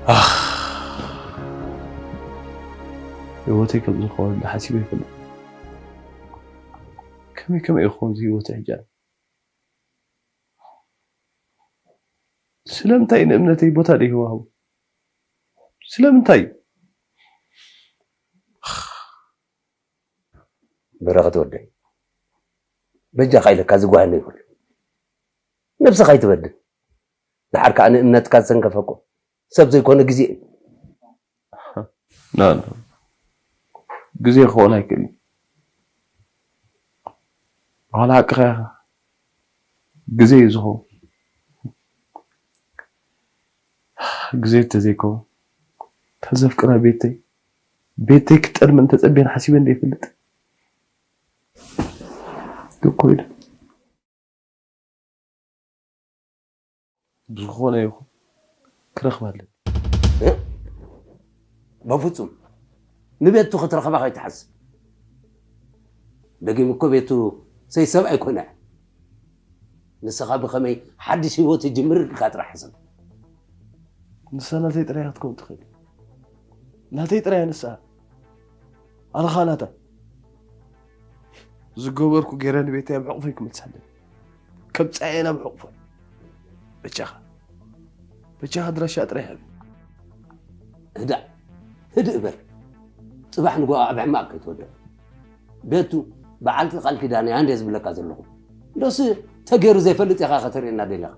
ኣኽ፣ ህይወተይ ከም ዝኾነ ሓሲበ ይፈልጥ። ከመይ ከመይ ይኸውን ህይወተይ ሕጂ? ስለምንታይ ንእምነተይ ቦታ ደይህዋህቡ? ስለምንታይ? በረኸት ወደይ፣ በጃኻ ኢለካ ዝጓሃለ ይኹን፣ ነብስኻ ኣይትበድል። ድሓር ከኣ ንእምነትካ ዝሰንከፈ እኮ ሰብ ዘይኮነ ግዜ እዩ። ና ና፣ ግዜ ክኸውን ኣይክእልን። ዋላ ሓቅኻ ኢኻ፣ ግዜ እዩ ዝኸውን። ግዜ እንተዘይከውን ተዘፍቅራ ቤተይ ቤተይ ክጠልመን ተጸብየን ሓሲበ እንደ ይፈልጥ እኮ ኢለ ብዝኾነ ይኹን ክረኽባ ኣለኒ። በፍጹም ንቤቱ ክትረኽባ ከይትሓስብ። ደጊም እኮ ቤቱ ሰይ ሰብ ኣይኮነ። ንስኻ ብኸመይ ሓድሽ ህይወት ይጅምር ኢልካ ጥራሕ ሕሰብ። ንሳ ናተይ ጥራይ ክትከውን ትኽእል። ናተይ ጥራይ ንሳ ኣልኻ ናታ ዝገበርኩ ገይረ ንቤተይ ኣብ ሕቑፈይ ክመልሳ ኣለኒ። ከምጻ እየ ናብ ሕቑፎይ። በጃኻ በጃኻ ኣድራሻ ጥራይ ሃብ። ህዳእ ህድእ በል። ጽባሕ ንጎ ኣብ ሕማቕ ከይትወድቕ። ቤቱ በዓልቲ ቃል ኪዳን እያ እንደ ዝብለካ ዘለኹ። ዶስ ተገይሩ ዘይፈልጥ ኢኻ ከተርእየና ደለኻ።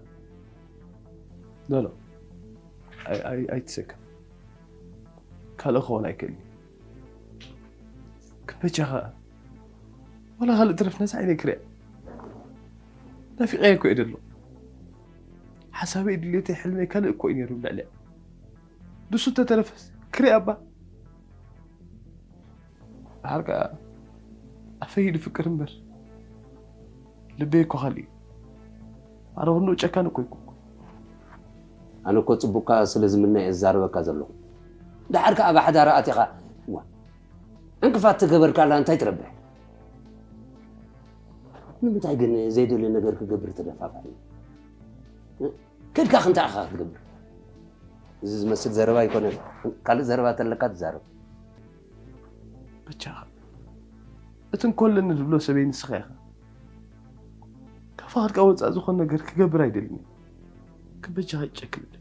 ኖ ኖ፣ ኣይትሰከፍ። ካልእ ክኸውን ኣይክእልን። ክበጃኻ ዋላ ካልእ ትረፍ ነዛ ዓይነይ ክሪኣ ናፊቐያ እኮ እየ ደሎ። ሓሳበይ ድሌተይ ሕልመይ ካልእ እኮ እዩ ነይሩ ልዕሊያ። ንሱ እንተተረፈስ ክሪኣ እባ። ድሓር ከኣ ኣፈይ ድፍቅር እምበር ልበይ እኮ ካልእ እዩ። ኣረ ክንኡ ጨካን እኮ ኣይኮንኩ። ኣነ እኮ ጽቡቅካ ስለ ዝምነ እየ ዝዛረበካ ዘለኹ። ድሓር ከኣ ብሓዳር ኣቲኻ ዋ ዕንቅፋት ተገበርካላ እንታይ ትረብሕ? ንምንታይ ግን ዘይደሊ ነገር ክገብር ተደፋፋኒ? ከድካ ክንታይ ኢኻ ክትገብር? እዚ ዝመስል ዘረባ ኣይኮነን። ካልእ ዘረባ ተለካ ትዛረብ። በጃኻ እቲ እንኮለኒ ዝብሎ ሰበይ ንስኻ ኢኻ። ካብ ፍቓድካ ወፃእ ዝኾነ ነገር ክገብር ኣይደልን። ግን በጃኻ ይጨክልል።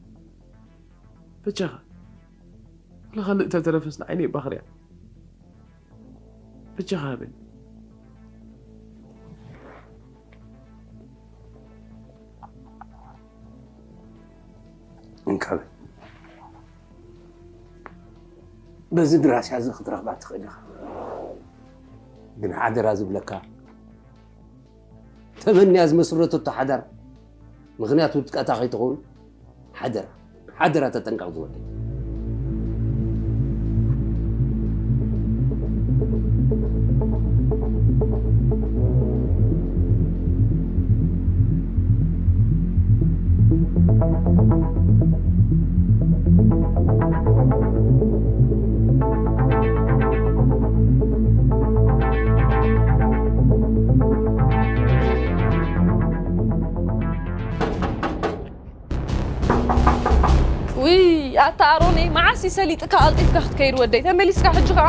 በጃኻ ወላ ካልእ ተተረፈስ ንዓይነይ ባኽርያ በጃኻ ሃበኒ። እንካበ በዚ ድራሻ እዚ ክትረኽባ ትኽእል ኢኻ። ግን ሓደራ ዝብለካ ተመንያ ዝመስረተቶ ሓዳር ምኽንያት ውድቀታ ከይትኸውን ሓደራ ሓደራ ተጠንቀቕ ዝወደይ። ውይ ኣታ ኣሮነይ መዓስ እዩ ሰሊጥካ ቀልጢፍካ ክትከይድ ወደይ ተመሊስካ ሕጂ ከዓ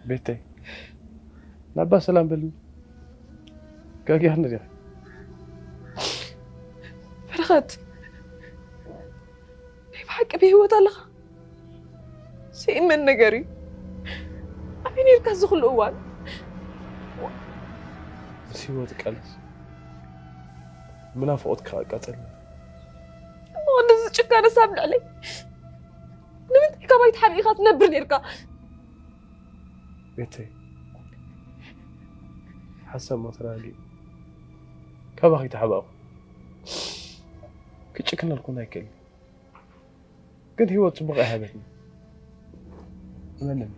ቤተይ ናባ ሰላም በልኒ። ጋጊኻ ነዲኻ በረኸት ናይ ብሓቂ ብህይወት ኣለኻ? ስኢመን ነገር እዩ ኣበይ ነርካ እዚ ኩሉ እዋን? ምስ ህይወት ቃለስ ብናፍቖትካ ኣቃጸልኒ። እሞ እንደዚ ጭካነ ሳብ ልዕለይ ንምንታይ ካባይ ተሓቢእካ ትነብር ነርካ? ቤተይ ሓሳብ ሞተራሊ ካባኺ ተሓባእኹ ክጭክነልኩም ኣይክእል። ግን ህይወት ጽቡቕ ኣይሃበትኒ። እመንን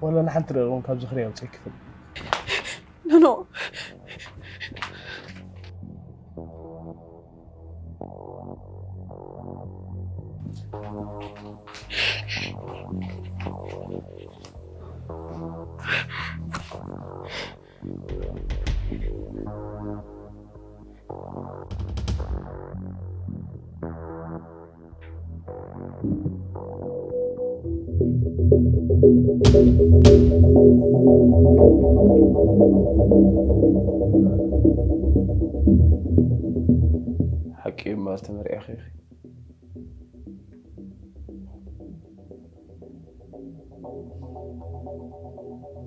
ዋላ ንሓንቲ ደቂቕ እውን ካብ ዝኽሪ ኣውፅእ ክፍል ኖኖ ሓቂ እምበር ተመሪዕኺ ኢኺ።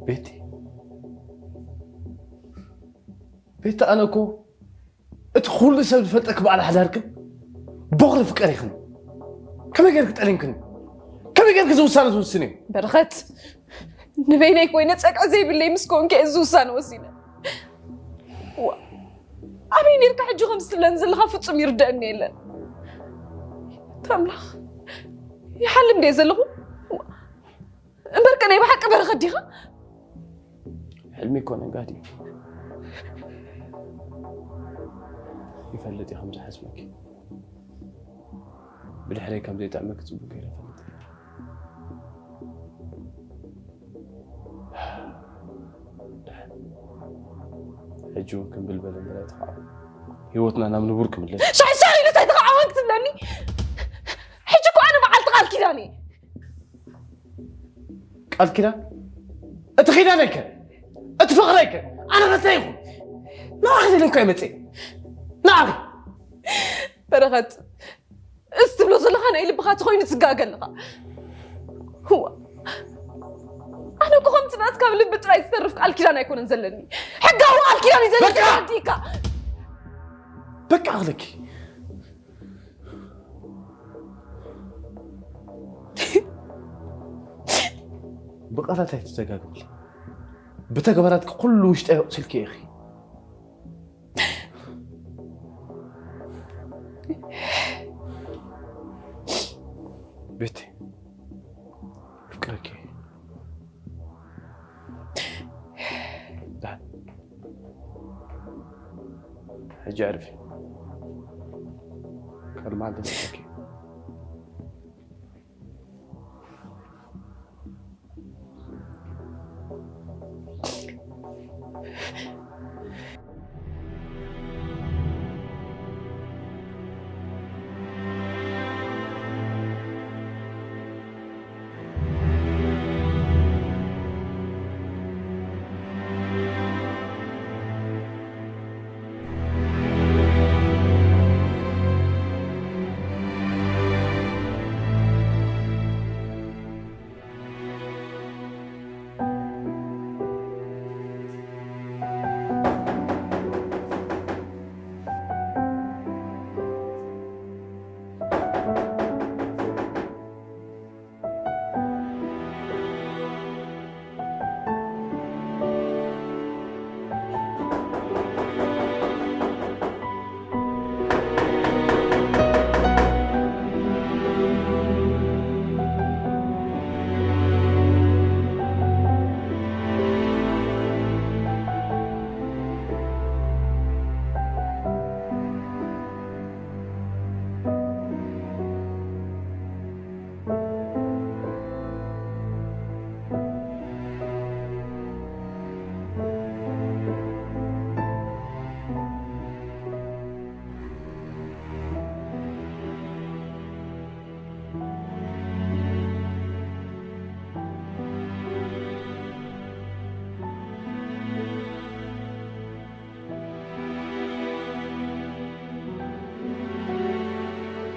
ቤቲ፣ ቤቲ፣ ኣነ እኮ እቲ ኩሉ ሰብ ዝፈልጠኪ በዓል ሓዳርክን ቦኽሪ ፍቅር ኢኽን። ከመይ ጌርክ ጠሊምክን? ከመይ ጌርክ እዚ ውሳነ ትውስን እዩ? በረኸት፣ ንበይነይ ኮይነ ጸግዒ ዘይብለይ ምስ ኮንከ እዚ ውሳነ ወሲነ። ዋ፣ ኣበይ ኔርካ ሕጂ ከም ዝትለን ዘለኻ ፍጹም ይርደአኒ የለን። ኣምላኽ፣ ይሓልም ድየ ዘለኹ? እምበርከ ናይ ብሓቂ በረኸት ዲኻ? ሕልሚ ኣይኮነን ጋዲ። ይፈልጥ እየ ከም ዝሓስበኪ። ብድሕረይ ከም ዘይጥዕመኪ ጽቡቕ ገይረ እፈልጥ እየ። ሕጂ እውን ክምብል በለ እምበር ኣይተኻዕወን። ህይወትና ናብ ንቡር ክምለስ። ሻዕ ሻዕ ኢሉ እንታይ ተኻዕወን ክትብለኒ? ሕጂ እኮ ኣነ በዓልቲ ቃል ኪዳን እየ። ቃል ኪዳን? እቲ ኪዳነይከ? እቲ ፍቕረይከ? ኣነ ኸ እንታይ ይኹን? ንዓኺ ደለ እኮ ኣይመፅእ። ንዓኺ። በረኸት፣ እዚ ትብሎ ዘለኻ ናይ ልብኻ ተኾይኑ ትጋገ ኣለኻ። ህዋ፣ ኣነ እኮ ከምቲ ናትካ ብልቢ ጥራይ ዝተርፍ ቃል ኪዳን ኣይኮነን ዘለኒ። ሕጋዊ ቃል ኪዳን እዩ ዘለኒ። በቃ! ተረዲእካ። በቃ ኣኽለኪ። ብቓላት ኣይትዘጋግብሊ። ብተግባራትኪ ኩሉ ውሽጠይ ኣቑሲልኪ ኢኺ። ቤቲ፣ ኣፍቅረኪ። ደሓን። ሕጂ ኣዕርፊ። ካልእ መዓልቲ ንራኸብ።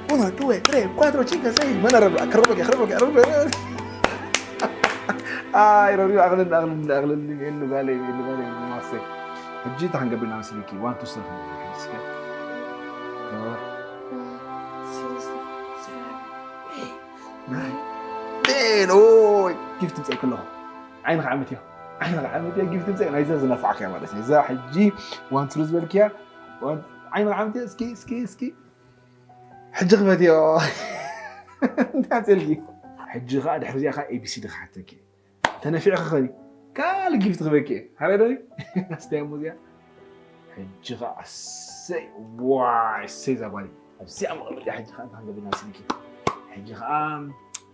Uno, due, tre, quattro, cinque, sei. Mana Rabbi? Akrobo ke, akrobo ke, akrobo ke. Ay, Rabbi, aklin, aklin, aklin, inu gale, inu gale, inu mase. Hajji ta hanga bina siliki, one, two, three. ናይ ቤን ኦይ ጊፍት ምፀይ ከለኹ ዓይንኻ ዓመት እያ። ዓይንኻ ዓመት እያ። ጊፍት ምፀይ ናይዛ ዝነፋዕካ እያ ማለት እዩ። እዛ ሕጂ ዋን ትሩ ዝበልክያ ዓይንኻ ዓመት እያ። እስኪ እስኪ እስኪ ሕጂ ክፈትዮ። እንታይ ኣፅልኪ? ሕጂ ከዓ ድሕሪ እዚኣ ከዓ ኤቢሲዲ ክሓተኪ። ተነፊዕኺ ኸዲ ካልእ ጊፍት ክበኪ እየ። ሃበይ ዶ? ኣስተይ እሞ እዚኣ። ሕጂ ኸዓ ኣሰይ፣ ዋይ፣ ኣሰይ እዛ ጓል። ኣብዚኣ መቐመጢ ሕጂ ኸዓ እንታይ ክንገብር ኢና ስልኪ? ሕጂ ኸዓ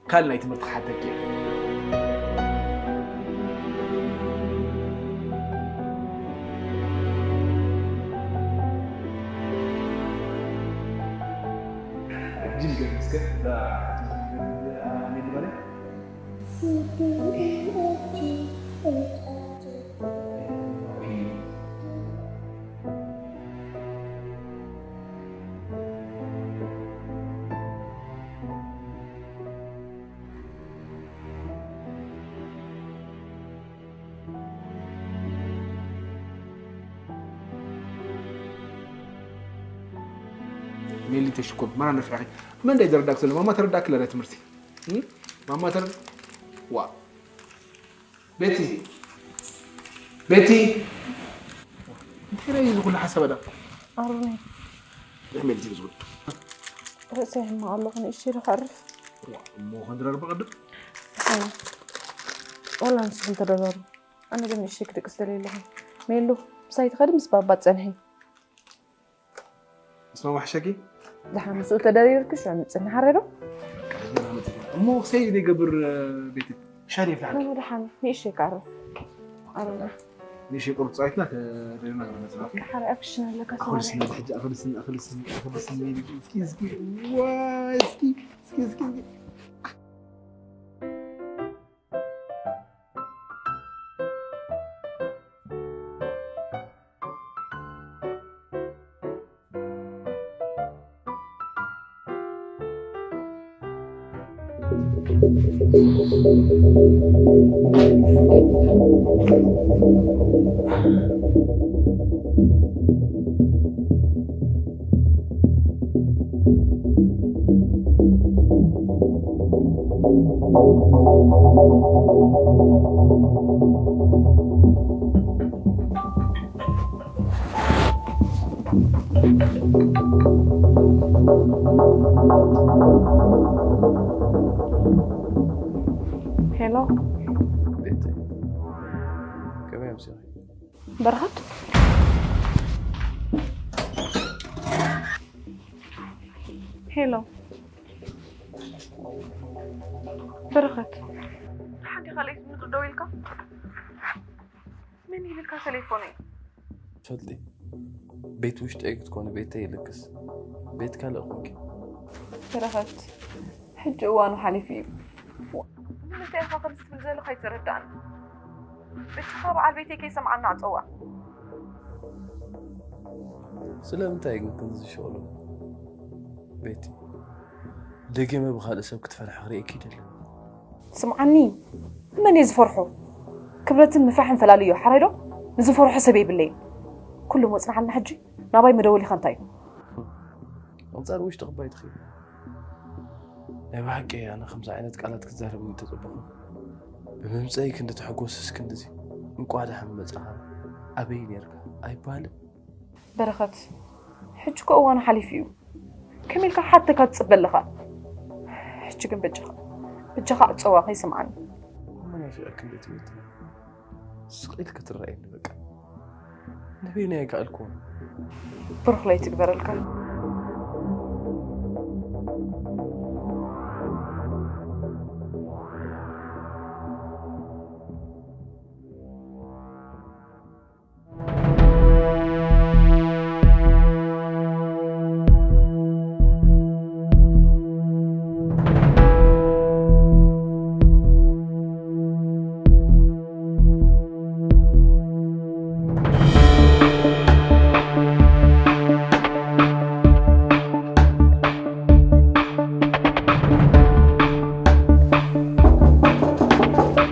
ካልእ ናይ ትምህርቲ ክሓተኪ እየ። ሕጂ ንገር እስከ፣ እዛ ትምህርቲ ንገር፣ አ፣ ሜሊ ባለ? ሜሊ ተሽኮር፣ መን ኣነፍዕኺ? መን እንዳይ ዘረዳእክ ዘሎ? ማማ ተረዳእክ ለረ ትምህርቲ? እም? ማማ ተረ-፣ ዋ። ቤቲ! ቤቲ! እንታይ እዩ እዚ ኩሉ ሓሳብ ኣዳ? ኣሮኒ። ናይ ሜሊ ዝብል። ርእሰይ ሕማቕ ኣለኹ፣ ንእሽተይ ዶ ከዕርፍ? ዋ፣ እሞ ክንድረር ብቐድም? ኣዎ። ዋላ ንስኹም ተደራሩ። ኣነ ግን ንእሽተይ ክድቅስ ደልየ ኣለኹ። ሜሉ፣ ምሳይ ትኸዲ ምስ ባባ ትጸንሒ? ምስ ማማ ሕሸኪ? ደሓን ምስኡ ተደሪርኪ ሽዑ ንጽንሓ ሬዶ? እሞ ክሰይ ዘይገብር ቤት ሻሂ የፍልሓልኪ። ኖ፣ ደሓን ንእሽተይ ክዓርፍ። ኣሮና። ንእሽተይ ቁሩብ ጻዊትና ተደሪርና ክንመጽእ። ደሓን ኣብ ክሽነ ኣለካ ኣኹል ሰማሪ። ስኒ፣ ሕጂ ኣኹል ስኒ፣ ኣኹል ስኒ፣ ኣኹል ስኒ። እስኪ፣ እስኪ፣ ዋይ፣ እስኪ፣ እስኪ፣ እስኪ፣ እስኪ። ሄሎ። ቤተይ፣ ከመይ ኣምሲኺ? በረኸት። ሄሎ። በረኸት። ደሓን ዲኻ? ለይት ምድሪ ደው ኢልካ? መን ኢልካ ተሌፎነይ? ትፈልጢ፣ ቤት ውሽጠይ ክትኮኒ ቤተይ ይልግስ። ቤት ካልእ ኮንኪ። በረኸት፣ ሕጂ እዋኑ ሓሊፉ እዩ። ንምንታይ ኢኻ ከምዚ ትብል ዘለኻ ኣይተረዳእን። በጃኻ በዓል ቤተይ ከይሰምዓና ኣጸዋ። ስለምንታይ ግን ክንዚ ዝሸቕሎ? ቤቲ፣ ደጊመ ብኻልእ ሰብ ክትፈርሒ ክርእየኪ ኣይደልን። ስምዓኒ፣ መን እየ ዝፈርሖ? ክብረትን ምፍራሕን ፈላልዮ፣ ሓራይ ዶ? ንዝፈርሖ ሰብ የብለይን። ኩሉ መጽናዕልና ሕጂ ናባይ መደወሊኻ እንታይ እዩ? ኣንጻር ውሽጢ ክባይ ትኽእል። ናይ ብሓቂ ኣነ ከምዚ ዓይነት ቃላት ክዛረብ ምተጸበኹ። ብምምጸይ ክንዲ ተሐጎስስ ክንድዚ። እንቋዕ ደሓን መጻኻ። ኣበይ ነርካ? ኣይበሃልን። በረኸት፣ ሕጂ እኮ እዋኑ ሓሊፉ እዩ። ከመይ ኢልካ ሓተካ ትጽበ ኣለኻ? ሕጂ ግን በጃኻ፣ በጃኻ ኣጸዋ ከይሰምዓኒ። እሞ ናፊቐኪ እንዴ ትመቲ? ስቕ ኢልኪ ትረኣየኒ በቃ። ንበይነይ ኣይከኣልኩዎን። ብሩኽ ለይቲ ይግበረልካ።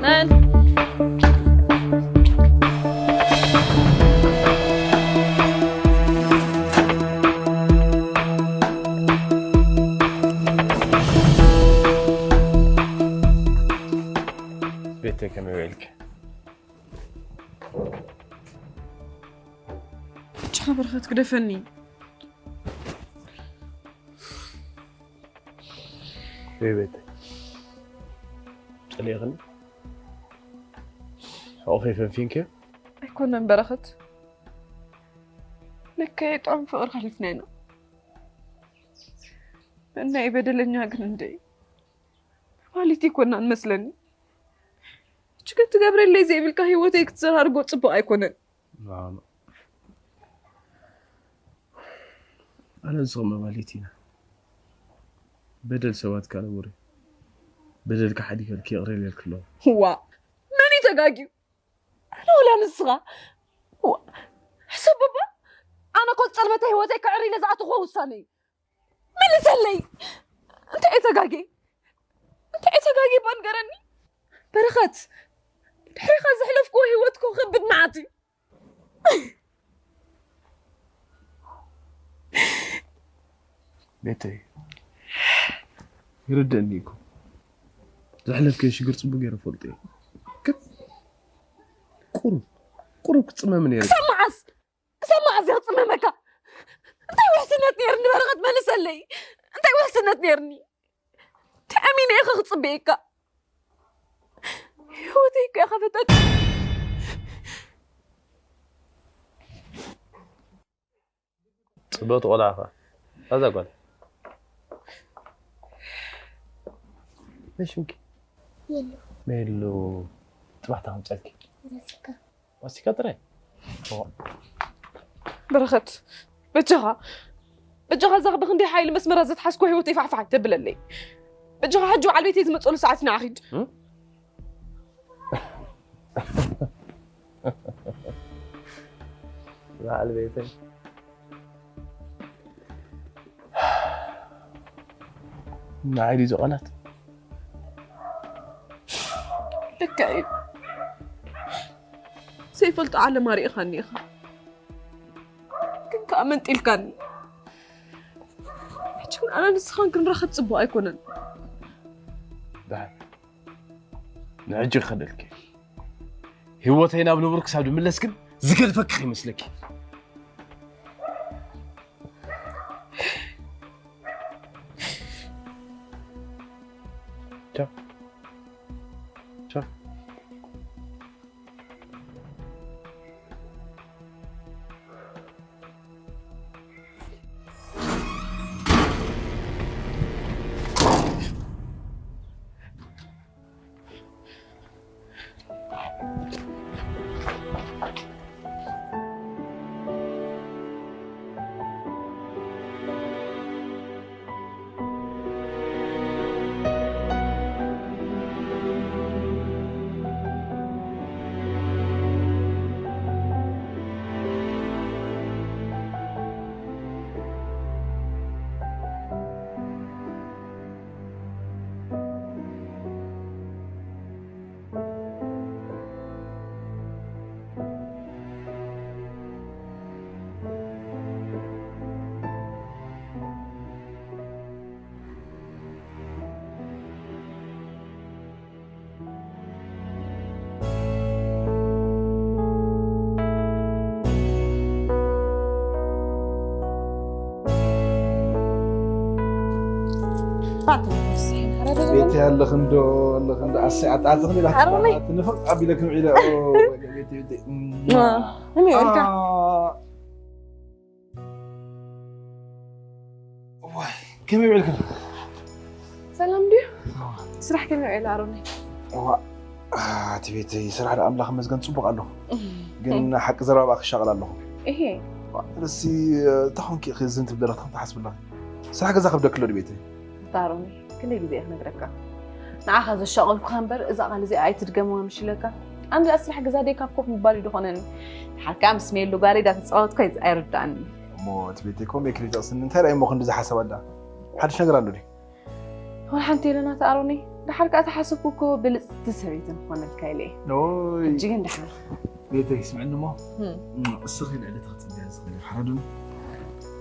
መን? ቤተይ ከመይ ውዒልኪ? ብቻ በረኸት ግደፈኒ። ወይ ቤተይ፣ ጸሊእኽኒ? ሕቑፈይ ፈንፊንኪ? ኣይኮነን በረኸት፣ ልክዕ ጥዑም ፍቕሪ ሓሊፍና ኢና። ናይ በደለኛ ግን እንደ ማለት ኣይኮናን መስለኒ። ሕጂ ግን ትገብረለይ ዘይብልካ ህይወተይ ክትዘራርጎ ጽቡቕ ኣይኮነን። ኣነ ንስኹም ማለት ኢና። በደል ሰባት ካልእ ወረ። በደልካ ሓዲገልኪ ይቕረ ኢለልኪ ኣለኹ። ዋ፣ መን እዩ ተጋግዩ? ኣነ ወላ ንስኻ? ዋ፣ ሕሰብ እባ። ኣነ እኮ ዝጸልመተ ህይወተይ ከዕሪ ኢለ ዝኣተኹዎ ውሳነ እዩ። መልሰለይ። እንታይ እየ ተጋግየ? እንታይ እየ ተጋግየ እባ ንገረኒ? በረኸት፣ ድሕሪኻ ዘሕለፍክዎ ህይወት እኮ ከቢድ መዓት እዩ። ቤተይ፣ ይርደኒ እኮ። ዘሕለፍክዮ ሽግር ጽቡቅ ገይረ ፈልጦ እየ። ግን ቁሩብ፣ ቁሩብ ክትጽመም ነይሩ። ክሳብ መዓስ? ክሳብ መዓስ እየ ክጽመመካ? እንታይ ውሕስነት ነይርኒ በረኸት መልሰለይ። እንታይ ውሕስነት ነይርኒ? እንታይ ኣሚነ እየ ክጽበየካ? ህይወተይ እኮ ኢኻ ፈታኒ። ጽብቕቲ ቆልዓ ኢኻ። እዛ ጓል። መን ሽምኪ? ሜሉ። ሜሉ። ጽባሕ እንታይ ከምጸልኪ? ረሲካ። ዋሲካ ጥራይ? ኦ፣ በረኸት፣ በጃኻ፣ በጃኻ እዛ ብኽንደይ ሓይሊ መስመራት ዘትሓዝኮ ህይወተይ ፋሕፋሕ ኣይተብለለይ። በጃኻ ሕጂ በዓል ቤተይ ዝመጸሉ ሰዓት ንዓ ኺድ። በዓል ቤተይ። ንዓይ ድዩ ዝቐናት? ልክዕ እዩ። ዘይፈልጦ ዓለም ኣርኢኻኒ ኢኻ። ግን ከኣ መንጢልካኒ። ሕጂ እውን ኣነ ንስኻን ክንራኸብ ጽቡቕ ኣይኮነን። ደሓን። ንሕጂ ክኸደልኪ። ህይወተይ ናብ ንቡር ክሳብ ድምለስ ግን ዝገድፈኪ ከይመስለኪ። ቻው። ቻው። ቤት ያለኽን ዶ ኣለኽን ዶ ኣሰይ ኣጣጥኽን ኢላ ትንፍቕ ኣቢለክን ዒለ እኔ ወልካ ከመይ ውዕልክን? ሰላም ድዩ? ስራሕ ከመይ ውዕል ኣሮነይ? እቲ ቤተይ ስራሕ ዶ ኣምላኽ መስገን ጽቡቕ ኣሎ። ግን ሓቂ ዘረባ ክሻቕል ኣለኹ። እሄ ርሲ እንታይ ኮንኪ ኢኺ ዝን ትብለላ ትኾን ትሓስብላ? ስራሕ ገዛ ከብደክሎ ድቤተይ? ኣሮነይ ክንደይ ግዜ እየ ክነግረካ? ንዓኻ ዘሻቐልኩኻ እምበር እዛ ቃል እዚኣ ኣይትድገምዋ ምሽ ኢለካ። ኣንዲ ስራሕ ገዛ ደይ ካብ ኮፍ ምባል እዩ ዝኾነኒ። ሓካ ምስ ሜሉ ጋር ኢዳ ተጻወትኮ ኣይርዳእኒ። እሞ እቲ ቤተይ ኮም የክሪታስኒ እንታይ ደኣ እሞ ክንዲ ዝሓሰብ ኣላ? ሓድሽ ነገር ኣሎ ድዩ? ወላ ሓንቲ የለና ተኣሮኒ። ደሓር ከኣ ተሓሰብኩ እኮ ብልጽቲ ሰበይቲ ንኾነልካ ኢለ እየ። ኦይ ሕጂ ግን ደሓር። ቤተይ ስምዕኒ እሞ ህም። እስኺ ልዕሊ ተኽጽብያ ዝኽእል ሓረዱን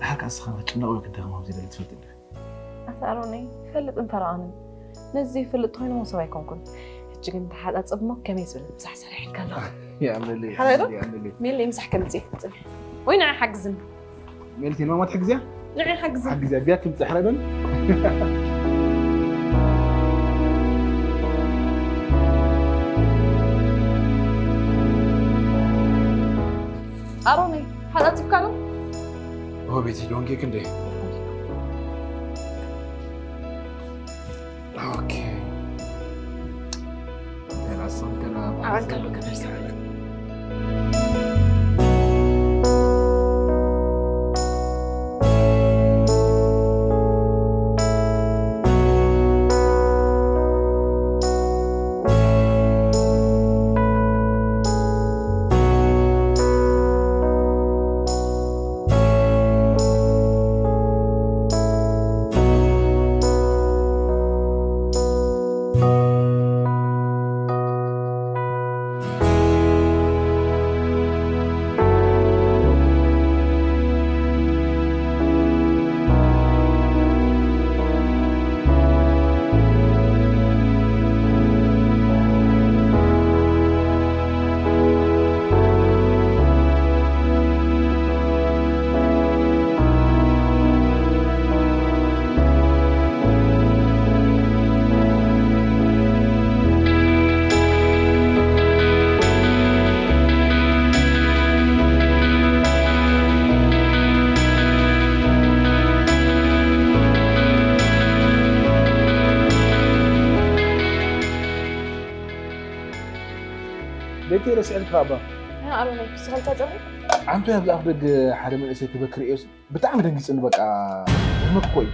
ደሓር ከኣ እስኻ ክትጭነቕ ወይ ክትደኽም ከም ዘይደሊ ትፈልጥ እንዲኺ። ኣታ ኣሮኒ ይፈልጥ እንፈራኣንን ነዚ ይፈልጥ ኮይኑ መሶብ ኣይኮንኩን። ሕጂ ግን ተሓጻጽብ እሞ ከመይ ዝብል ምሳሕ ሰሪሕልካ ኣለኹ። የኣምነለይ ሓረዱ? የኣምነለይ ሜል ምሳሕ ከምጽእ ጽንሕ ወይ ንዓ ሓግዝን ሜልቲ ንማማ ትሕግዝያ? ንዓ ሓግዝን ሓግዝያ ቢያ ትምጽእ ሓረዱን ኣሮኒ ሓጻጽብካ ዶ? ኦ ቤቲ ዶንጌ ክንደይ ኦኬ ኣንካሉ ክመልስ። ቤቲ ረስዐልካ ኣባ። ኣሮናይ ክስኸልካ ጨርቅ። ዓንቶ ኣብ ኣፍ ደገ ሓደ መንእሰይ ክበክር እዮስ ብጣዕሚ ደንጊጽኒ። በቃ ህመት እኮ እዩ።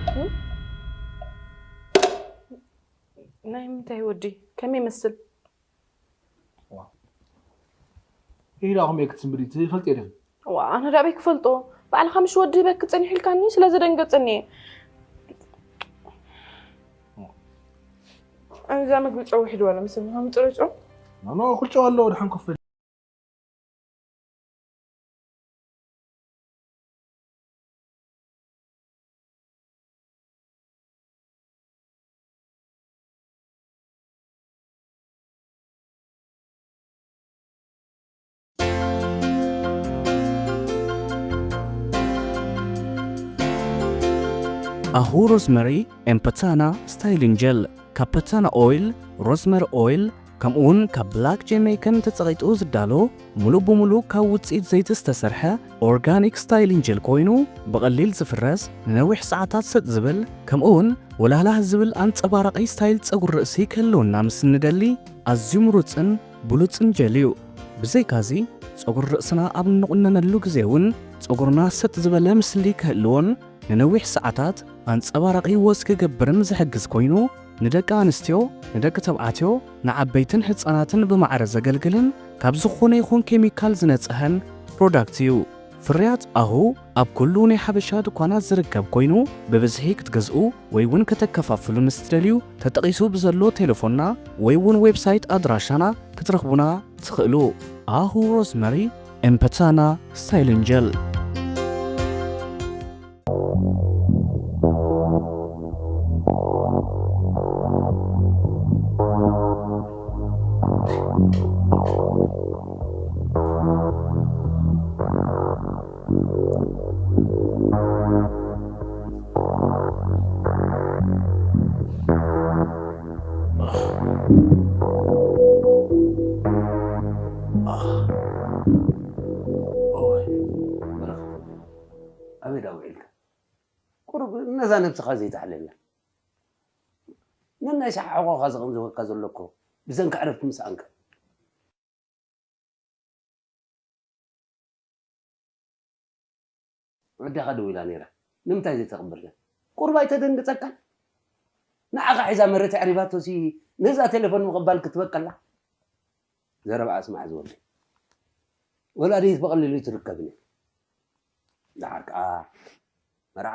ናይ ምንታይ ወዲ ከመይ ይመስል? ኢላ ከመይ ክትስምብዲ ትፈልጥ የለን። ዋ ኣነ ዳበይ ክፈልጦ? ባዕልኻ ምሽ ወዲ ህበክ ጸኒሑ ኢልካኒ ስለ ዘደንገጸኒ እየ። እዛ ምግቢ ጨው ውሒድ ዋላ ምስ ምሃም ጥረ ጨው። ኖ ኖ ኩል ጨው ኣለዎ ድሓን ኮፍ በል። ኣሁ ሮዝመሪ ኤምፐታና ስታይሊንግ ጀል ካብ ፐታና ኦይል፣ ሮዝመሪ ኦይል ከምኡውን ካብ ብላክ ጄሜይከን ተጸቒጡ ዝዳሎ ሙሉእ ብሙሉእ ካብ ውጽኢት ዘይቲ ዝተሰርሐ ኦርጋኒክ ስታይሊንግ ጀል ኮይኑ ብቐሊል ዝፍረስ ንነዊሕ ሰዓታት ሰጥ ዝብል ከምኡውን ወላህላህ ዝብል ኣንጸባራቒ ስታይል ጸጉሪ ርእሲ ክህልወና ምስ እንደሊ ኣዝዩ ምሩጽን ብሉጽን ጀል እዩ። ብዘይካዚ ጸጉሪ ርእስና ኣብ እንቑነነሉ ግዜ እውን ጸጉርና ሰጥ ዝበለ ምስሊ ክህልዎን ንነዊሕ ሰዓታት ኣንጸባራቒ ወዝ ክገብርን ዝሕግዝ ኮይኑ ንደቂ ኣንስትዮ፣ ንደቂ ተባዕትዮ፣ ንዓበይትን ህጻናትን ብማዕረ ዘገልግልን ካብ ዝኾነ ይኹን ኬሚካል ዝነጽሀን ፕሮዳክት እዩ። ፍርያት ኣሁ ኣብ ኩሉ ናይ ሓበሻ ድኳናት ዝርከብ ኮይኑ ብብዝሒ ክትገዝኡ ወይ እውን ከተከፋፍሉ ምስ ትደልዩ ተጠቒሱ ብዘሎ ቴሌፎንና ወይ እውን ዌብሳይት ኣድራሻና ክትረኽቡና ትኽእሉ። ኣሁ ሮዝመሪ ኤምፐታና ስታይሊንግ ጀል። ኣበይ ዳ ውዒልካ? ቁሩብ ነዛ ነብስኻ ዘይተሕልላ። ነናይ ሻዕ ሕቖኻ ዝቕንዝወካ ዘሎ እኮ ብሰንኪ ዕረፍቲ ምስኣንካ። ኣዴኻ ደዊላ ነይራ። ንምንታይ ዘይተቐበልካ? ቁሩብ ኣይተደንግጸካን? ንዓኻ ሒዛ መሬት ኣዕሪባቶሲ ነዛ ቴሌፎን ምቕባል ክትበቀላ? ዘረባኣ ስማዕ ዝወደይ። ወላዲት ብቐሊሉ ኣይትርከብን እያ። ደሓር ከኣ መርዓ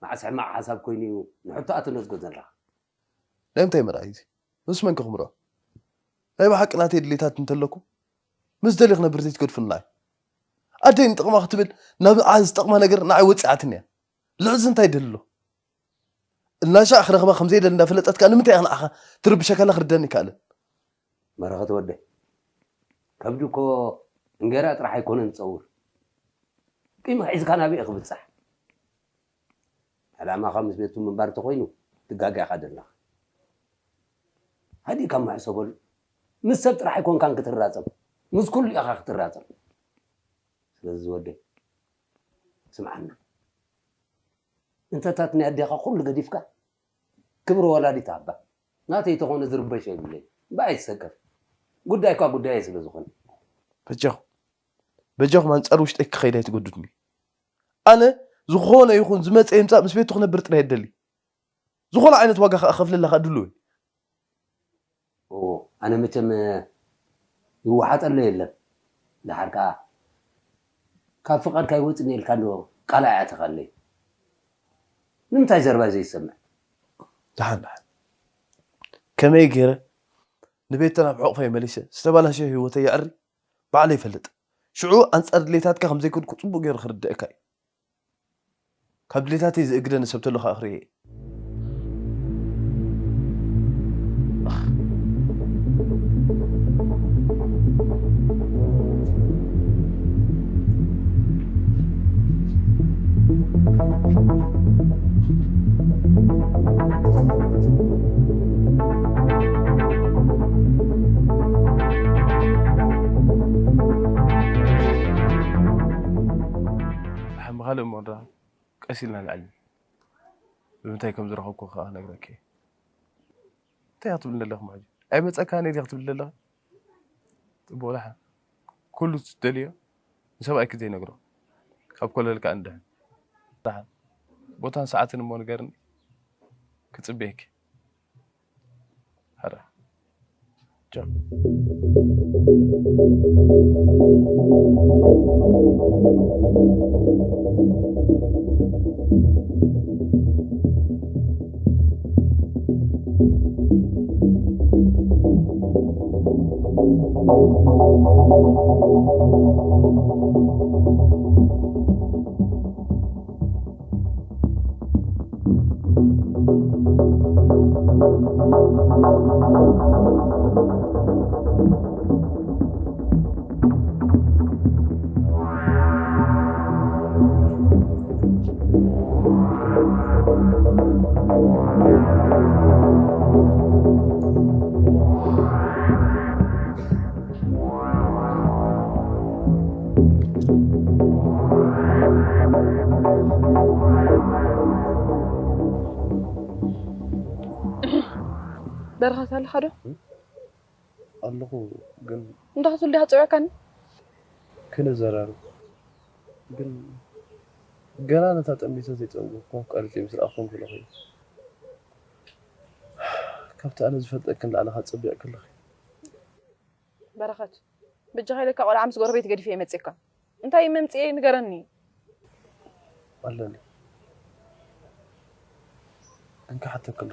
መዓስ ሕማቕ ሓሳብ ኮይኑ እዩ ንሕቶኣ ተነዝጎ ዘለኻ? ናይ ምንታይ መርዓ እዩ እዚ? ምስ መን ከኽምሮ? ናይ ብሓቂ ናተይ ድሌታት እንተለኩም ምስ ደልየ ክነብር ዘይትገድፉንላ እዩ። ኣደይ ንጥቕማ ክትብል ናብ ንዓ ዝጠቕማ ነገር ንዓይ ወጺዓትኒ እያ። ልዕዚ እንታይ ይደሊ ኣሎ? እናሻዕ ክረኽባ ከም ዘይደሊ እንዳፈለጠት ከኣ ንምንታይ እያ ንዓኻ ትርብሸካላ ክርደኒ ይከኣልን። መረኸት ወደይ፣ ከብዲ እኮ እንጌራ ጥራሕ ኣይኮነን ዝጸውር። ቂም ሒዝካ ናበይ ክብጻሕ? ዕላማኻ ምስ ቤቱ ምንባር ተኾይኑ ትጋገ ኢኻ ዘለኻ። ሃዲእካ እሞ ሕሰበሉ። ምስ ሰብ ጥራሕ ኣይኮንካን ክትራጸም፣ ምስ ኩሉ ኢኻ ክትራጸም። ስለዚ ዝወደይ ስምዓና። እንተታት ናይ ኣዴኻ ኩሉ ገዲፍካ ክብሪ ወላዲት ኣባ ናተይ ተኾነ ዝርበሽ የብለይ። እምበኣር ኣይትሰከፍ። ጉዳይኳ ጉዳየ ስለ ዝኾነ። በጃኹም፣ በጃኹም ኣንጻር ውሽጠይ ክኸይድ ኣይትገድዱኒ። ኣነ ዝኾነ ይኹን ዝመጸ ይምጻእ ምስ ቤቱ ክነብር ጥራይ እደሊ። ዝኾነ ዓይነት ዋጋ ከኣ ከፍለላ ከኣ ድሉው እየ። እዎ፣ ኣነ መቸም ይወሓጠሎ የለን። ደሓር ከኣ ካብ ፍቓድካ ይወጽእ ኢልካ እንዶ ቃል ኣይኣተኻለይ። ንምንታይ ዘረባ ዘይሰምዕ? ደሓን፣ ደሓን። ከመይ ገይረ ንቤተይ ናብ ሕቑፈይ መሊሰ ዝተባላሸወ ህይወተይ የዕሪ ባዕለይ ይፈልጥ። ሽዑ ኣንጻር ድሌታትካ ከም ዘይኮንኩ ጽቡቕ ገይሩ ክርድኣካ እዩ። ካብ ድሌታተይ ዝእግደኒ ሰብ ተሎ ከኣ ክርኢ እየ። ብኻልእ እሞ እንዳ ቀስ ኢልና ንዕልል። ብምንታይ ከም ዝረኸብኩ ከኣ ክነግረኪ እየ። እንታይ ኢኻ ትብልኒ ዘለኺ ሕጂ? ኣይመጸካን እየ ዲኻ ትብልኒ ዘለኺ? ጽቡቕ ደሓን። ኩሉ ትደልዮ ንሰብኣይኪ ዘይነግሮ። ካብ ኮለል ከኣ ንድሕን። ደሓን። ቦታን ሰዓትን እሞ ንገርኒ። ክጽበየኪ። ሕረ። ቻው። በረኸት ኣለኻ ዶ? ኣለኹ፣ ግን እንዳ ክትብል ዲኻ ጸዊዕካኒ? ክንዘራረብ፣ ግን ገና ነታ ጠሚተ ዘይጸገብኩ ኣፍቃሪተይ ምስ ረኣኹ ከለኹ እዩ። ካብቲ ኣነ ዝፈልጠኪ ንላዕሊ ከኣ ጸቢቕ ከለኺ። በረኸት፣ በጃኻ ኢለካ ቆልዓ ምስ ጎረቤት ገዲፈ እየ መጺኤካ። እንታይ መምጽኤ ንገረኒ። ኣለኒ። ግን ክሓተኪ ኣሎ።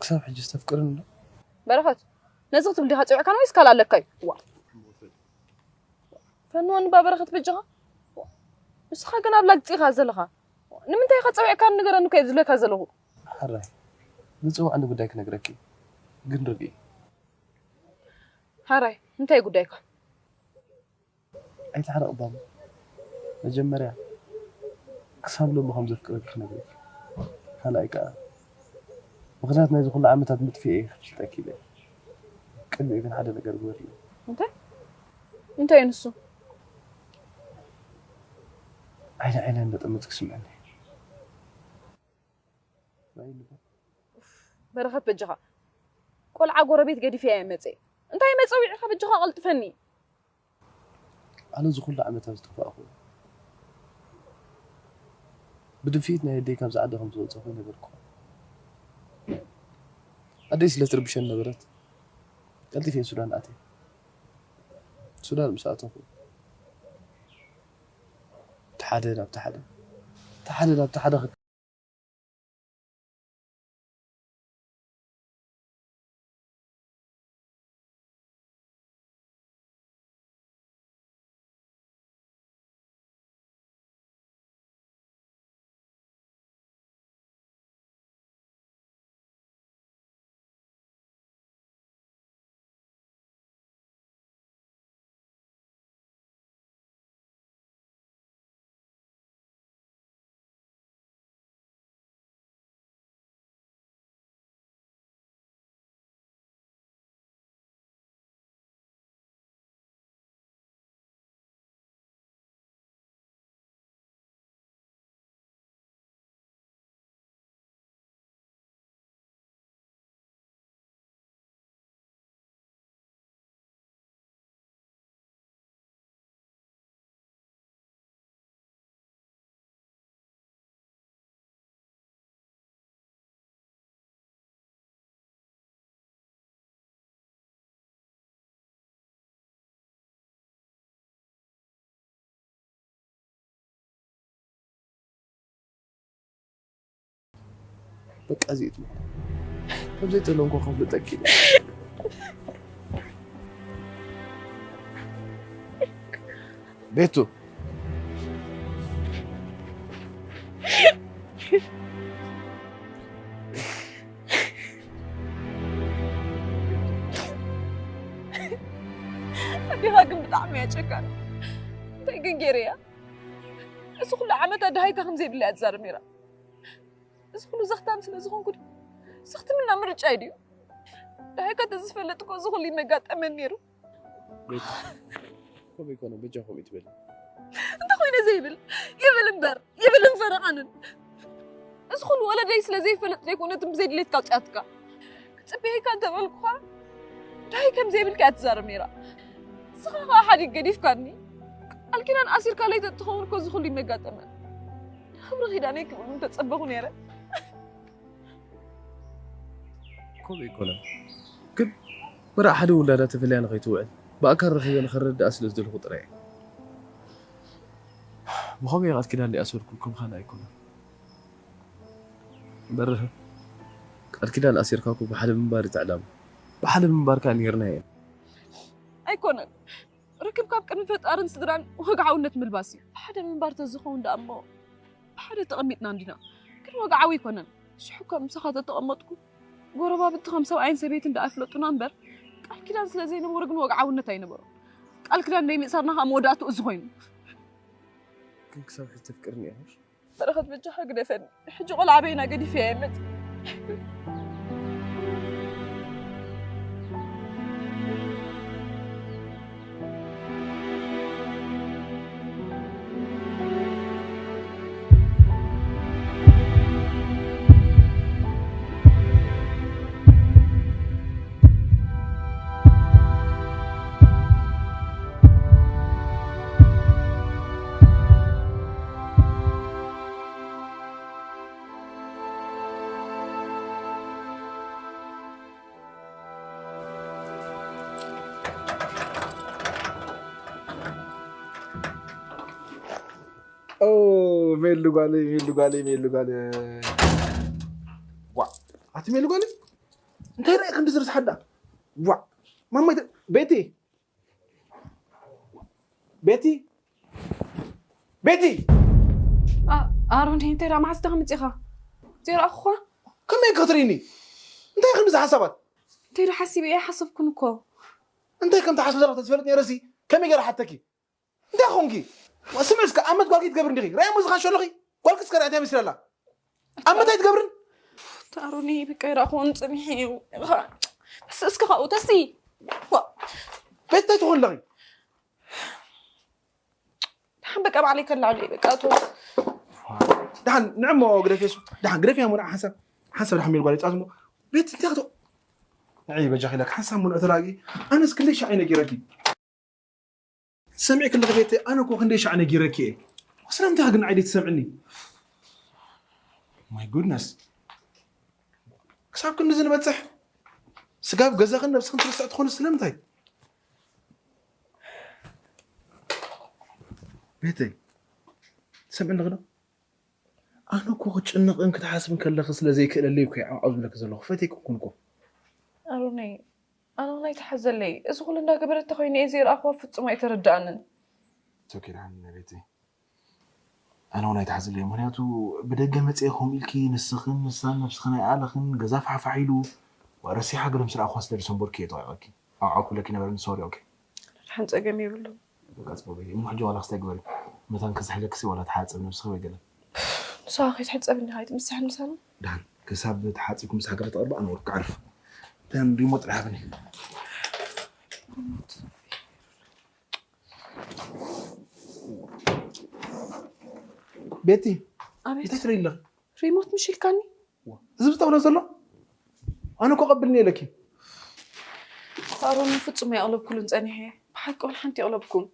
ክሳብ ሕጂ ተፍቅርኒ ዶ? በረኸት፣ ነዚ ክትብል ዲኻ ጸዊዕካኒ ወይስ ካልእ ኣለካ እዩ? ዋ። ፈንወኒ እባ በረኸት በጃኻ። ንስኻ ግን ኣብ ላግጺ ኢኻ ዘለኻ። ንምንታይ ኢኻ ጸዊዕካኒ ንገረኒ እኮ እየ ዝብለካ ዘለኹ። ሕራይ፣ ዝጽውዓኒ ጉዳይ ክነግረኪ እዩ። ግን ርግኢ። ሕራይ፣ እንታይ እዩ ጉዳይካ? ኣይትሕረቕ ባባ። መጀመርያ ክሳብ ሎሚ ከም ዘፍቅረኪ ክነግረኪ። ካልኣይ ከኣ ምኽንያት ናይዚ ኩሉ ዓመታት ምጥፍኤ ክፍልጠኪ ኢለ። ቅድሚኡ ግን ሓደ ነገር ግበርለይ። እንታይ? እንታይ እዩ ንሱ? ዓይኒ ዓይነይ እንዳጠመትኪ ስምዕኒ። በረኸት በጃኻ። ቆልዓ ጎረቤት ገዲፈያ እየ መጸ። እንታይ መጸ ውዒኻ በጃኻ ቀልጥፈኒ። ኣነ እዚ ኩሉ ዓመታት ዝጠፋእኩ ብድፍኢት ናይ ኣደይ ካብዚ ዓዲ ከም ዝወጸኹ ይነገርኩ። ኣደይ ስለ ትርብሸኒ ነበረት። ቀልጢፈ እየ ሱዳን ኣትየ። ሱዳን ምስ ኣተኹ፣ እቲ ሓደ ናብቲ ሓደ፣ እቲ ሓደ ናብቲ ሓደ በቃ እዚእቲ ከም ዘይጠለምኮ ከፍልጠኪ ኢለ። ቤቱ ኣዴኻ ግን ብጣዕሚ እያ ጨካን። እንታይ ግን ገይረ እያ? እዚ ኩሉ ዓመት ኣደሃይካ ከም ዘይብላ እያ ትዛረብ ነይራ። እዚ ኩሉ ዘኽታም ስለ ዝኾንኩ ድዩ? ዘኽትምና ምርጫ እዩ ድዩ? ደሃይካ ተዝፈልጥ እኮ እዚ ኩሉ ይመጋጠመን ነይሩ። ቤቱ ከምኡ ይኮነ በጃኹም ይትበል። እንተኾይነ ዘይብል ይብል እምበር ይብልን ፈረቓንን። እዚ ኩሉ ወለደይ ስለ ዘይፈልጥ ዘይኮነ እቲ ብዘይድሌትካ ኣውፅኣትካ። ክፅበየካ እንተበልኩኻ ዳይ ከም ዘይብልካ እያ ትዛረብ ነይራ። ንስኻ ከዓ ሓዲግ ገዲፍካኒ። ቃል ኪዳን ኣሲርካለይ ተትኸውን እኮ እዚ ኩሉ ይመጋጠመ። ክብሪ ኪዳነይ ክብል ምተፀበኹ ነይረ። ከምኡ ኣይኮነን ግን ምራእ ሓደ ውላዳ ተፈልያ ንኸይትውዕል ብኣካል ረኺበ ንኸረድኣ ስለ ዝደለኹ ጥራይ እየ። ብኸመይ ቃል ኪዳን ዲኣ ኣሰርኩልኩም ካልእ ኣይኮነን። በርህ ቃል ኪዳን ኣሲርካ እኮ ብሓደ ምንባር እዩ እቲ ዕላማ። ብሓደ ምንባር ከኣ ነይርና እየ። ኣይኮነን ርክብ ካብ ቅድሚ ፈጣርን ስድራን ወግዓውነት ምልባስ እዩ። ሓደ ምንባር ተዝኸውን ደኣ እሞ ብሓደ ተቐሚጥና እንዲና። ግን ወግዓዊ ኣይኮነን። ሽሕ እኳ ምሳኻ ተተቐመጥኩ ጎረባብቲ ከም ሰብኣይን ሰበይትን ደኣ ይፍለጡና እምበር ቃል ኪዳን ስለ ዘይነበሩ ግን ወግዓውነት ኣይነበሮም። ቃል ኪዳን ደይምእሳርና ከዓ መወዳእትኡ እዚ ኮይኑ። ግን ክሳብ ሕጂ ተፍቅርኒ ኢኻ። በረኸት በጃኻ ግደፈኒ። ሕጂ ቆልዓ በይና ገዲፈያ ይመጽእ። ኦ ሜሉ ጓለይ ሜሉ ጓለይ ሜሉ ጓለይ ዋ ኣቲ ሜሉ ጓለይ እንታይ ርእ ክንዲ ዝርስሓዳ ዋ ማማይ ቤቲ ቤቲ ቤቲ ኣሮን እንታይ ዳ መዓስ ዳኸ መፂኻ ዘይረኣኹኻ ከመይ ክትርእኒ እንታይ ክንዲ ዝሓሳባት እንታይ ዶ ሓሲበ እየ ሓሰብኩን እኮ እንታይ ከም ትሓስብ ዘለኹ ተዝፈልጥ ነይረሲ ከመይ ገይረ ሓተኪ እንታይ ኾንኪ ስምዒ እስከ ኣመት ጓልኪ ትገብር እንዲኺ ራእያ ሙዚኻ ሸሎኺ ጓልኪ እስከ ራእያ እንታይ መስለላ ኣመት ኣይትገብርን ኣሮኒ በቃ ይረኣኹን ፅኒሐ እዩ እስከ ካብኡ ተሲ ቤት እንታይ ትኾን ኣለኺ ደሓን በቃ ባዕለይ ከላዕሉ እየ በቃ እቶ ደሓን ንዕሞ ግደፍ የሱ ደሓን ግደፍ እያ ሙሉእ ሓንሳብ ሓንሳብ ደሓን ሜል ጓል ይፃት እሞ ቤት እንታይ ክቶ ንዒ በጃ ኺለክ ሓንሳብ ሙሉእ ተላጊ ኣነስ ክንደይ ሻዕ ነጊረኪ ሰሚዕ ክለኽ ቤት ኣነ እኮ ክንደይ ሻዕ ነጊረኪ እየ ስለምንታይ ግን ዓይደይ ትሰምዕኒ my goodness ክሳብ ክንዲ ዝንበፅሕ ስጋብ ገዛኽን ነብስኽን ትርስዕ ትኾኑ ስለምንታይ ቤተይ ትሰምዕኒ ኽዶ ኣነ እኮ ክትጭነቕን ክትሓስብን ከለኺ ስለ ዘይክእለለይ እኮ ዓብዓብ ዝብለኪ ዘለኹ ፈትየክኩን እኮ ኣሮነይ ኣነ ውን ኣይትሓዘለይ እዚ ኩሉ እንዳገበረት ተኾይነ እየ ዘይረኣኽዋ ፍጹም ኣይተረድኣንን ቶኪ ደሓን ቤተይ ኣነ እውን ኣይትሓዝለይ ምክንያቱ ብደገ መፅአ ከምኡ ኢልኪ ንስኽን ንሳን ነብስኽን ኣይኣለኽን ገዛ ፋሕፋሕ ኢሉ ረሲሓ ገለ ምስ ረኣኽዋ ስለ ዝሰንበርኩ እየ ጠቂቐኪ ዓብዓብ ክብለኪ ነበረኒ ሶሪ ኦኬ ሓን ጸገም የብሉን በቃ ጽቡቅ እየ እሞ ሕጂ ዋላ ክስታይ ግበሪ መታን ክዝሕለክሲ ዋላ ተሓጸብ ነብስኺ ወይ ገለ ንስኻ ከይትሕጸብ እንዲኻ ኣይትምስሕን ምሳና ደሓን ክሳብ ተሓጺብኩም ምስ ሃገር ተቐርባ ኣነ ወርክ ዓርፍ ተን ሪሞት ጥራሕ ሃብኒ ቤቲ ኣቤት እንታይ ትርኢ ኣለኺ ሪሞት ምሽ ኢልካኒ እዚ ብጣውላ ዘሎ ኣነ እኮ ቀብልኒ ኢለኪ ኣሮን ፍጹም ኣይቕለብኩሉን ጸኒሐ ብሓቂ ወላ ሓንቲ ይቕለብኩም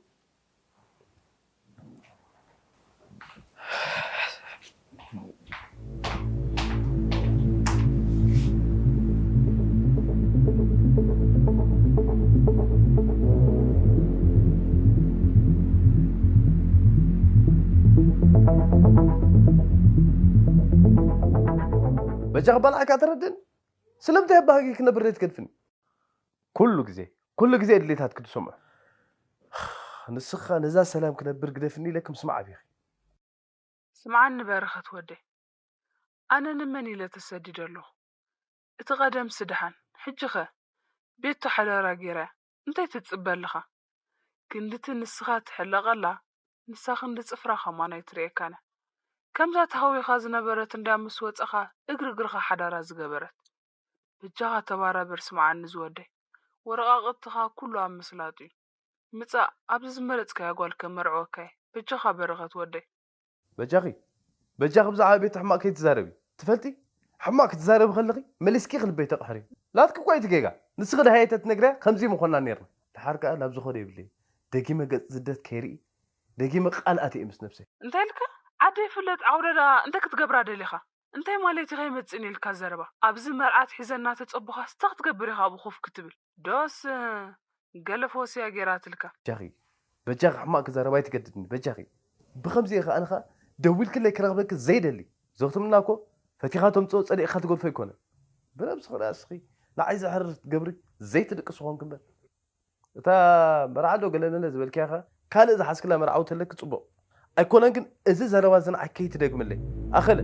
በጃኻ ባልዓካ ተረድእኒ። ስለምንታይ ኣብ ባህጊ ክነብር ዘይትገድፍኒ? ኩሉ ግዜ፣ ኩሉ ግዜ ድሌታት ክትሰምዖ። ንስኻ ነዛ ሰላም ክነብር ግደፍኒ ኢለኪ ምስማዕ ኣቢኺ። ስምዓኒ በረኸት ወደይ፣ ኣነ ንመን ኢለ ተሰዲደ ኣለኹ? እቲ ቀደምሲ ደሓን፣ ሕጂኸ? ቤቱ ሓዳራ ገይራያ፣ እንታይ ትጽበ ኣለኻ? ክንድቲ ንስኻ ትሕለቐላ፣ ንሳ ክንዲ ጽፍራ ከማን ኣይትርእየካን እያ። ከምዛ ተሃዊኻ ዝነበረት እንዳ ምስ ወጸኻ እግሪ እግርኻ ሓዳራ ዝገበረት። በጃኻ ተባራበር ስምዓኒ ዝወደይ። ወረቓቕትኻ ኩሉ ኣብ ምስላጡ እዩ። ምጻእ፣ ኣብዚ ዝመረጽካያ ጓል ከመርዕወካ እየ። በጃኻ በረኸት ወደይ። በጃኺ በጃኺ ብዛዕባ ቤቱ ሕማቕ ከይትዛረቢ። ትፈልጢ? ሕማቕ ክትዛረቢ ከለኺ መሊስኪ ክልበይ ተቕሕሪ። ናትኪ እኮ እዩ እቲ ጌጋ። ንስኺ ደሃየ ተትነግርያ ከምዚ ምኾና ኔርና። ደሓር ከኣ ናብ ዝኾነ የብለይ። ደጊመ ገጽ ዝደት ከይርኢ ደጊመ ቃል ኣትየ ምስ ነብሰይ። እንታይ ኢልካ? ዓደይ ፍለጥ ዓውደዳ እንታይ ክትገብራ ደሊኻ? እንታይ ማለት እዩ ከይመጽእን ኢልካ ዘረባ? ኣብዚ መርዓት ሒዘ እናተጸቡኻስ እንታይ ክትገብር ኢኻ ኣብኡ ኮፍ ክትብል? ዶስ ገለ ፈወስያ ገይራትልካ? በጃኺ በጃኺ ሕማቕ ክዛረብ ኣይትገድድኒ በጃኺ። ብኸምዚ ኢኻ ኣነ ኸኣ ደዊልክለይ ክረኽበኪ ዘይደሊ። ዘኽትምና እኮ ፈቲኻ ተምጽኦ ጸሊእካ ትገድፎ ኣይኮነን። ብነብስኺ ደኣ እስኺ ንዓይ ዘሕርር ክትገብሪ ዘይትድቅሲ ኾንኪ እምበር። እታ መርዓ ዶ ገለመለ ዝበልክያ ኸ ካልእ ዝሓዝክላ መርዓዊ ተለኪ ጽቡቕ ኣይኮነን፣ ግን እዚ ዘረባ እዚ ንዓይ ከይትደግምለይ። ኣኸለ።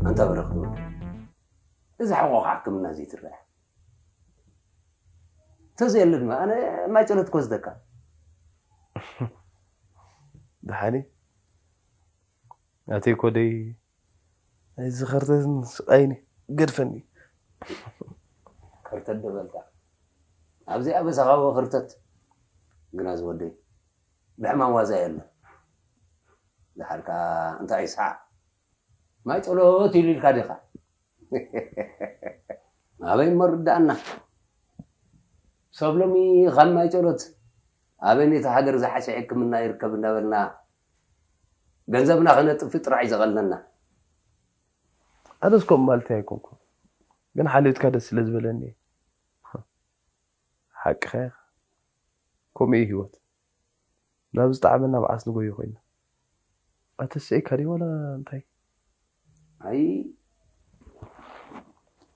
ኣንታ በረኽት ወደይ፣ እዚ ሕቖኻ ሕክምና ዘይትረአ? ተዘየለ ድማ ኣነ ማይ ጸሎት ክወስደካ። ደሓኒ ኣተይ ኮደይ፣ ናይዚ ኸርተትን ስቓይን ገድፈኒ። ከርተት ዶ በልካ? ኣብዚኣ በሳኻዎ ኸርተት። ግና ዝወደይ፣ ብሕማም ዋዛ የለን። ደሓር ከኣ እንታይ ይስሓ? ማይ ጸሎት ኢሉ ኢልካ ዲኻ? ኣበይ እሞ ርድኣና? ሰብ ሎሚ ካብ ማይ ጸሎት ኣበይ ነቲ ሃገር ዝሓሸ ሕክምና ይርከብ እንዳበልና ገንዘብና ከነጥፍእ ጥራሕ እዩ ዘቐለና። ኣነስ ከምኡ ማለተይ ኣይኮንኩን፣ ግን ሓልዮትካ ደስ ስለ ዝበለኒ እየ። ሓቅኻ ኢኻ። ከምኡ እዩ ህይወት። ናብ ዝጠዓመና መዓስ ንጎዮ ኮይና። ኣተስዒካ ድዩ ዋላ እንታይ? ኣይ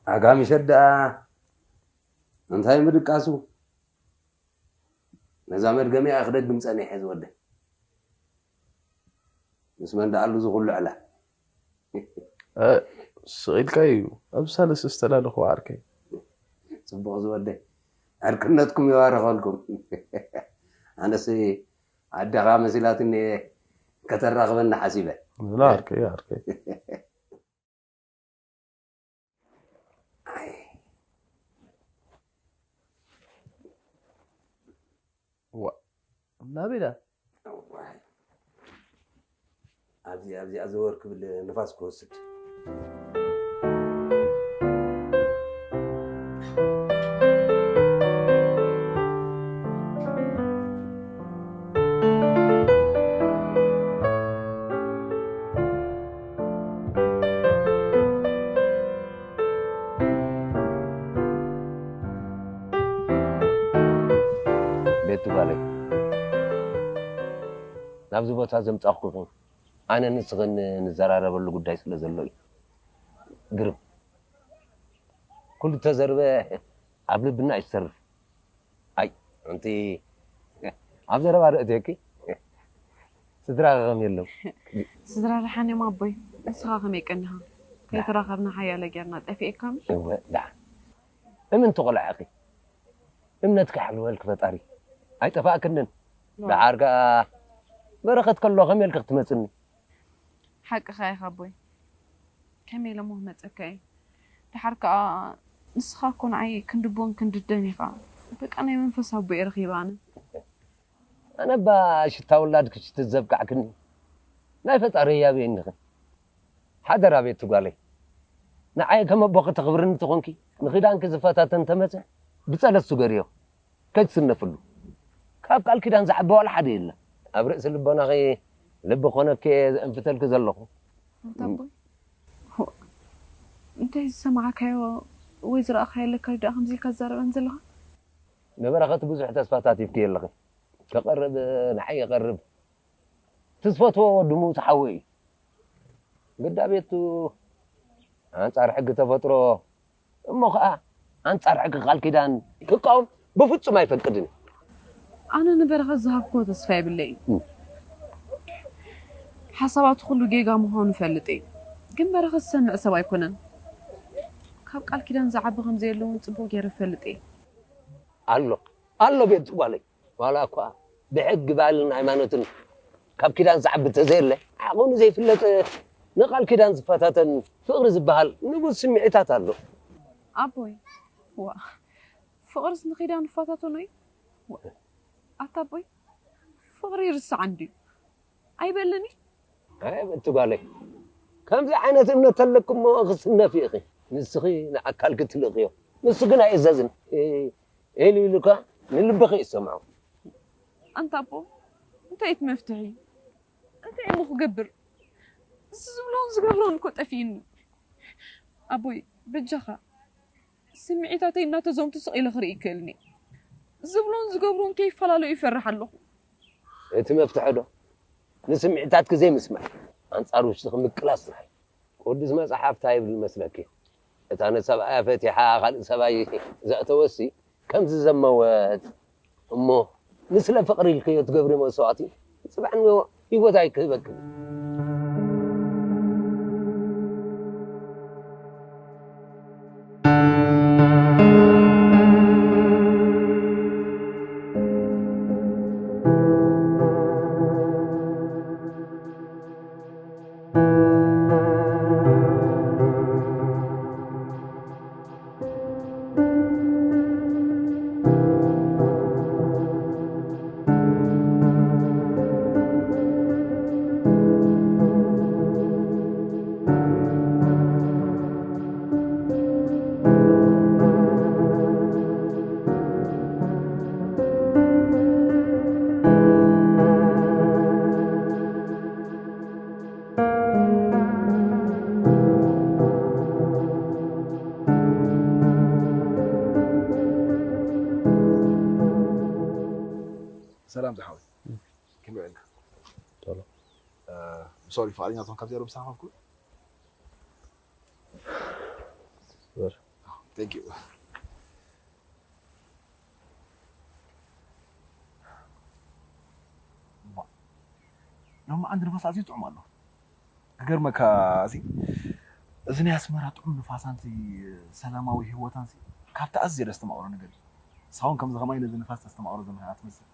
ኣጋምሸት ደኣ እንታይ ምድቃሱ? ነዛ መድገሚኣ ክደግም ጸኒሐ ዝወደይ። ምስ መን ደኣሉ ዝኹሉ ዕላል? ስቕ ኢልካ እዩ ኣብ ሳልስ ዝተላለኹ ዓርከይ። ጽቡቕ ዝወደይ፣ ዕርክነትኩም ይባርኸልኩም። ኣነስ ኣደኻ መሲላትኒ ከተራኽበኒ ሓሲበ። ላ ዓርከይ ዓርከይ። ዋ ናበይ ዳ? እዋይ፣ ኣብዚ ኣብዚኣ ዘወር ክብል ንፋስ ክወስድ። ቤቱ ጓለይ፣ ናብዚ ቦታ ዘምጻኹኺ ኣነ ንስኽን ንዘራረበሉ ጉዳይ ስለ ዘሎ እዩ። ግርም፣ ኩሉ ተዘርበ ኣብ ልብና እዩ ዝሰርፍ። ኣይ፣ ኣንቲ ኣብ ዘረባ ርእትየኪ ስድራ ከመይ ኣለዉ? ስድራ ደሓን እዮም ኣቦይ። ንስኻ ከመይ ቀኒኻ? ከይተራኸብና ሓያለ ጌርና ጠፊኤካ ምሽ? እወ፣ ደሓን። እምንቲ ቆልዓ ኢኺ። እምነትኪ ሓልወልኪ ፈጣሪ። ኣይጠፋእክንን። ደሓር ከኣ በረኸት ከሎ ከመይ ኢልኪ ክትመጽኒ? ሓቅኻ ኢኻ ኣቦይ። ከመይ ኢለ እሞ ክመጸካ እየ? ደሓር ከኣ ንስኻ እኮ ንዓይ ክንዲ ቦን ክንዲ ደም ኢኻ። በቃ ናይ መንፈስ ኣቦይ እየ ረኺበ ኣነ። ኣነ እባ ሽታ ውላድኪ ሽትት ዘብቃዕክኒ ናይ ፈጣሪ ህያብ እየ እንዲኺ። ሓደራ ቤቲ ጓለይ፣ ንዓይ ከም ኣቦኺ ተኽብርኒ ተኾንኪ፣ ንኺዳንኪ ዝፈታተን ተመጸ፣ ብጸሎት ስገርዮ። ከይትስነፍሉ። ካብ ቃል ኪዳን ዝዓቢ ዋላ ሓደ የለ። ኣብ ርእሲ ልቦናኺ ልቢ ኮነኪ እየ ዘእንፍተልኪ ዘለኹ። ኣንታ ኣቦይ፣ ሆ፣ እንታይ ዝሰማዕካዮ ወይ ዝረኣኻዮ ኣለካ ድኣ ከምዚ ኢልካ ትዛረበን ዘለኻ? ንበረኸት ብዙሕ ተስፋታት ሂብኪ ኣለኺ። ክቐርብ፣ ንዓይ ይቐርብ። ትዝፈትዎ ወዲ ምዉት ሓወይ እዩ። ግዳ ቤቱ ኣንጻር ሕጊ ተፈጥሮ እሞ ኸኣ ኣንጻር ሕጊ ቃል ኪዳን ክቃወም ብፍጹም ኣይፈቅድን። ኣነ ንበረኸት ዝሃብክዎ ተስፋ የብለይን። እም። ሓሳባቱ ኩሉ ጌጋ ምዃኑ እፈልጥ እየ። ግን በረኸት ዝሰምዕ ሰብ ኣይኮነን። ካብ ቃል ኪዳን ዝዓቢ ከም ዘየሎ እውን ጽቡቕ ገይረ እፈልጥ እየ። ኣሎ፣ ኣሎ ቤት ጓለይ። ዋላ እኳ ብሕጊ ባህልን ሃይማኖትን ካብ ኪዳን ዝዓቢ ተዘየለ፣ ዓቐኑ ዘይፍለጥ ንቃል ኪዳን ዝፈታተን ፍቕሪ ዝበሃል ንቡር ስምዒታት ኣሎ። ኣቦይ፣ ዋ፣ ፍቕርስ ንኺዳን ይፈታተኖ እዩ? ዋ፣ ኣታ ኣቦይ፣ ፍቕሪ ይርስዕ እንድዩ። ኣይበልን እዩ? ኣይ፣ ቤት ጓለይ፣ ከምዚ ዓይነት እምነት ተለክሞ ክስነፊ ኢኺ። ንስኺ ንኣካልኪ ትልእኽዮ፣ ንሱ ግን ኣይእዘዝን። እ፣ ኢሉ ኢሉካ ንልብኺ ይሰምዖ። ኣንታ ኣቦ፣ እንታይ እቲ መፍትሒ? እንታይ እሞ ክገብር? እዚ ዝብሎን ዝገብሮን እኮ ጠፊእኒ። ኣቦይ፣ በጃኻ፣ ስምዒታተይ እናተዘምቱ ስቕ ኢለ ክርኢ ይክእልኒ። ዝብሎን ዝገብሮን ከይፈላለዩ ይፈርሕ ኣለኹ። እቲ መፍትሒ ዶ? ንስምዒታትኪ ዘይምስማዕ፣ ኣንጻር ውሽጥኺ ምቅላስ ጥራይ። ቅዱስ መጽሓፍ እንታይ ይብል መስለኪ? እታ ንሰብኣያ ፈቲሓ ካልእ ሰብኣይ ዘእተወሲ ከምዚ ዘመወት። እሞ ንስለ ፍቕሪ ኢልክዮ ትገብሪ መስዋእቲ ጽባሕ ንግሆ ህይወት ኣይክህበክን። ሰላም ዝሓወይ፣ ከመይ ውዒልካ? ቶሎ። እ፣ ሶሪ፣ ፍቓደኛ ትኾን ካብዚኣ ዶ ምሳኻ ከፍኩ? በር። ቴንክ ዩ። ሎሚ ዓንዲ ንፋስ ኣዝዩ ጥዑም ኣሎ። ክገርመካ፣ እዚ፣ እዚ ናይ ኣስመራ ጥዑም ንፋሳንሲ፣ ሰላማዊ ህይወታንሲ ካብቲ ኣዝየ ዘስተማቕሮ ነገር እዩ። ንስኻ እውን ከምዚ ከማይ ነዚ ንፋስ ተስተማቕሮ ዘለኻ ትመስል።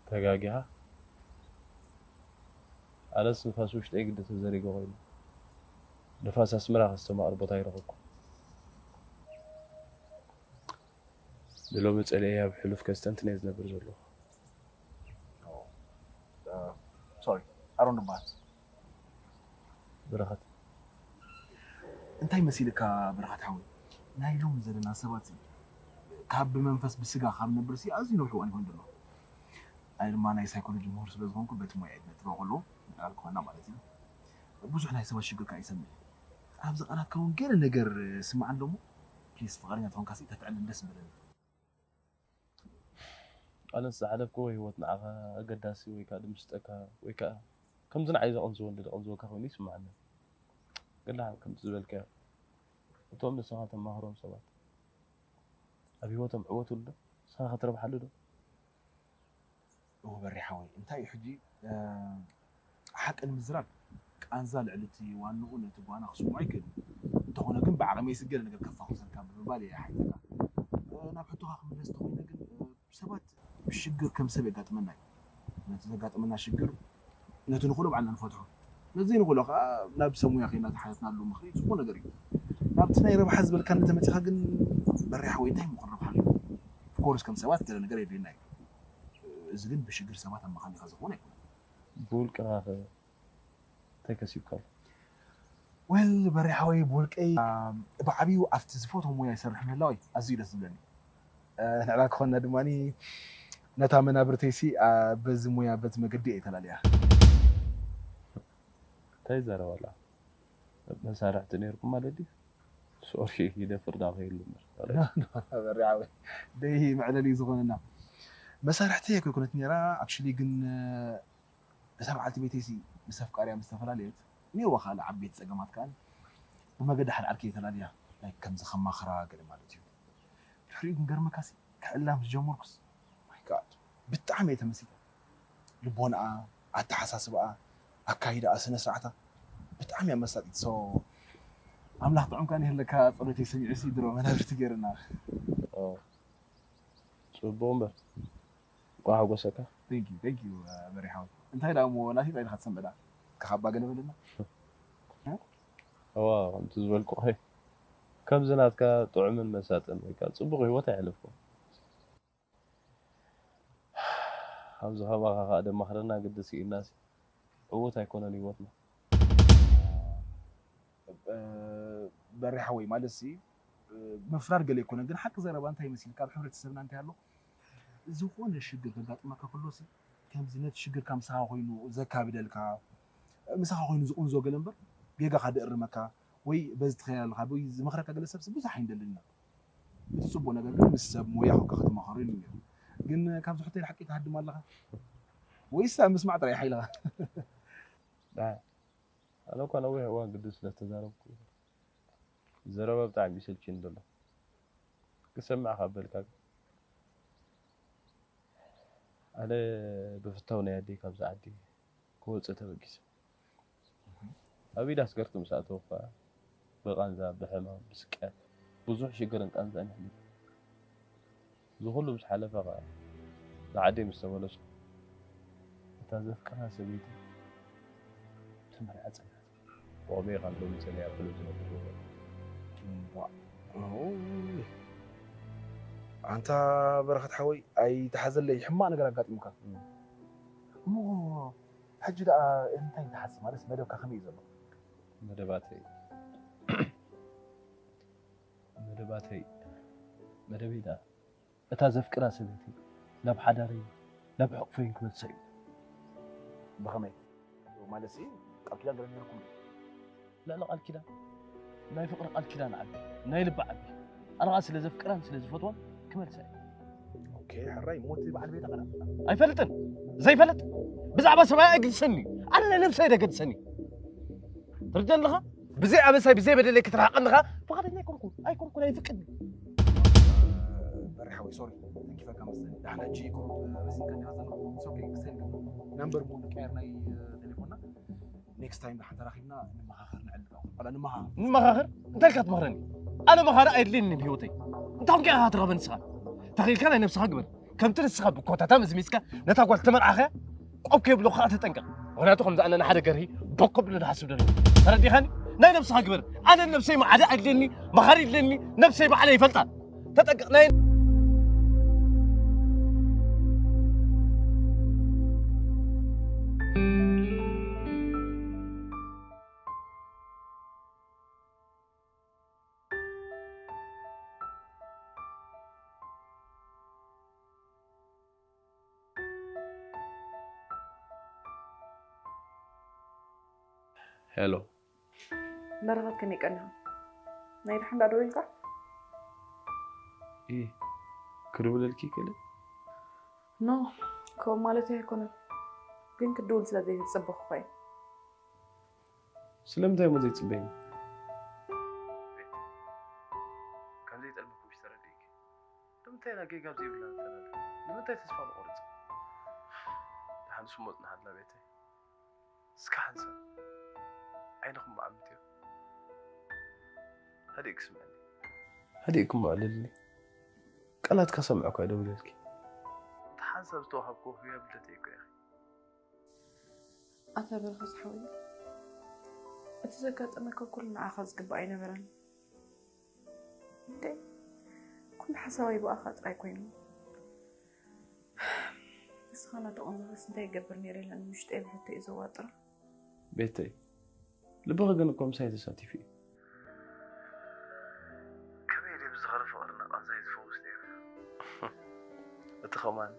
ተጋጊኻ። ኣነስ ንፋስ ውሽጠይ ግዲ ተዘሪጉ ኮይኑ። ንፋስ ኣስመራ ከስተማቕር ቦታ ኣይረኸብኩ። ንሎሚ ጸሊኤ ኣብ ሕሉፍ ከስተንትን እየ ዝነብር ዘለኹ። ሶሪ፣ ኣሮን እበሃል። በረኸት። እንታይ መሲልካ በረኸት ሓወይ? ናይ ሎሚ ዘለና ሰባት ካብ ብመንፈስ ብስጋ ካብ ነብርሲ ኣዝዩ ነዊሕ እዋን ይኾን ዘሎ። ኣነ ድማ ናይ ሳይኮሎጂ ምሁር ስለ ዝኾንኩ በቲ ሞያይ ዝነጥበ ከለዉ ምዕራብ ክኾና ማለት እዩ። ብዙሕ ናይ ሰባት ሽግር ከኣ ይሰምዕ። ኣብዚ ቃላትካ እውን ገለ ነገር ስማዕ ኣሎ እሞ ፕሊስ ፍቓደኛ ተኾንካ ሲ ተትዕልል ደስ ምበለኒ። ኣነስ ዝሓለፍክዎ ህይወት ንዓኻ ኣገዳሲ ወይ ከኣ ድምስጠካ ወይ ከኣ ከምዚ ንዓይ ዘቐንዝወኒ ዘቐንዝወካ ኮይኑ ይስምዓኒ። ግን ደሓን ከምቲ ዝበልካዮ እቶም ንስኻ ተማኽሮም ሰባት ኣብ ህይወቶም ዕወትሉ ዶ? ንስኻ ክትረብሓሉ ዶ? እወ በሬ ሓወይ፣ እንታይ እዩ ሕጂ፣ እ፣ ሓቂ ንምዝራብ ቃንዛ ልዕሊ እቲ ዋንኡ ነቲ ጓና ክስምዖ ኣይክእልን። እንተኾነ ግን ብዓቕመይ ስገለ ነገር ከፋኹሰልካ ብምባል እየ ሓይተካ። እ፣ ናብ ሕቶኻ ክምለስ እንተኾይነ ግን፣ እ፣ ሰባት ብሽግር ከም ሰብ የጋጥመና እዩ። ነቲ ዘጋጥመና ሽግር ነቲ ንኽእሎ ባዕልና ንፈትሖ። ነቲ ዘይንኽእሎ ከኣ ናብ ሰብ ሙያ ከይድና ተሓተትናሉ ምኽሪ ጽቡቕ ነገር እዩ። ናብቲ ናይ ረብሓ ዝበልካኒ እንተመጺኻ ግን በሬ ሓወይ እንታይ እሞ ክንረብሓሉ? ኦፍኮርስ ከም ሰባት ገለ ነገር የድልየና እዩ። እዚ ግን ብሽግር ሰባት ኣማኻኒኻ ዝኸውን ኣይኮነን። ብውልቅኻ ከ እንታይ ከሲብካ ኣሎ? ወል በሪ ሓወይ ብውልቀይ ብዓብዩ ኣብቲ ዝፈትዎ ሙያ ይሰርሕ ምህላወይ ኣዝዩ ደስ ዝብለኒ። ንዕላ ክኾንና ድማ ነታ መናብርተይሲ በዚ ሙያ በዚ መገዲ እየ ተላልያ። እንታይ ይዛረባላ? መሳርሕቲ ነይርኩም ማለት ድዩ? ሶሪ ይደፍር ዳ ከይሉ በሪ ሓወይ ደይ መዕለሊ ዝኾነና መሳርሕቲ ኣይኮይኮነት ነራ። ኣክቹሊ ግን እዛ በዓልቲ ቤተይሲ ምስ ኣፍቃሪያ ምስ ተፈላለየት እኒኦዋ ካልእ ዓበይቲ ፀገማት ከኣ ብመገዲ ሓደ ዓርኪ ተላልያ። ላይክ ከምዚ ከማኽራ ገለ ማለት እዩ። ድሕሪኡ ግን ገርመካሲ ክዕላ ምስ ጀመርኩስ ማይ ጋድ ብጣዕሚ እየ ተመሲጠ። ልቦንኣ፣ ኣተሓሳስባኣ፣ ኣካይዳኣ፣ ስነ ስርዓታ ብጣዕሚ እያ መሳጢት። ሶ ኣምላኽ ጥዑም ከኣ ይህለካ። ፀሎተይ ሰሚዑ ሲ ድሮ መናብርቲ ገይርና። ፅቡቅ እምበር እንኳዕ ሓጎሰካ። Thank you, thank you በሪሓዊ። እንታይ ደኣ እሞ ናተይ ጥራይ ኢኻ ትሰምዕ ደኣ? ካኻባ ገለ በለና። እዋ ከምቲ ዝበልኩኺ ከምዚ ናትካ ጥዑምን መሳጥን ወይ ከዓ ፅቡቅ ህይወት ኣይሕለፍኩም። ከምዚ ከማኻ ከዓ ደማኽረና ግዲ ስኢንናሲ ዕዉት ኣይኮነን ህይወትና። በሪሓወይ ማለት ሲ ምፍራድ ገለ ኣይኮነን፣ ግን ሓቂ ዘረባ እንታይ መሲልካ ኣብ ሕብረተሰብና እንታይ ኣሎ ዝኾነ ሽግር ከጋጥመካ ከሎ ሲ ከምዚ ነቲ ሽግርካ ምሳኻ ኮይኑ ዘካብደልካ ምሳኻ ኮይኑ ዝቕንዞ ገለ እምበር ጌጋኻ ደእርመካ ወይ በዚ ትኸይድ ኣለኻ ወይ ዝመኽረካ ገለ ሰብ ብዙሕ ኣይንደልን ኢና። እቲ ፅቡቅ ነገር ግን ምስ ሰብ ሞያ ኮንካ ክትመኸሩ ኢሉ ነይሩ። ግን ካብዚ ሕቶይ ሓቂ ትሃድም ኣለኻ ወይስ ኣብ ምስማዕ ጥራይ ሓይልኻ? ኣነ እኳ ነዊሕ እዋን ግዲ ስለተዛረብኩ ዘረባ ብጣዕሚ ይሰልችኒ ዘሎ። ክሰምዕ ካብ በልካ ግን ኣነ ብፍታው ናይ ኣደይ ካብዚ ዓዲ ክወፅእ ተበጊሰ። ኣብ ኢድ ኣስገርቲ ምስ ኣተወ ከዓ ብቓንዛ፣ ብሕማም፣ ብስቅያት ብዙሕ ሽግርን ቃንዛን ኣሕሊፈ። እዚ ኩሉ ምስ ሓለፈ ከዓ ንዓደይ ምስ ተመለስኩ እታ ዘፍቅራ ሰበይቲ ተመርዓ ፀኒሓ። ብቕድሚኡ ካብ ሎሚ ጸኒሓ ክልል ዝነብር ዘሎ። ኣንታ በረኸት ሓወይ ኣይትሓዘለይ፣ ሕማቕ ነገር ኣጋጢሙካ። እሞ ሕጂ ደኣ እንታይ ትሓስብ? ማለት መደብካ ከመይ እዩ ዘሎ? መደባተይ መደባተይ መደበይ ደኣ እታ ዘፍቅራ ሰበይቲ ናብ ሓዳረይ ናብ ሕቕፈይን ክመልሳ እዩ። ብኸመይ? ማለት ሲ ቃል ኪዳን ገለ ነይርኩም ዶ? ልዕሊ ቃል ኪዳን ናይ ፍቕሪ ቃል ኪዳን ዓቢ ናይ ልቢ ዓቢ ኣነ ኸኣ ስለ ዘፍቅራን ስለ ዝፈትዋን ክመልሳ እዩ። ኦኬ ሕራይ ሞት በዓል ቤታ ኸዳ ኣይፈልጥን ዘይፈልጥ ብዛዕባ ሰብኣይ ኣይገድሰኒ ኣነ ናይ ነብሰይ ደገድሰኒ ትርደን ኣለኻ ብዘይ ኣበሳይ ብዘይ በደለይ ክትረሓቐኒ ኸኣ ፍቓደኛ ኣይኮንኩን ኣይኮንኩን ኣይፍቅድን በሪ ሓወይ ሶሪ ተንኪፈካ መሰለኒ ዳሕና እጂ ቁሩብ ረሲንካ ዲኻ ዘለኹ ሶሪ ክሰል ናምበር ሞ ንቀየር ናይ ቴሌፎንና ኔክስት ታይም ዳሓን ተራኺብና ንመኻኸር ንዕልል ዋላ ንመኻኸር ንመኻኸር እንታይ ኢልካ ትመኽረኒ ኣነ መኻሪ ኣየድልየኒ ብህይወተይ እንታይ ኮንካ ኢኻ ትረኸበኒ ንስኻ ተኺልካ ናይ ነብስኻ ግበር ከምቲ ንስኻ ብኮታታ መዝሚዝካ ነታ ጓል ተመርዓኸያ ቆብ ከይብሎ ከዓ ተጠንቀቕ ምኽንያቱ ከምዚ ኣነ ንሓደ ገርሂ ቦኮ ብሎ ዝሓስብ ደሎ ተረዲኻኒ ናይ ነብስኻ ግበር ኣነ ነብሰይ መዓደ ኣድልየኒ መኻሪ ይድልየኒ ነብሰይ ባዕለ ይፈልጣ ተጠንቀቕ ናይ ሄሎ በረኸት ከመይ ቀኒኻ? ናይ ደሓን ዳ ደዊልካ? ኢ ክድውለልኪ ይክእል? ኖ ከምኡ ማለት ኣይኮነን፣ ግን ክድውል ስለ ዘይተጸበኹ እየ። ስለምንታይ እሞ ዘይትጽበይኒ? ከም ዘይጠልበኩምሽ ተረዲእኪ። ንምንታይ ኢና ጌጋ ኣብ ዘይብልና ንፈላለ? ንምንታይ ተስፋ ንቖርጽ? ደሓን ስሞት ንሓድላ ቤተይ። እስከ ሓንሳብ ዓይንኹም መዓምትዮ። ሃዲእኪ ስምዕኒ። ሃዲእኪ እሞ ኣዕልልኒ። ቃላትካ ሰምዐ እኳ ደውለልኪ። እቲ ሓንሳብ ዝተዋሃብክዎ ህያብ ልደተይ እኮ ኢኺ። ኣታ በረኸት ሓወይ፣ እቲ ዘጋጠመካ ኩሉ ንዓኻ ዝግባእ ኣይነበረን። እንዴ፣ ኩሉ ሓሳበይ ብኣኻ ጥራይ ኮይኑ። ንስኻ እናተቖንዘፈስ እንታይ ይገብር ነይረ ኢለ ንውሽጠይ ብሕቶ እዩ ዘዋጥራ። ቤተይ፣ ልብኺ ግን እኮ ምሳይ ተሳቲፉ እዩ። ከመይ ድዩ ብዝኸረ ፍቕርና ቃንዛይ ዝፈውስ ነይሩ? እቲ ኸማን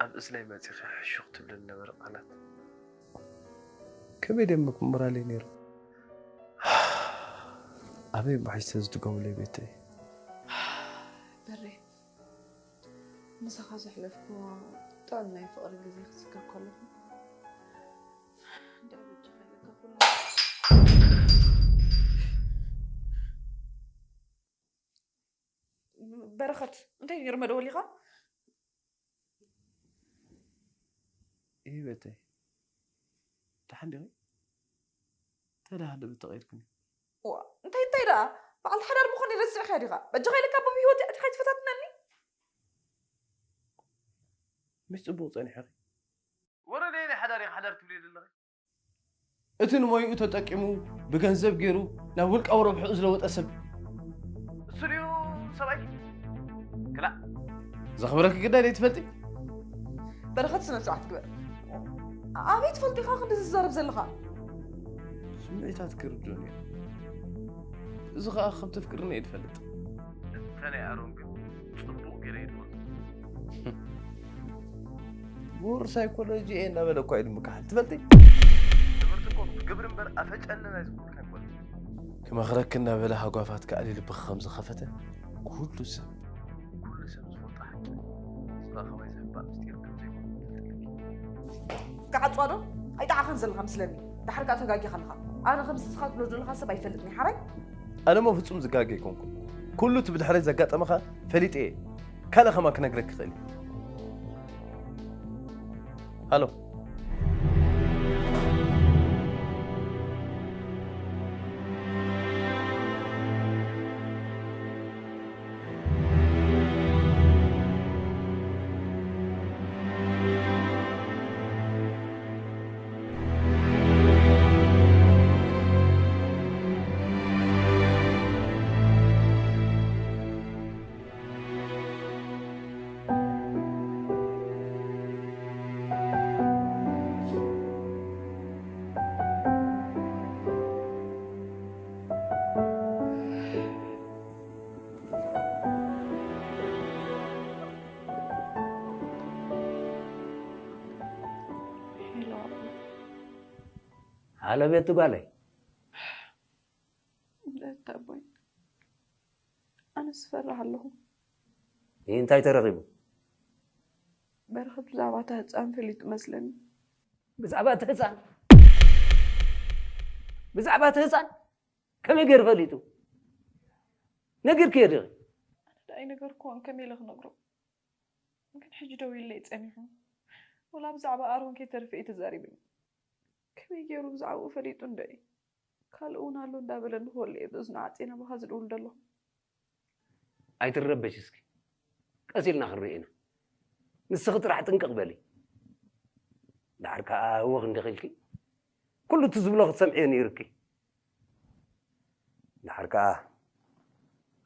ኣብ እዝነይ መጺኺ ሕሹኽ ትብሊ ዝነበረ ቃላት ከመይ ድዮም ምክምራለይ ነይሩ? ኣበይ ባሕሽተ ዝድገሙለይ ቤተይ? በሬ፣ ምሳኻ ዘሕለፍኩዎ ጥዑም ናይ ፍቕሪ ግዜ ክዝክር ከለኹ፣ እንድዒ በጃኻ ኢለካ ኩሉ በረኸት፣ እንታይ ነይሩ መደወሊኻ? ይበተይ፣ ደሓን ዲኺ? እንታይ ደኣ ሃለ ብተቐይርክኒ? ዋ፣ እንታይ እንታይ ደኣ? በዓልቲ ሓዳር ምዃነይ ረሲዕካዮ ዲኻ? በጃኻ ኢለካ እባ ብህይወተይ ኣቲኻ ኣይትፈታትነኒ። ምስ ጽቡቕ ጸኒሕኺ። ወረ ደይ ናይ ሓዳር ኢኻ ሓዳር ትብሊ ዘለኺ? እቲ ንሞይኡ ተጠቂሙ ብገንዘብ ገይሩ ናብ ውልቃዊ ረብሕኡ ዝለወጠ ሰብ እሱ ድዩ ሰብኣይኪ? ክላእ ዘኽብረኪ ግዳይ ደይትፈልጢ? በረኸት ስነ ስርዓት ግበር። ኣበይ ትፈልጢ ኢኻ ክንድዚ ዝዛረብ ዘለኻ? ስምዒታት ክርድኡኒ እዮም። እዚ ኸኣ ከም ተፍቅርኒ እየ ዝፈልጥ። እተ ናይ ኣሮን ግን ጽቡቕ ገይረ እየ ዝፈልጦ። ምሁር ሳይኮሎጂ እየ እናበለ እኳ እዩ ዝምክሓል ትፈልጢ? ትምህርቲ እኮ ብግብሪ እምበር ኣፈጨለና ዝብሉካ ኣይኮነን። ክመኽረኪ እናበለ ሃጓፋት ከኣሊ ልብኺ ከም ዝኸፈተ ኩሉ ሰብ ኩሉ ሰብ ዝፈልጦ ሓቂ እዩ። ንስኻ ከማይ ዘሕባእ ምስጢር ከም ዘይኮነ ትፈልጥ ኣለኪ። ክዓጽዋ ዶ? ኣይጠዓኻን ዘለኻ ምስለኒ። ዳሕር ከኣ ተጋጊኻ ኣለኻ። ኣነ ከም ንስኻ ትብሎ ዘለኻ ሰብ ኣይፈልጥን እየ ሓራይ። ኣነ እሞ ፍጹም ዝጋገ ኣይኮንኩን። ኩሉ እቲ ብድሕረይ ዘጋጠመኻ ፈሊጠ እየ። ካልእ ከማን ክነግረኪ ይኽእል እየ። ሃሎ። ሄሎ፣ ሃሎ ቤቲ ጓለይ። ደታ ኣቦይ፣ ኣነስ እፈርሕ ኣለኹ። ይህ እንታይ ተረኺቡ? በረኸት ብዛዕባ እታ ህፃን ፈሊጡ መስለኒ። ብዛዕባ እቲ ህፃን ብዛዕባ እቲ ህፃን ከመይ ገይሩ ፈሊጡ? ነጊርክዮ ዲኺ? ኣነ ደኣ ኣይነገርክዎን፣ ከመይ ኢለ ክነግሮ? ግን ሕጂ ደዊለይ ጸኒሑ። ወላ ብዛዕባ ኣሮን ከይተርፍ እዩ ተዛሪብኒ። ከመይ ገይሩ ብዛዕባኡ ፈሊጡ እንዶ እዩ? ካልእ እውን ኣሎ እንዳበለ እንድኾሉ እየ ብእዝኑ ዓጺነ ብኻ ዝድውል ዘለኹ። ኣይትረበሽ እስኪ፣ ቀስ ኢልና ክንርኢ ኢና። ንስኺ ጥራሕ ጥንቅቕ በሊ። ደሓር ከኣ እወ ክንዲ ኺልኪ ኩሉ እቲ ዝብሎ ክትሰምዕዮ ነይርኪ። ደሓር ከኣ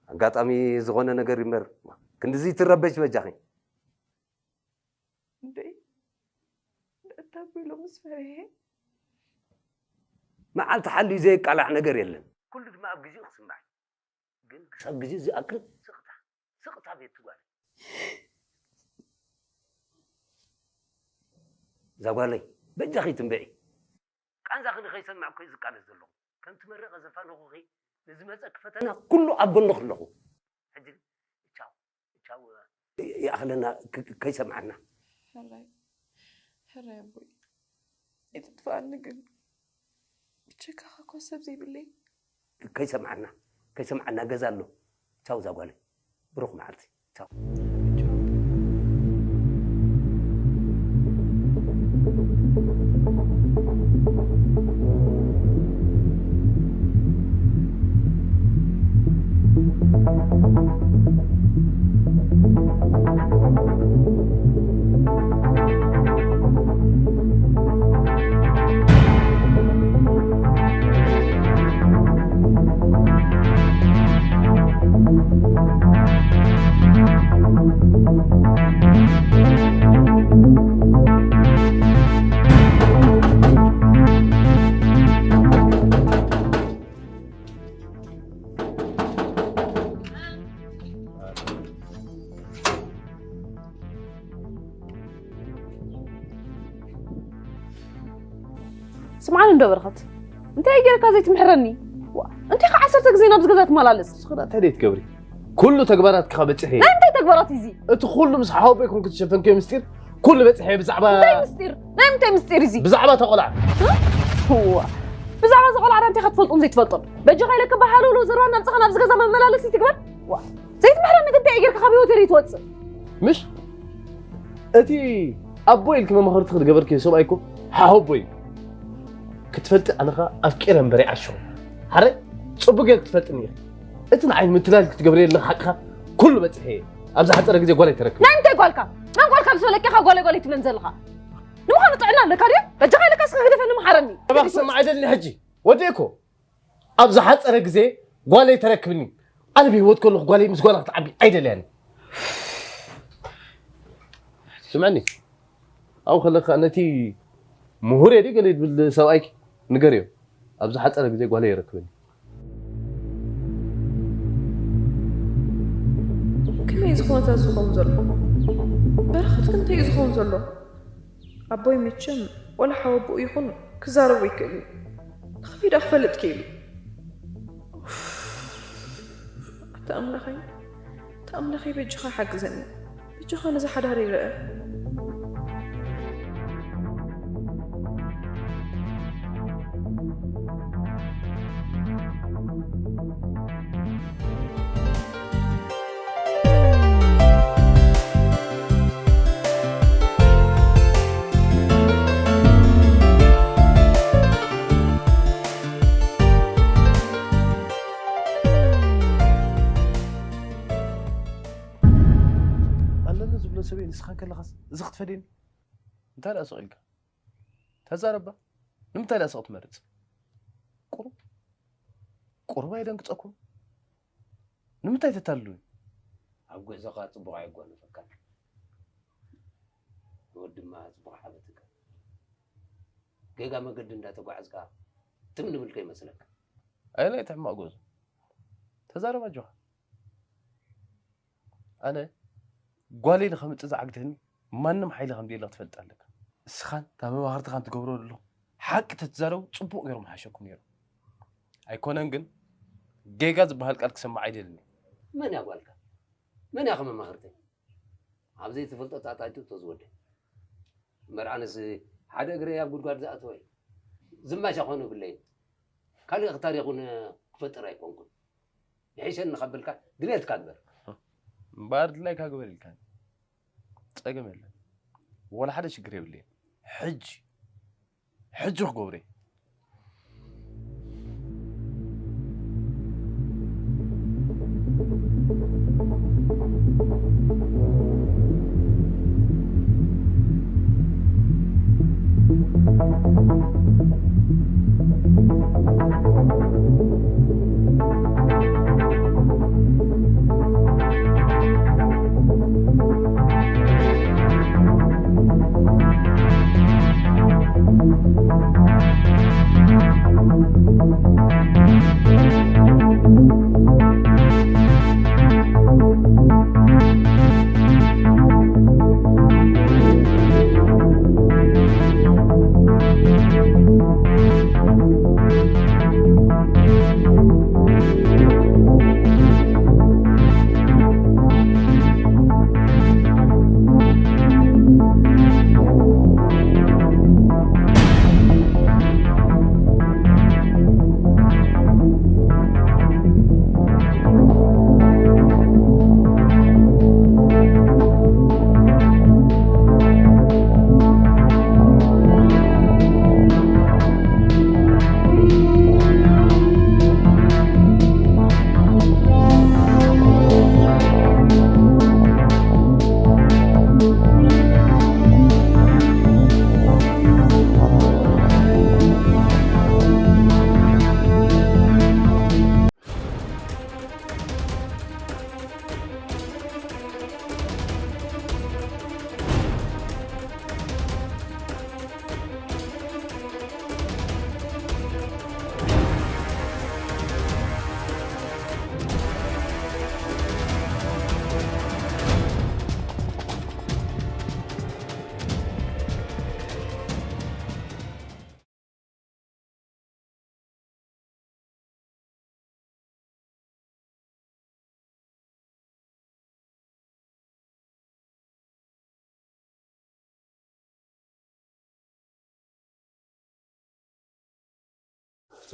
ኣጋጣሚ ዝኾነ ነገር ይመር ክንድዚ ትረበሽ በጃኺ። እንደይ እታ ኣቦይ ሎምስ ፈሪሐ። መዓልቲ ሓልዩ ዘይቃላዕ ነገር የለን። ኩሉ ድማ ኣብ ግዜኡ ክስማዕ እዩ። ግን ክሳብ ግዜ ዝኣክል ስቕታ ስቕታ ቤት ትጓል እዛ ጓለይ በጃኺ ትንበዒ። ቃንዛኺ ንኸይሰምዕ እኮ እዩ ዝቃለስ ዘለኹ። ከምቲ መሪቐ ዘፋነኹኺ ንዝመፀኪ ፈተና ኩሉ ኣብ ጎንኺ ኣለኹ። ሕጂ ግን ቻው ቻው ይኣኽለና። ከይሰምዓና። ሕራይ ሕራይ ኣቦይ ኣይትጥፍኣኒ ግን ብቸካኻ እኳ ሰብ ዘይብለይ። ከይሰምዓና ከይሰምዓና ገዛ ኣሎ። ቻው እዛ ጓለይ። ብሩኽ መዓልቲ። ቻው። ስምዓኒ እንዶ በረኸት፣ እንታይ ጌርካ ዘይትምሕረኒ? ዋ፣ እንታይ ከ ዓሰርተ ግዜ ናብዚ ገዛ ትመላለስ? ንስኺ እንታይ ደይ ትገብሪ? ኩሉ ተግባራትካ በጺሐ። ናይ እንታይ ተግባራት እዚ? እቲ ኩሉ ምስ ሓወቦይ ኮንኩ ትሸፈንክዮ ምስጢር ኩሉ በጺሐ ብዛዕባ እንታይ ምስጢር? ናይ እንታይ ምስጢር እዚ? ብዛዕባ ተቆልዓ። ዋ፣ ብዛዕባ ዘቆልዓ እንታይ ክትፈልጡን ዘይትፈልጡን? በጃኻ ኢለካ ባህልውሎ ዘረባ ናብጽኻ ናብዚ ገዛ መመላለሲ ትግበር? ዋ፣ ዘይትምሕረኒ ግን እንታይ ጌርካ ካብ ህይወተይ ትወጽእ? ምሽ እቲ ኣቦ ኢልኪ መማኽርቲ ክትገበርኪ ሰብኣይ እኮ ሓወቦ እዩ። ክትፈልጢ ኣነ ኸኣ ኣፍቂረ እምበሪ ዓሾ። ሓረ ጽቡቅ ጌር ክትፈልጥኒ ኢኺ። እቲ ንዓይ ምትላል ክትገብሪ የለ ሓቅኻ ኩሉ በጽሐ እየ። ኣብዚ ሓጸረ ግዜ ጓል ኣይተረክብ። ናይ እንታይ ጓልካ? መን ጓልካ ምስ በለኪኻ ጓለ ጓለ ትብለን ዘለኻ? ንምዃኑ ጥዕና ኣለካ ድዩ? በጃኻ ኢለካ እስከ ግደፈኒ መሓረኒ። ተባኽ ሰማዕ ኣይደልን ሕጂ። ወዲ እኮ ኣብ ዝሓጸረ ግዜ ጓለይ ተረክብኒ። ኣነ ብህይወት ከለኹ ጓለይ ምስ ጓላ ክትዓቢ ኣይደልያን። ስምዕኒ፣ ኣብኡ ከለካ ነቲ ምሁር እየ ድዩ ገለ ዝብል ሰብኣይኪ ንገርዮ። ኣብ ዝሓጸረ ግዜ ጓለይ የረክብኒ። ከመይ ዝኾነ ዝኸውን ዘሎ? በረኸት ግን እንታይ እዩ ዝኸውን ዘሎ? ኣቦይ መቸም ወላ ሓወቦኡ ይኹን ክዛረቦ ይክእል እዩ። ንኸመይ ደኣ ክፈልጥ ክኢሉ? ኣታ ኣምላኸይ፣ ኣታ ኣምላኸይ በጃኻ ሓግዘኒ። በጃኻ ነዚ ሓዳረይ ርኣ። ኣለኒ ዝብሎ ሰብ እየ። ንስኻ እንከለኻስ እዚ ክትፈድየኒ? እንታይ ደኣ ስቕ ኢልካ? ተዛረባ። ንምንታይ ደኣ ስቕ ትመርጽ? ቁሩብ ቁሩብ ኣይደንግጸኩም? ንምንታይ ተታልሉኒ? ኣብ ጉዕዞኻ ጽቡቕ ኣየጓነፈካን። ንወድ ድማ ጽቡቕ ሓበትካ። ጌጋ መገዲ እንዳተጓዕዝካ ትም ንብል ከይመስለካ። ኣየናይ እቲ ሕማቕ ጉዕዞ? ተዛረብ ኣጆኻ። ኣነ ጓለይ ንኸምጽእ ዝዓግተኒ ማንም ሓይሊ ከም ዘየለ ክትፈልጥ ኣለካ። እስኻን እታ መማኽርትኻን ትገብሮ ዘለኹም ሓቂ ተትዛረቡ ጽቡቕ ገይሩ ምሓሸኩም ነይሩ። ኣይኮነን ግን ጌጋ ዝበሃል ቃል ክሰምዕ ኣይደልን እየ። መን እያ ጓልካ? መን እያ ከመማኽርተይ? ኣብ ዘይትፈልጦ ጣጣይቱ ተዝወደ። እምበር ኣነስ ሓደ እግረይ ኣብ ጉድጓድ ዝኣተወ እየ። ዝማሻ ኮነ ብለይ ካልእ ታሪኽ እውን ክፈጥር ኣይኮንኩን። ይሕሸኒ ካብ በልካ ድሌትካ ግበር። እምበኣር ድላይካ ግበር ኢልካኒ። ጸገም የለን። ወላ ሓደ ሽግር የብለይን። ሕጂ ሕጂ ክገብሮ እየ።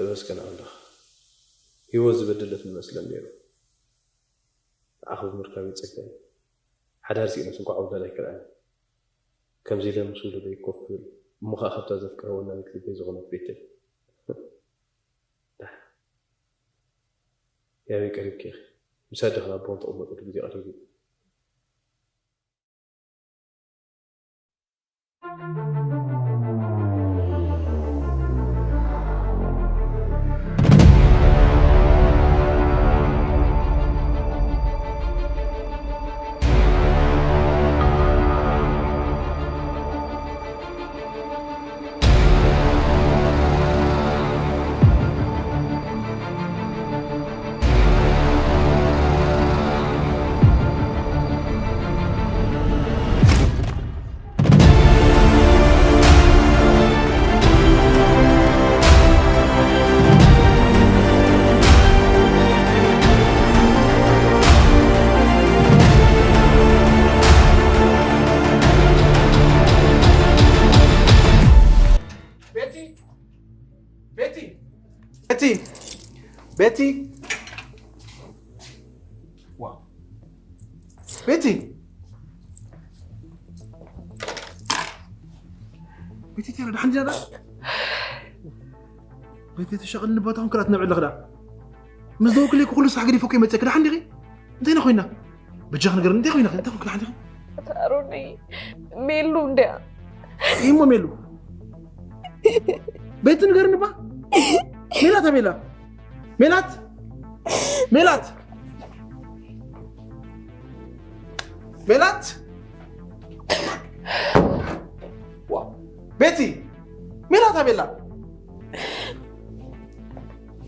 ተመስገን ኣምላኽ። ህይወት ዝበደለት ንመስለን ነይሩ። ንዓኺ ብምርካብ ይጸግበኒ። ሓዳር ስኢነስ እንኳዕ ውላድ ኣይከልኣኒ። ከምዚ ኢለ ምስ ውሉደይ ኮፍ ክብል፣ እሞ ኸኣ ካብታ ዘፍቅራ ወናኒት ልበይ ዝኾነት ቤተይ። ያበይ ቀሪብኪ ኢኺ? ምስ ኣደኺ ናብ ቦን ተቐመጥሉ ግዜ ቀሪቡ እዩ። ቤቲ፣ ቤቲ፣ ቤቲ፣ ቤቲ፣ ዋው፣ ቤቲ፣ ቤቲ፣ ተረዳሕኒ ዳዳ። ቤቲ፣ ተሸቕልኒ ቦታ ኹን ክላት ነብዕልኽ ዳ። ምስ ደወልኩልኪ ኩሉ ስራሕ ገዲፈ እኮ ይመጸኪ። ደሓን ዲኺ? እንታይ ኢና ኮይና? በጃኺ ንገርኒ፣ እንታይ ኮይና? እንታይ ኮይና? ደሓን ዲኺ? ኣሮኒ፣ ሜሉ እንድያ። እሞ ሜሉ። ቤቲ ንገርኒ ባ። ሜላት ኣቤላ። ሜላት። ሜላት። ሜላት። ዋው። ቤቲ። ሜላት ኣቤላ።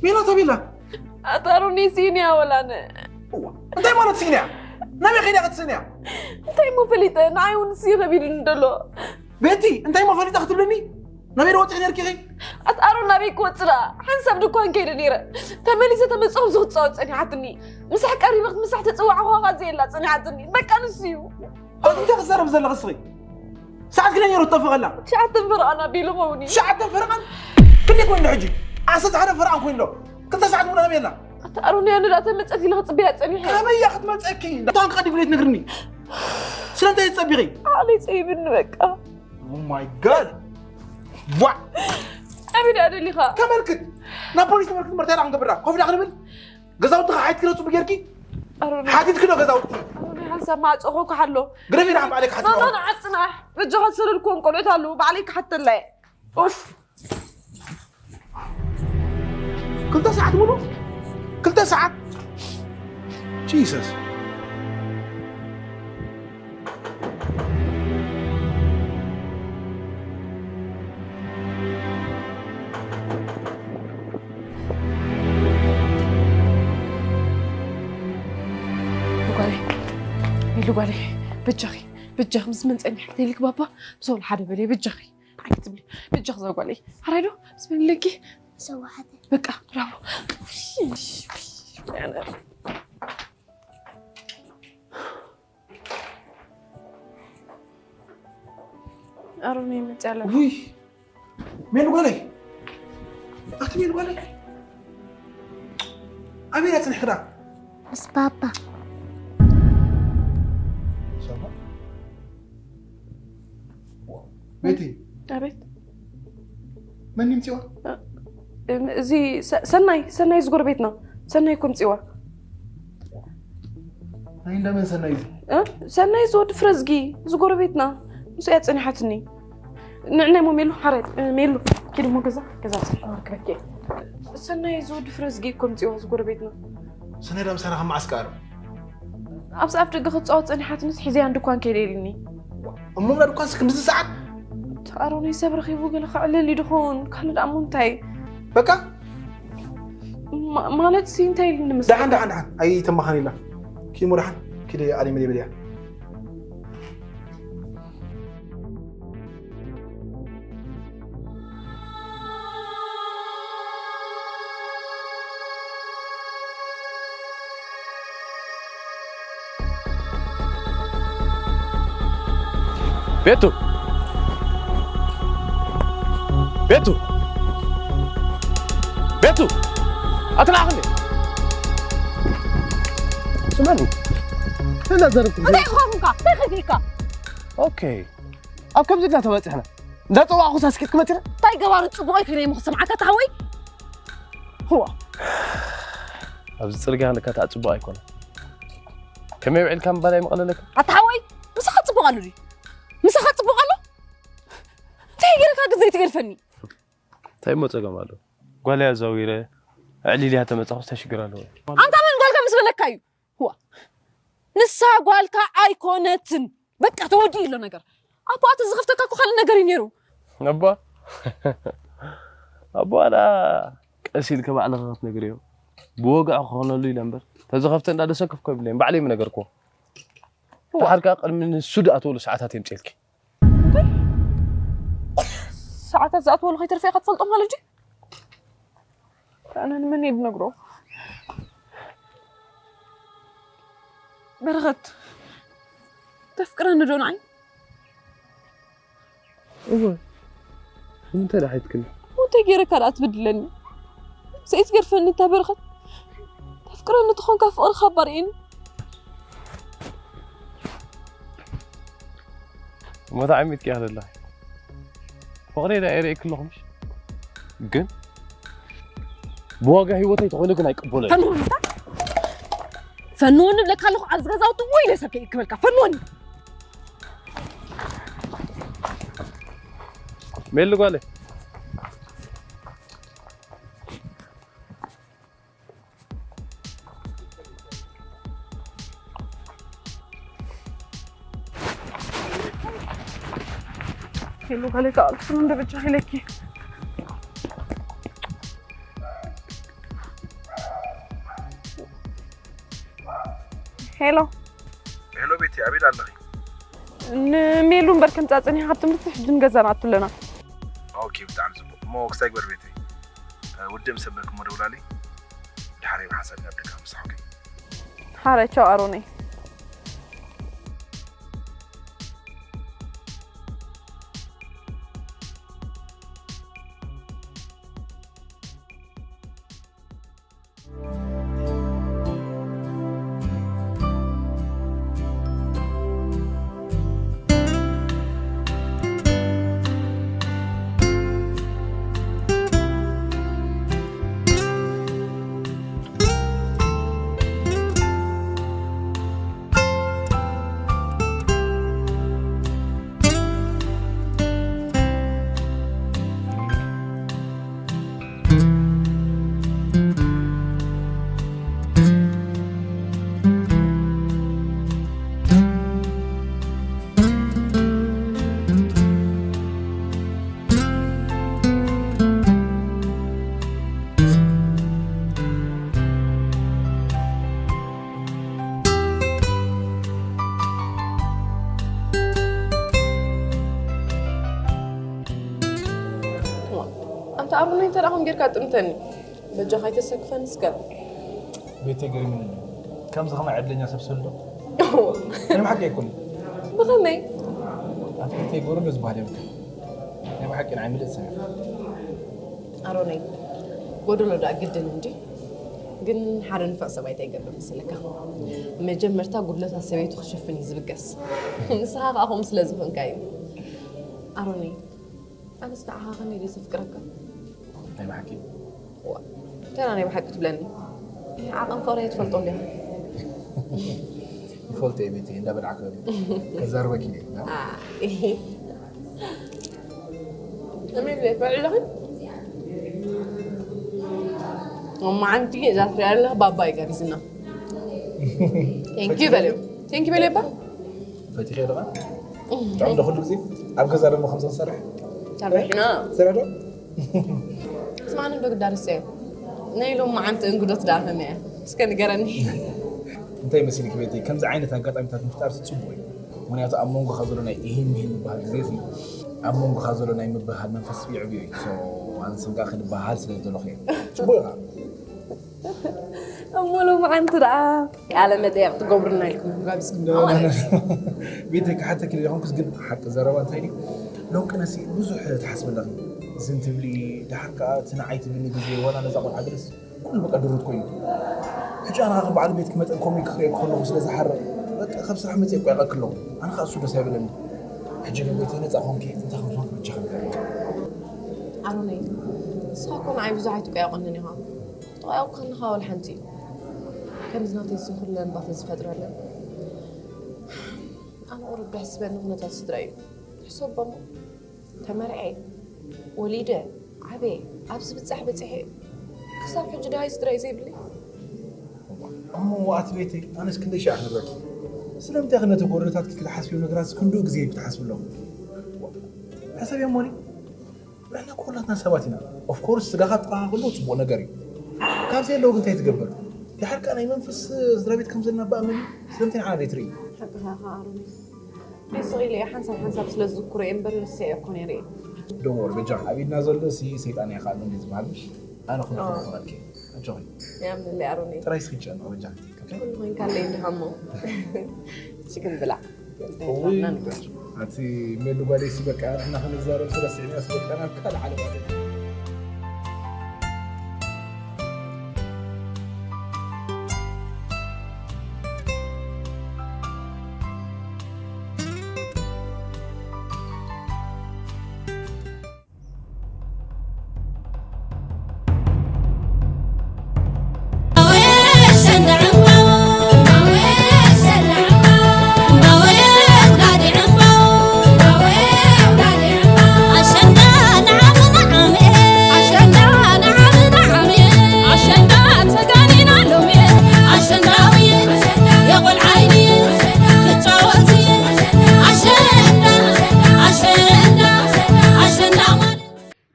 ሜላት ኣቤላ። ኣታ ኣሮኒ፣ ስኢንያ ወላነ። እዋ፣ እንታይ ማለት ስኢንያ? ናበይ ከይዳ ክትስእንያ? እንታይ እሞ ፈሊጠ? ንዓይ እውን ስዩ ከቢድኒ ደሎ። ቤቲ፣ እንታይ እሞ ፈሊጠ ክትብልኒ? ናበይ ዶ ወፂኺ ነርኪ ኢኺ? ኣታ ኣሮን፣ ናበይ ክወፅእ ደኣ? ሓንሳብ ድኳን ከይደ ነይረ። ተመሊሰ ተመፅኹ ዝኽፃወት ፀኒሓትኒ። ምሳሕ ቀሪበ ምሳሕ ተፀዋዕኹ ዋጋ ዘየላ ፀኒሓትኒ። በቃ ንሱ እዩ። ኣቲ እንታይ ክዛረብ ዘለኺ እስኺ? ሰዓት ክንደይ ነይሩ ትጠፍእ ከላ? ትሽዓተን ፈረቓን ኣቢሉ ኸውን እዩ። ትሽዓተን ፈረቓን? ክንደይ ኮይኑ ሕጂ? ዓሰርተ ሓደ ፈረቓን ኮይኑ ኣሎ። ክልተ ሰዓት ሙሉ ኣበይ ኣላ? ኣታ ኣሮን፣ ያነ ደኣ ተመጸት ኢለ ክጽበያ ጸኒሐ። ካበይ እያ ክትመጸኪ? እንዳ ታንካ ድግሌት ነግርኒ። ስለምንታይ ትጸቢኺ? ዓለይ ጸይብኒ በቃ። Oh my God! ዋ! ኣበይ ደኣ ደሊኻ? ከመልክት። ናብ ፖሊስ ተመልክት፣ መርታ ኢላ ክንገብራ። ኮፍ ኢላ ክንብል? ገዛውትኻ ሓይት ክነጹ ብጌርኪ? ኣሮን። ሓቲትኪ ዶ ገዛውቲ? ኣሮን፣ ሓንሳብ ማዕጾ ኮንኩ ሓሎ። ግደፊ፣ ንዓም ባዕለይ ክሓትት ኖ፣ ኖ፣ ኣለኹ። ኖ፣ ዓጽና። በጃኻ ዝሰደድክዎም ቆልዑት ኣለዉ። ባዕለይ ክሓተላ እየ። ኡፍ። ክልተ ሰዓት ሙሉ? ክልተ ሰዓት? ጂሰስ። ጓለይ፣ ኢሉ ጓለይ፣ በጃኺ፣ በጃኺ፣ ምስ መን ጸኒሕኪ ተይልኪ ባባ፣ ምስ ወላ ሓደ በለይ፣ በጃኺ። እንታይ ክትብሊ? በጃኺ እዛ ጓለይ። ሓራይ ዶ? ምስ መን ኣለኪ? ሰዋሓተ። በቃ፣ ብራቮ። ውይ፣ ውይ፣ ውይ፣ ያነ። ኣሮን ይመጽእ ኣሎ። ውይ፣ ሜሉ ጓለይ። ኣቲ ሜሉ ጓለይ። ኣበይ እያ ጽኒሕክዳ? ምስ ባባ። ሰባ? ቤቲ። ኣቤት። መን ይምጽዋ? እዚ ሰ-፣ ሰናይ፣ ሰናይ ዝጎረቤትና። ሰናይ እኮ ምጽዋ። ናይ እንዳ መን ሰናይ እዚ? እ? ሰናይ እዚ ወዲ ፍረዝጊ፣ እዚ ጎረቤትና። ምስ እያ ጸኒሓትኒ። ንዕናይ ሞ ሜሉ፣ ሓራይ፣ እ፣ ሜሉ፣ ኪድ ሞ ገዛ፣ ገዛ ጸኒሕ፣ ክረኬ። ሰናይ እዚ ወዲ ፍረዝጊ እኮ ምጽዋ፣ እዚ ጎረቤትና። ሰናይ ዳ ምሳና ከም መዓስከር? ኣብዚ ኣፍ ደገ ክትጻወት ጸኒሓትንስ ሒዘያ ንድኳን ከይደ ኢልኒ። እሞ ምና ድኳን ስክ ምዚ ሰዓት? ኣሮነይ ሰብ ረኺቡ ገለ ከዕልል እዩ ድኸውን፣ ካልእ ደኣ እሞ እንታይ? በቃ? ማ-፣ ማለት ሲ እንታይ ኢልኒ ምስ ደሓን፣ ደሓን፣ ደሓን። ኣይተማኻኒ ኢላ። ኪሞ ደሓን፣ ኪደ ኣሊ መደይ በልያ። ቤቱ! ቤቱ! ኣትላኣኽኒ። ስማኒ። ተዛዘርኩ። እንታይ ይኾንካ? እንታይ ከፊካ? ኦኬ። ኣብ ከምዚ ኢልና ተባጺሕና። እንዳጸዋዕኩ ሳስኬት ክመጽእ። እንታይ ገባሩ ጽቡቕ ኣይኮነ እሞ ክሰምዓካ ታወይ? ህዋ። ኣብዚ ጽርግያ ንከታ ጽቡቕ ኣይኮነ። ከመይ ውዒልካ ምባል ኣይመቐለለካ? ኣታ ሓወይ፣ ምሳኻ ጽቡቕ ኣሎ ድዩ? ምሳኻ ጽቡቕ ኣሎ? እንታይ ገይረካ ግን ዘይትገድፈኒ? እንታይ እሞ ጸገም ኣሎ? ጓልያ ዘዊረ፣ ኣዕሊልያ ተመጻኹስ እንታይ ሽግር ኣለዎ? ኣንታ መን ጓልካ ምስ በለካ እዩ? ህዋ። ንሳ ጓልካ ኣይኮነትን። በቃ ተወዲኡ ኣሎ ነገር። ኣቦ ኣቲ ዝኸፍተካ እኮ ካልእ ነገር እዩ ነይሩ። ኣቦ? ኣቦ ኣላ ቀስ ኢልካ ባዕልኻ ክትነግርዮ። ብወግዒ ክኾነሉ ኢለ እምበር። ተዝኸፍተ እንዳ ደሰከፍኮ ይብለኝ። ባዕለይ ምነገርኩዎ። ተሓርካ ቅድሚ ንሱ ድኣትወሉ ሰዓታት የምጽልኪ። ሰዓታት ዝኣትወሉ ከይተርፈ ኢኻ ትፈልጦ ማለት ድዩ? ኣነ ንመን እየ ዝነግሮ? በረኸት፣ ተፍቅረኒ ዶ ንዓይ? እወ። ንምንታይ ደኣ ሓይትክኒ? እንታይ ገይረካ ደኣ ትብድለኒ? ሰኢት ገርፈኒ እታ በረኸት። ተፍቅረኒ ተኾንካ ፍቕርኻ ኣባርኤኒ። እሞ ተዓሚትኪ ኢኻ ዘለኺ። ፍቕረይ ደኣ የርእየኪ ኣለኹ ምሽ? ግን ብዋጋ ህይወተይ ተኾይኑ ግን ኣይቅበሎን። ፈንወኒ እታ? ፈንወኒ እብለካ ኣለኹ፣ ኣብዚ ገዛውቲ ወይ ለሰብ ከይእክበልካ። ፈንወኒ። ሜሉ ጓለይ። ሄሎ፣ ጓለይ፣ ከኣ ክፍሉ እንደ ብቻ ኢለኪ። ሄሎ። ሄሎ ቤቲ፣ ኣበይ ኣለኺ? ንሜሉ እምበር ከም ጻጸኒ ሃብቶም ልትሕ ድን ገዛና ኣቱለና። ኦኬ፣ ብጣዕሚ ጽቡቕ። እሞ ክስታይ ግበር ቤቲ። ውድእ ምስ ኣበልኪ እሞ ደውላሊ። ድሓር ብሓንሳብ ናብ ደገ ምስ ሓውከይ። ሓራይ፣ ቻው ኣሮነይ። ኣንታ ኣሮነይ፣ እንተ ደኣ ከምኡ ጌርካ ጥምተኒ። በጃኻ ኣይተሰክፈኒ እስከ። ቤተይ ገሪሙኒ ኣሎ። ከምዚ ከማይ ዕድለኛ ሰብ ሰሎ? ናይ ብሓቂ ኣይኮነን። ብኸመይ? ኣቲ ቤተይ ጎረዶ ዝበሃል የብልካ። ናይ ብሓቂ ንዓይ ምልእቲ ሰብ ኢኻ። ኣሮነይ፣ ጎደሎ ደኣ ግድን እንድዩ። ግን ሓደ ንፉዕ ሰብኣይ እንታይ ይገብር መሰለካ? መጀመርታ ጉድለታት ሰበይቱ ክሽፍን እዩ ዝብገስ። ንስኻ ከኣ ከምኡ ስለ ዝኾንካ እዩ። ኣሮነይ፣ ኣነስ ንዓኻ ከመይ ድየ ዘፍቅረካ? ናይ ብሓቂ? ዋ፣ እንታይ ደኣ ናይ ብሓቂ ትብለኒ? ዓቐን ፍቕረይ ኣይትፈልጦን ዲኻ? ይፈልጦ እየ ቤተይ፣ እንዳበላዕኩ እየ። ከዛርበኪ እየ፣ ና? ኣይ። ኣሜን፣ ቤት በልዕለኺ? ሎማዓንቲ እዛ ትሪኣ ኣለኻ ባባ እዩ ጋቢዝና። ቴንኪዩ በልዮ። ቴንኪዩ በልዮ እባ። ፈቲኸ ዶ? ጥዑም ዶ ኩሉ ግዜ? ኣብ ገዛ ደሞ ከምዚ ክንሰርሕ? ሰርሕ ኢና። ስራሕ ዶ? ስማዕኒ ዶ ግዳ ርስዐ። ናይ ሎማዓንቲ እንግዶት ደኣ ከመይ እያ? እስከ ንገረኒ። እንታይ መሲልኪ ቤተይ? ከምዚ ዓይነት ኣጋጣሚታት ምፍጣር ጽቡቕ እዩ። ምኽንያቱ ኣብ መንጎኻ ዘሎ ናይ ኢሂን ሚሂን ዝበሃል ግዜ እዚ፣ ኣብ መንጎኻ ዘሎ ናይ ምብህሃል መንፈስ ይዕብዮ እዩ። So፣ ኣነ ስም ከኣ ክንበሃል ስለ ዝደለኹ እየ። ጽቡቕ ኢኻ። እሞ ሎማዓንቲ ደኣ ቃለ መጠየቕ ትገብሩና ኢልኩም ጋቢዝኩም ማለት እዩ። ቤተይ ክሓተኪ ደኣ ይኾንኩስ፣ ግን ሓቂ ዘረባ እንታይ ድዩ? ሎምቅነሲ ብዙሕ ትሓስቢ ኣለኺ። ዝን ትብሊ፣ ደሓር ከኣ እቲ ንዓይ ትብልኒ ግዜ ዋላ ነዛ ቆልዓ ገለስ ኩሉ በቃ ድሩት ኮይኑ። ሕጂ ኣነ ከም በዓል ቤት ክመጠን ኮሚክ ክሪኦ ከለኹ ስለ ዝሓርቕ በቃ ካብ ስራሕ መጽእ እኮ ይቐክሎ። ኣነ ከኣ እሱ ደስ ኣይበለኒ። ሕጂ ግን ቤተይ ነጻ ኮንኪ እንታይ ከም ዝኾንክ ብቻ ከም ገርም። ኣሮነይ፣ ንስኻ እኮ ንዓይ ብዙሕ ኣይትቆያቆንን ኢኻ። ተቆያቁ ከለኻ ወላ ሓንቲ ከምዚ ናተይ ዝኹለን ባተ ዝፈጥረለን ኣነ ቁሩብ ደስ ዝበኒ ኩነታት ስድራ እዩ። ሕሰቦሞ ተመርዐ፣ ወሊደ፣ ዓበየ፣ ኣብዚ ብጻሕ በጺሐ ክሳብ ሕጂ ደሃይ ስድራይ ዘይብለይ። እሞ ኣቲ ቤተይ ኣነስ ክንደይ ሻዕ ክነግረኪ? ስለምንታይ ክነቲ ጎረቤታት ክትሓስብዮ ነገራት ክንዱ ግዜ ክትሓስብ ኣለኹ። ሕሰብ እሞኒ ንሕና ኩላትና ሰባት ኢና። ኦፍኮርስ ስጋኻ ጥራኻ ከሎ ጽቡቕ ነገር እዩ። ካብ ዘየለዎ ግን እንታይ ትገብር? ድሓር ከኣ ናይ መንፈስ ስድራ ቤት ከም ዘለና ብኣመን እዩ። ስለምንታይ ንዓና ዘይትርኢ? ሓቅኻ ኢኻ ኣሮኒ። ናይ ስቕ ኢለ እየ ሓንሳብ ሓንሳብ ስለ ዝዝክሮ እየ እምበር ንስየ እኮ ነይረ እየ። ዶሞር በጃ ኣብ ኢድና ዘሎ ሲ ሰይጣን እያ ከኣ እንደ ዝበሃል ምሽ ኣነ ኩሉ ክፍረልኪ ኣጆኺ። ያምንለ ኣሮኒ። ጥራይ ስኺጨን በጃ። ኩሉ ኮይንካ ኣለይ እንዲኻ እሞ። ሽግን ብላ። እውይ፣ ኣቲ ሜሉ ጓለይ ሲ በቃ ንሕና ክንዛረብ ተረሲዕና ሲ በቃ ናብ ካልእ ዓለም ኣለ።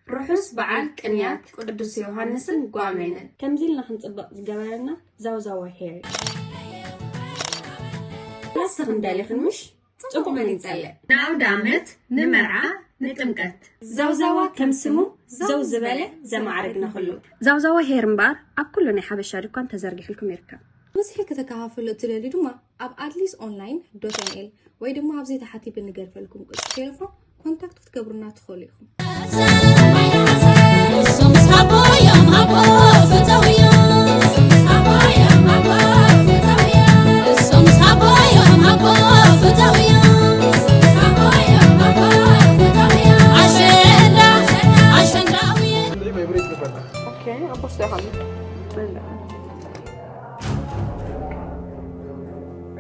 ርሑስ በዓል ቅንያት ቅዱስ ዮሃንስን ጓሜንን። ከምዚ ኢልና ክንጽብቕ ዝገበረና ዛውዛዋ ሄር እዩ። ንስኽን ደሊኽን ምሽ? ጽቡቕ መሊጸለ። ንኣውደ ዓመት፣ ንመርዓ፣ ንጥምቀት። ዛውዛዋ ከም ስሙ ዘው ዝበለ ዘማዕረግና ኩሉ። ዛውዛዋ ሄር እምበኣር ኣብ ኩሉ ናይ ሓበሻ ድኳን ተዘርጊሕልኩም ይርከብ። ብዝሒ ከተከፋፍሉ እትደልዩ ድማ ኣብ ኣድሊስ ኦንላይን ዶት ኤን ኤል ወይ ድማ ኣብዚ ታሕቲ ብንገድፈልኩም ቁጽሪ ቴሌፎን ኮንታክት ክትገብሩና ትኽእሉ ኢኹም።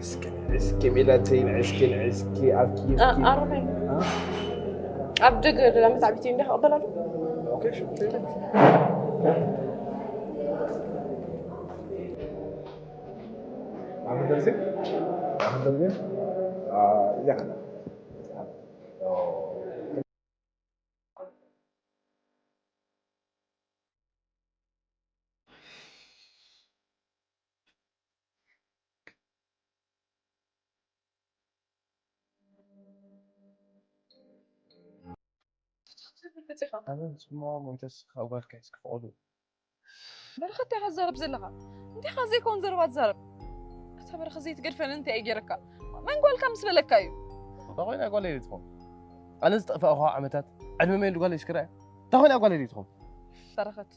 እስኪ እስኪ ሚላተይ ንዕስኪ ንዕስኪ ኣብኪ አ- ኣሮናይ። አ? ኣብ ደገ ደላ መታዕቢቲ እንዲያ ክቕበላ ዶ? ኦኬ፣ ሹ። ኣሁን ደርሴ? ኣሁን ደርሴ? አ፣ ያ። ኣነ ዝስምዖ ሞይተስ ካብ ጓልካ እዩ ዝክፍቐሉ። በረኸት እንታይ ኢኻ ትዛረብ ዘለኻ? እንታይ ኢኻ ዘይከውን ዘረባ ትዛረብ? ኣታ በረኸት ዘይትገድፈኒ እንታይ እዩ ገይረካ? መን ጓልካ ምስ በለካ እዩ? እንታይ ኮይና ጓለይ ትኾን? ኣነ ዝጠፋእኹ ዓመታት ዕድመ መይሉ ጓለይ እስክርኣያ እንታይ ኮይና ጓለይ ትኾን? በረኸት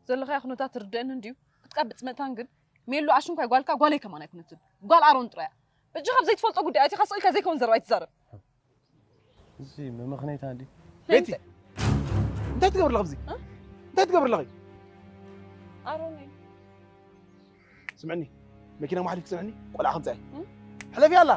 ዘለኻዮ ኩነታት ትርድእኒ እንድዩ ክትቃብጽ መታን ግን ሜሉ ኣሽንኳይ ጓልካ ጓለይ ከማን ኣይኮነትን። ጓል ኣሮን ጥራያ። በጃኻ ብዘይትፈልጦ ጉዳይ ኣቲኻ ስቕ ኢልካ ዘይከውን ዘረባ ኣይትዛረብ። እዚ መመኽነይታ እንዲ ቤቲ፣ እንታይ ትገብሪ ኣለኺ ኣብዚ? እ? እንታይ ትገብሪ ኣለኺ? ኣሮን እዩ። ስምዕኒ፣ መኪና ማሕሊፍ ክስምዕኒ ቆልዓ ከምፅኣ እም? ሕለፊ ኣላ።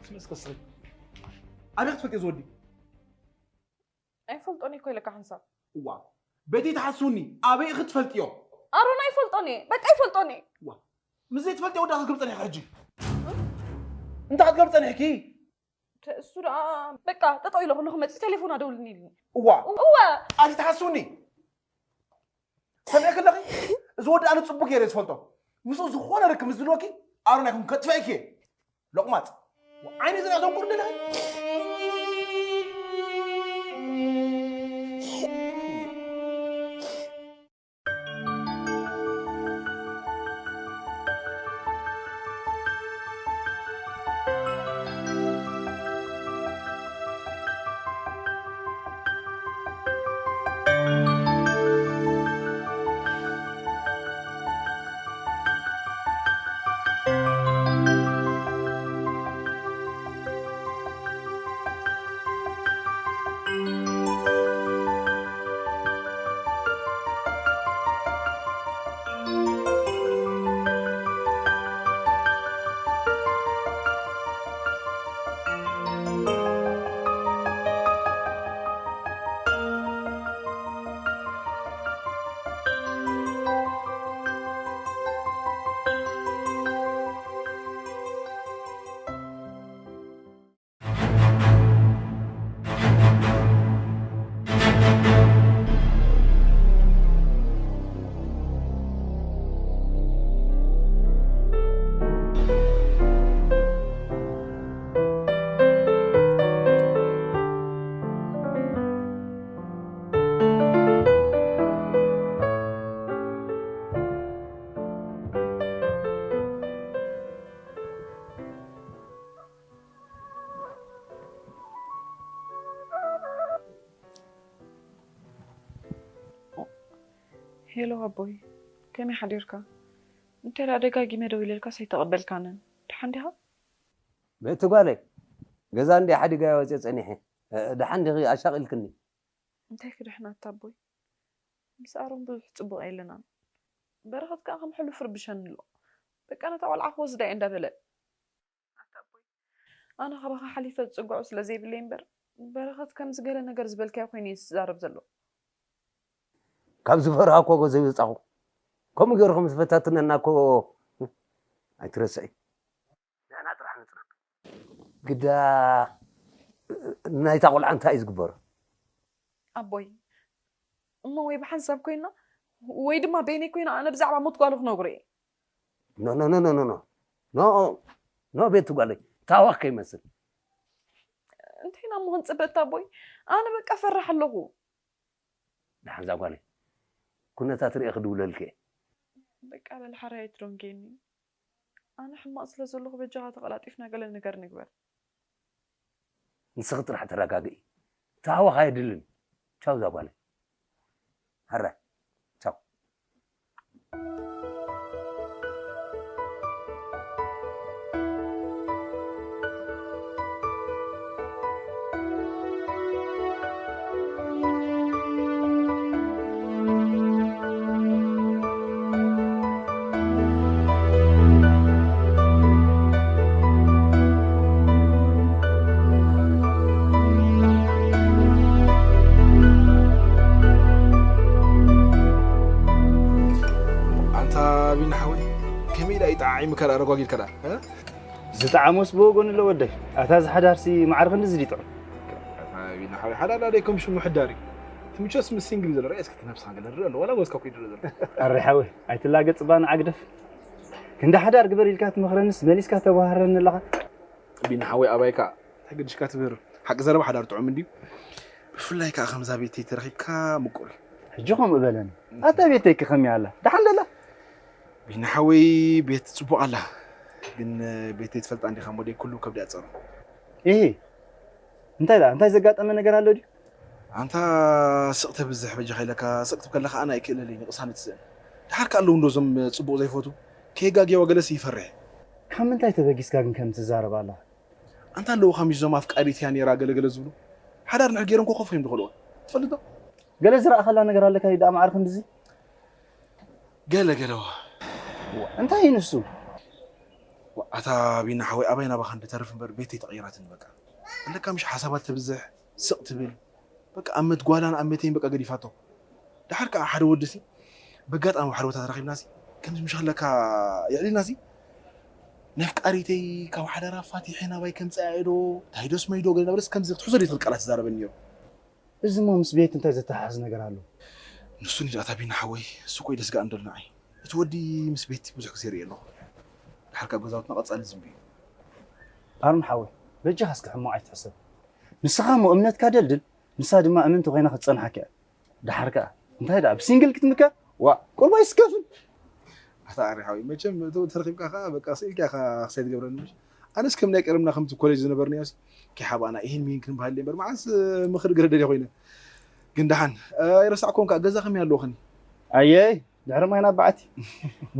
ስምዕስ ከስሪ ኣበይ ክትፈልጥዮ ዝወዲ? ኣይፈልጦን እኮ ኢለካ ሓንሳብ። እዋ፣ በቲ ትሓስውኒ ኣበይ ኢኺ ትፈልጥዮ? ኣሮን ኣይፈልጦን እየ፣ በቃ ኣይፈልጦን እየ። እዋ፣ ምስ ዘይትፈልጥዮ ወዳ ክትገብሪ ጸኒሕኪ ሕጂ? እንታይ ክትገብሪ ጸኒሕኪ? ተ-፣ እሱ ደኣ በቃ ጠጠው ኢለ ከለኹ መጺኡ ቴሌፎን ኣደውልኒ ኢሉኒ። እዋ። እወ። ኣቲ ትሓስውኒ? ሰሚዕኪ ኣለኺ? እዚ ወዲ ኣነ ጽቡቅ ገይረ ዝፈልጦ። ምስኡ ዝኾነ ርክብ ምስ ዝህልወኪ ኣሮን ኣይኮን ከጥፍአኪ እየ። ሎቕማጽ። ዓይኒ ዝርኣ ተንቁር ደለኺ? ሄሎ ኣቦይ፣ ከመይ ሓዲርካ? እንታይ ደኣ ደጋጊመ ደዊለልካስ ኣይተቐበልካንን? ደሓን ዲኻ? ቤቲ ጓለይ፣ ገዛ እንዲ ሓዲጋዮ ወፅየ ፀኒሐ። እ፣ ደሓን ዲኺ? ኣሻቒልክኒ። እንታይ ክድሕናታ ኣቦይ? ምስ ኣሮን ብዙሕ ፅቡቕ የለናን። በረኸት ከኣ ከም ሕሉፍ ርብሸኒ ኣሎ። በቃ ነታ ቆልዓ ክወስዳ እየ እንዳበለ። ኣታ ኣቦይ፣ ኣነ ካባኻ ሓሊፈ ዝፅግዖ ስለ ዘይብለይ እምበር፣ በረኸት ከምዚ ገለ ነገር ዝበልካዮ ኮይኑ እዩ ዝዛረብ ዘሎ። ካብ ዝፈርሃኮ እኮ ዘይወፃኹ። ከምኡ ገይሩ ከም ዝፈታትነና እኮ ኣይትረስዒ። ንሕና ጥራሕ ንፅናሕ። ግዳ ናይታ ቆልዓ እንታይ እዩ ዝግበሮ? ኣቦይ፣ እሞ ወይ ብሓንሳብ ኮይና ወይ ድማ በይነይ ኮይና ኣነ ብዛዕባ ሞት ጓሉ ክነግሮ እየ። ኖ ኖ ኖ ኖ ኖ ኖ ኖ ኖ ቤቲ ጓለይ፣ ታዋኽ ከይመስል። እንታይ ኢና እሞ ክንፅበ ኣቦይ? ኣነ በቃ ፈራሕ ኣለኹ። ደሓን እዛ ጓለይ፣ ኩነታት ርእየ ክድውለልኪ እየ። በቃ በል ሓራይ ኣይትደንግየኒ። ኣነ ሕማቕ ስለ ዘለኹ በጃኻ ተቐላጢፍና ገለ ነገር ንግበር። ንስኺ ጥራሕ ተረጋግኢ። ታዋኽ ኣየድልን። ቻው እዛ ጓለይ። ሕራይ። ቻው። ኣንታ ቢና ሓወይ፣ ከመይ ኢላ እዩ ጠዓዒሙካ ደኣ ረጓጊድካ ደኣ፣ እ? ዝጠዓሞስ ብወገኑ ኣሎ ወደይ። ኣታ ዝሓዳርሲ ማዕረ ክንድዚ ድዩ ጥዑም? ኣታ ቢና ሓወይ፣ ሓዳር ደኣ ደይ ከም ሽሙ ሕዳር እዩ። ትምቸስ ምስ ሲንግል ዘሎ ርኣይ እስኪ ነብስኻ ገለ ርእ ኣሎ፣ ዋላ ወዝካ እኮ ይድረ ዘሎ። ኣረ ሓወይ፣ ኣይትላገጽ እባ ንዓ ግደፍ። ክንዲ ሓዳር ግበር ኢልካ ትመኽረንስ መሊስካ ተባህረኒ ኣለኻ። ቢና ሓወይ ኣባይካ ተገድሽካ ትምህር። ሓቂ ዘረባ ሓዳር ጥዑም እንድዩ። ብፍላይ ከኣ ከምዛ ቤተይ ተረኺብካ ምቁር እዩ። ሕጂ ከምኡ በለኒ። ኣታ ቤተይ ከ ከመይ ኣላ? ደሓን ደላ? ቢና ሓወይ ቤት ጽቡቕ ኣላ። ግን ቤተይ ትፈልጣ እንዲኻ ሞዴል ኩሉ ከብዲ ኣጸሩ። ኢሂ። እንታይ ደኣ? እንታይ ዘጋጠመ ነገር ኣሎ ድዩ? ኣንታ ስቕ ተብዝሕ በጃኻ ኢለካ፣ ስቕ ትብል ከለኻ ኣነ ኣይክእለለይ ንቕሳነት ስእን። ደሓር ከ ኣለዉ እንዶ እዞም ጽቡቕ ዘይፈቱ? ከየጋግየዋ ገለሲ ይፈርሕ። ካብ ምንታይ ተበጊስካ ግን ከምዚ ትዛረብ ኣለኻ? ኣንታ ኣለዉ ካብ ምሽ እዞም ኣፍቃሪት እያ ነይራ ገለ ገለ ዝብሉ። ሓዳር እንድሕር ገይሮም ኮኾፍ እዮም ዝኸልዋ። ትፈልጥ ዶ? ገለ ዝረኣኻላ ነገር ኣለካ ድዩ ደኣ ማዕረ ክንድዚ? ገለ ገለ ዋ። እንታይ እዩ ንሱ? ኣታ ቢና ሓወይ ኣባይ ናባኻ እንድተርፍ እምበር ቤተይ ተቐይራትኒ በቃ። ኣለካ ምሽ ሓሳባት ተብዝሕ ስቕ ትብል በቃ ኣመት ጓላን ኣመተይን በቃ ገዲፋቶ። ደሓር ከዓ ሓደ ወዲ ሲ በጋጣሚ ሓደ ቦታ ተራኺብና ሲ ከምዚ ምሽ ኣለካ የዕሊልና ሲ ነፍቃሪተይ ካብ ሓዳራ ፋቲሐ ናባይ ከምፅኣ እየ ዶ ታይዶስ መይዶ ገለ እናበለስ ከምዚ ክትሕዞ ዘይትኽእል ቃላት ይዛረበኒ ነይሩ። እዚ እሞ ምስ ቤት እንታይ ዘተሓሓዝ ነገር ኣሎ? ንሱ ንዳእታ ቢና ሓወይ እሱ ኮይ ደስጋእ እንደሉ ንዓይ እቲ ወዲ ምስ ቤት ብዙሕ ግዜ ርእየ ኣለኹ። ድሓር ካብ ገዛውትና ቀጻሊ ዝንቢ እዩ። ኣሮን ሓወይ በጃኻ እስኪ ሕማቕ ኣይትሕሰብ። ንስኻ እሞ እምነትካ ደልድል ንሳ ድማ እምንቲ ኮይና ክትጸንሓካ እያ። ድሓር ከኣ እንታይ ደኣ ብሲንግል ክትምከ? ዋእ ቁርባይ ስከፍል። ኣታ ኣሪ ሓወይ መቸም እቶ ተረኺብካ ከኣ በቃ ስኢልካ ኢኻ ክሳይ ትገብረኒ ምሽ ኣነስ ከም ናይ ቀደምና ከምቲ ኮሌጅ ዝነበርናዮሲ ኪሓባና ይህን ሚህን ክንበሃል እምበር መዓስ ምኽሪ ገለ ደልየ ኮይነ ግን ደሓን ኣይረሳዕኮን ከኣ ገዛ ከመይ ኣለዎ ከኒ ኣየይ ድሕሪ ማይ ናብ በዓቲ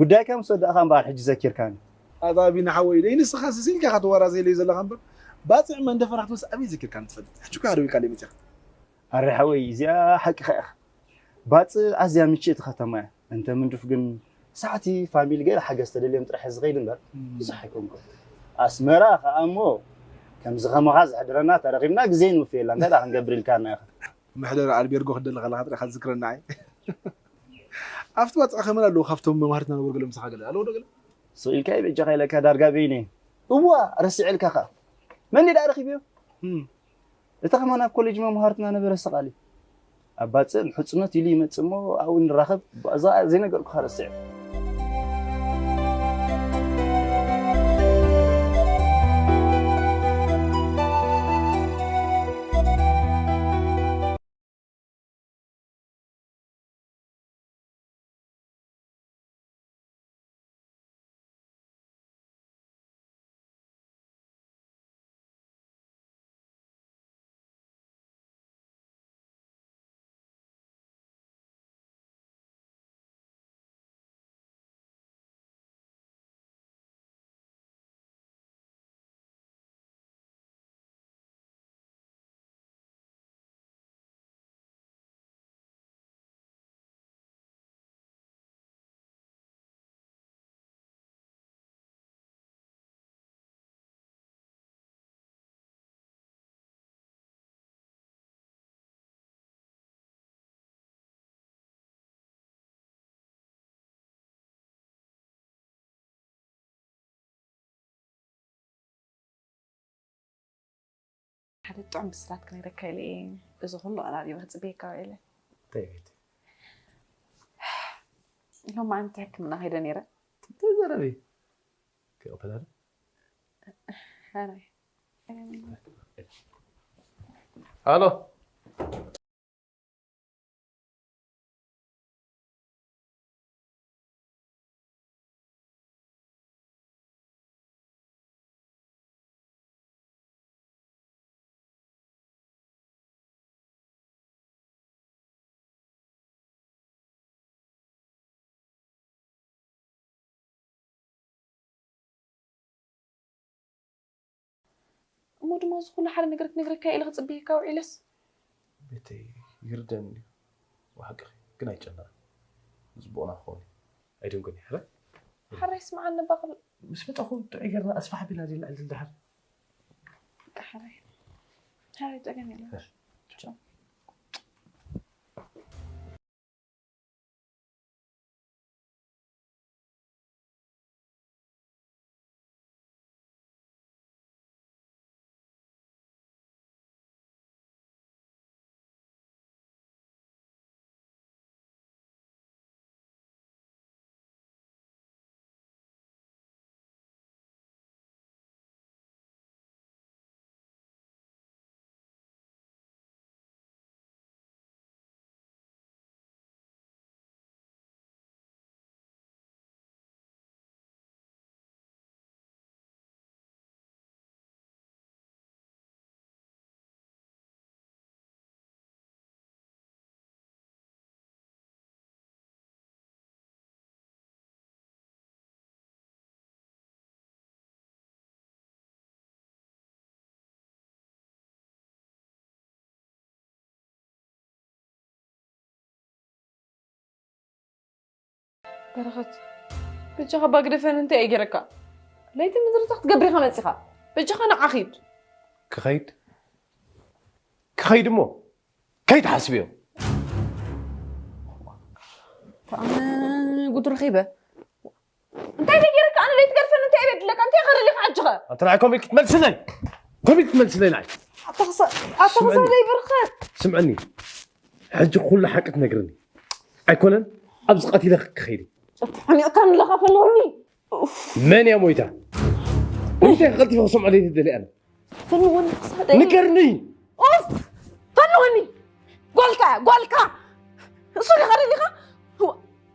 ጉዳይካ ምስ ወዳእኻ እምበኣር ሕጂ ዘኪርካኒ ኣታ ቢና ሓወይ ደይ ንስኻ ስኢልካ ኢኻ ትወራዘየለይ ዘለኻ እምበር ባፅዕ መንደፈራ ክትወስድ ኣበይ ዘኪርካኒ ትፈልጥ ሕጂ እኮ ኢኻ ደዊልካለይ መፂኻ ኣረ ሓወይ እዚኣ ሓቅኻ ኢኻ ባፅዕ ኣዝያ ምችእቲ ከተማ እያ እንተ ምንዱፍ ግን ሳዕቲ ፋሚሊ ገለ ሓገዝ ተደልዮም ጥራሕ ዝኸይድ እምበር ብዙሕ ኣይኮንኩን ኣስመራ ከኣ እሞ ከምዚ ከማኻ ዘሕድረና ተረኺብና ግዜ ንውፍየላ እንታይ ደኣ ክንገብር ኢልካና ኢኻ መሕደሪ ኣልቤርጎ ክደሊ ከለኻ ጥራሕ ዝክረና ኣይ ኣብቲ ባፅዕ ከመን ኣለዉ ካብቶም መማህርትና ነበሩ ገለ ምሳኻ ገለ ኣለዉ ዶ ገለ ስቕ ኢልካ እዩ በጃኻ ኢለካ ዳርጋ በይነ እዋ ረሲዐልካ ከኣ መን ደኣ ረኺብዮ እታ ከማን ኣብ ኮሌጅ መምሃርትና ነበረ ሰቓሊ ኣብ ባፅዕ ንሕፅኖት ኢሉ ይመፅእ እሞ ኣብኡ ንራኸብ እዛ ዘይነገርኩኻ ረስዐ ሓደ ጥዑም ብስራት ክነግረካ ኢለ እየ። እዚ ኩሉ ቀራሪበ ክፅበየካ ውዒለ። እንታይ ቤት ሎማዓንቲ ሕክምና ከይደ ነይረ። ተዘረቢ ክቕበላለ ሕራይ ኣሎ እሞ ድማ እዚ ኩሉ ሓደ ነገር ክነግረካ ኢለ ክፅበየካ ውዒለስ ቤተይ ይርደን እዩ ብሓቂ ግን ኣይጨነቕን ዝቦና ክኸውን ኣይደንጎን ይሕረ ሓራይ ስምዓኒ በቕል ምስ መጣኹ ጥዑይ ገርና ኣስፋሕ ቢልና ዲና ዕልል ድሓር ሓራይ ሓራይ ጨገም የለ በረኸት በጃኻ ባግደፈን እንታይ እየ ገይረካ? ለይቲ ምዝርዛቕ ትገብር ኢኻ መፂኻ። በጃኻ ንዓ ኺድ። ክኸይድ ክኸይድ እሞ ከይትሓስብዮ ተኣመ ጉድ ረኺበ። እንታይ ደይ ገይረካ ኣነ ለይቲ ገድፈን እንታይ እየ በድለካ እንታይ ገርልካ ኣጅኸ? ኣንተ ንዓይ ከምኡ ኢልክ ትመልስለይ ከምኡ ኢልክ ትመልስለይ ንዓይ ኣተኽሰ ኣተኽሰ ለይ በረኸት። ስምዐኒ ሕጂ ኩሉ ሓቂ ትነግርኒ ኣይኮነን ኣብዚ ቀቲለ ክኸይድ ሓኒቕካ ንለኻ ፈለወኒ መን እያ ሞይታ ሞይታ ክቐልጢፈ ክሰምዖ ደይ ትደሊ ኣነ ፈለወኒ ክሳደይ ንገርኒ ኡፍ ፈለወኒ ጓልካ ጓልካ እሱ ዲኻ ደሊኻ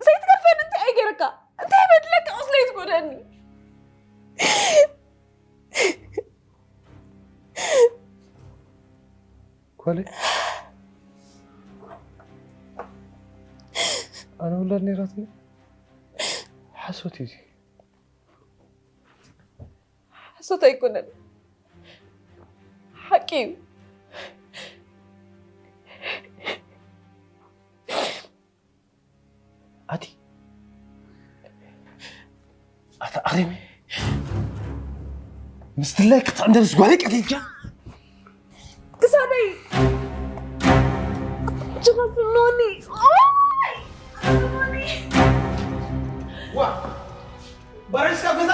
ዘይትገርፈኒ እንታይ እየ ገይረካ እንታይ በድለካ ቁስለይ ትጎደኒ ጓለይ ኣነ ውላድ ነይራትኒ ሓሶት እዩ ሓሶት ኣይኮነን ሓቂ እዩ ኣቲ ኣታ ኣሬም ምስ ድላይ ክትዕንደርስ ጓለይ ቀቲልካ ክሳደይ ጅኸፍሎኒ ዋ በረሽካ ገዛ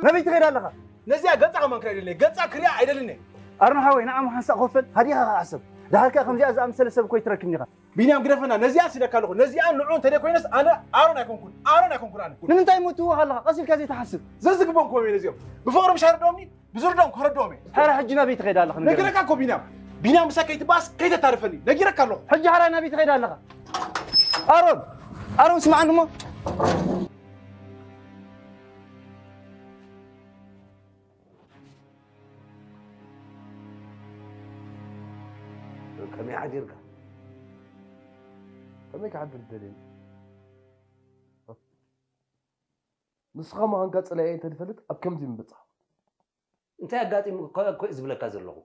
ናበይ ትኸይድ ኣለኻ? ነዚኣ ገጻ ከማን ክሪኣ ኣይደልን እየ። ገጻ ክሪኣ ኣይደልን እየ። ኣሮን ሓወይ፣ ንዓ ሓንሳእ ኮፈል፣ ሃዲኻ ከኣ ሕሰብ። ደሓር ከኣ ከምዚኣ ዝኣመሰለ ሰብ እኮ ኣይትረክብን ኢኻ። ቢንያም ግደፈና፣ ነዚኣ ኢለካ ኣለኹ። ነዚኣ ንዑ እንተ ደይኮይነስ ኣነ ኣሮን ኣይኮንኩን። ኣሮን ኣይኮንኩን ኣነ። ንምንታይ እሞ ትህወኽ ኣለኻ? ቀስ ኢልካ ዘይትሓስብ? ዘዝግቦም ኮም እየ ነዚኦም። ብፍቕሮም ሻርዶምኒ፣ ብዝርዶም ከረድኦም እየ። ሓረ ሕጂ ናበይ ትኸይድ ኣለኻ? ንገረኒ። ነጊረካ እኮ ቢንያም። ቢንያም ምሳይ ከይትበኣስ ከይተታርፈኒ። ነጊረካ ኣለኹ። ሕጂ ሓራይ ናበይ ትኸይድ ኣለኻ? ኣሮን! ኣሮን ስምዓኒ እሞ። ከመይ ሓዲርካ? ከመይ ክሓድር ትደልየኒ? ንስኻ ምዃንካ ጸላኢየይ እንተትፈልጥ ኣብ ከምዚ ምበጻሕኩ። እንታይ ኣጋጢሙ እኮ እኮ ዝብለካ ዘለኹ።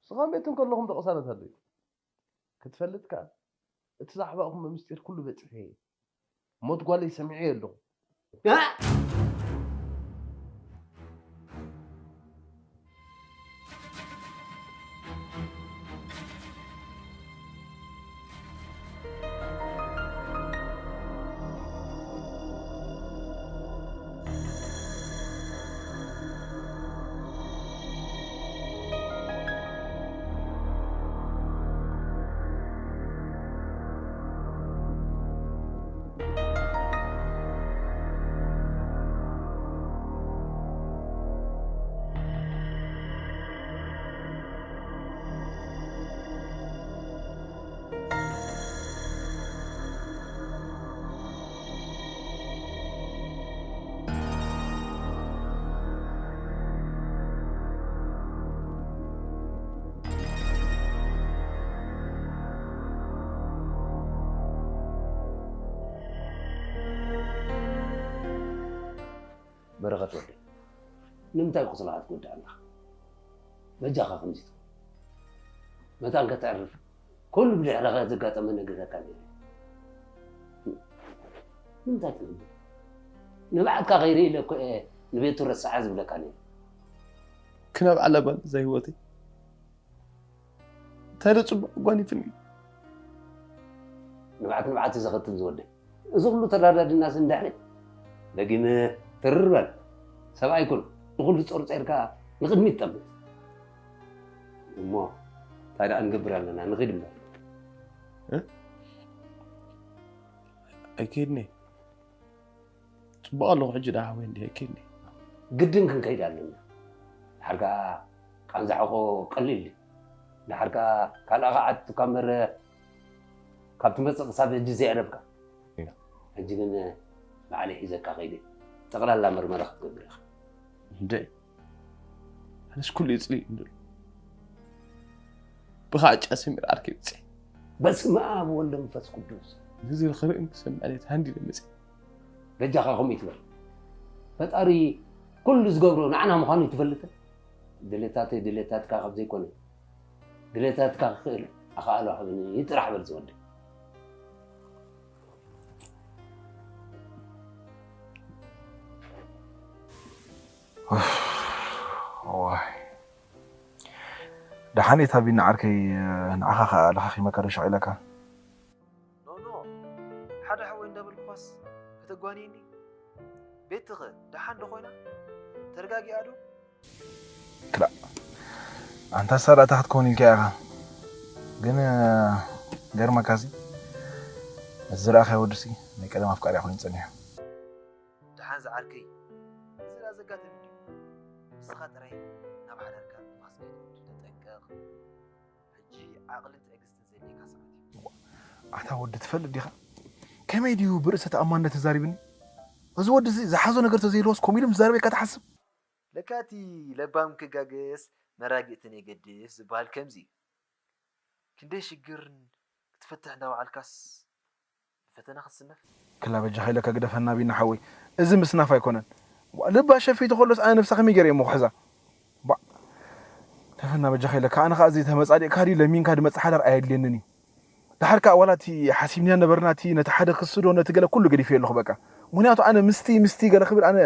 ንስኻ ቤት እንከለኹም ዶ ቅሳነት ኣሎ እዩ? ክትፈልጥ ከኣ እቲ ዘሕባእኩሞ ምስጢር ኩሉ በጺሐ እየ። ሞት ጓለይ ሰሚዐ ኣለኹ። በረኸት ወደይ፣ ንምንታይ ቁስልኻ ትጎድእ ኣለኻ? በጃኻ ከምዚ ትኹን። መታን ከተዕርፍ፣ ኩሉ ብድሕረኻ ዘጋጠመ ነግረካ ነይረ። ንምንታይ ትነብር? ንብዓትካ ከይርኢ ኢለ እኮ እየ ንቤቱ ረስዓ ዝብለካ ነይረ። ክነብዓላ ጓል እዛ ህይወተይ። እንታይ ዶ ጽቡቕ ጓኒፍኒ? ንብዓት ንብዓት እዩ ዘኸትል ዝወደይ። እዚ ኩሉ ተዳዳድናስ እንድሕሪ ደጊመ ትርር በል። ሰብኣይ ኩን ንኹሉ ጾርጾርካ ንቕድሚት ጠምት። እሞ እንታይ ደኣ ንገብር ኣለና? ንኺድ እምበር። እ? ኣይከይድን እየ። ጽቡቕ ኣለኹ ሕጂ ደኣ ሓወይ እንድየ፣ ኣይከይድን እየ። ግድን ክንከይድ ኣለና። ድሓር ከኣ ቃንዛ ሕቖ ቀሊል ድዩ? ድሓር ከኣ ካልኣ ከዓት ካብ መረ ካብ ትመጽእ ክሳብ ሕጂ ዘየዕረፍካ። ኢና። ሕጂ ግን ባዕለይ ሒዘካ ከይደ። ጠቕላላ መርመራ ክትገብር ኢኻ። እንደ ኣነስ ኩሉ ይጽሊ እንድሉ። ብኻጫ ሰሚር ዓርከይ ውጽእ። በስመ ኣብ ወወልድ ወመንፈስ ቅዱስ። ነዚ ክርእን ክሰምዕን እየ ተሃንዲደ መጽእ። በጃኻ ከምኡ ይትበል። ፈጣሪ ኩሉ ዝገብሮ ንዓና ምዃኑ ይትፈልጥ። ድሌታተይ ድሌታትካ ካብ ዘይኮነ፣ ድሌታትካ ክኽእል ኣኻእሎ ሃብኒ ጥራሕ በል ዝወደይ። ዋይ። ደሓን እየ ታቢና ዓርከይ፣ ንዓኻ ኸኣ ለኻኺመካ ዶ ሸቒለካ? ኖኖ፣ ሓደ ሓወይ እንዳበልኩኻስ ከተጓንየኒ? ቤትኸ ደሓን ዶ ኮይና? ተረጋጊኣ ዶ? ክላእ። ኣንታ ሳላታ ክትከውን ኢልካ ኢኻ። ግን፣ ገርመካሲ፣ ነቲ ዝረኣኻዮ ወዲሲ ናይ ቀደም ኣፍቃሪኣ ኮይኑ ጸኒሑ። ደሓን ዝዓርከይ፣ እዚ ደኣ ዘጋጥም ድዩ? ንስኻ ጥራይ ናብ ሓዳርካ ንፋስ ከይትወስድ ተጠንቀቕ። ሕጂ ዓቕልን ትዕግስትን ዘድልየካ ሰዓት እዩ። ኣታ ወዲ ትፈልጥ ዲኻ? ከመይ ድዩ ብርእሰ ተኣማንነት ትዛሪብኒ? እዚ ወዲ እዚ ዝሓዞ ነገር ተዘይህልዎስ ከምኡ ኢሉ ምስ ዛረበካ ትሓስብ? ለካ እቲ ለባም ክጋገስ መራግእትን የገድስ ዝበሃል ከምዚ እዩ። ክንደይ ሽግር ክትፈትሕ እንዳወዓልካስ ብፈተና ክትስነፍ? ክላ በጃኻ ኢለካ ግደፈና ቢኒ ሓወይ፣ እዚ ምስናፍ ኣይኮነን። ዋ፣ ልባ ሸፊቱ ከሎስ ኣነ ነብሳ ከመይ ገይረ እየ ምኹሕዛ? ባ፣ ግደፈና በጃኻ ኢለካ። ኣነ ኸኣ እዚ ተመጻዲቕካ ድዩ ለሚንካ ድመጽእ ሓዳር ኣየድልየንን እዩ። ደሓር ከኣ ዋላ እቲ ሓሲብናዮ ነበርና እቲ ነቲ ሓደ ክስዶ ነቲ ገለ ኩሉ ገዲፈዮ ኣለኹ በቃ። ምኽንያቱ ኣነ ምስቲ ምስቲ ገለ ክብል ኣነ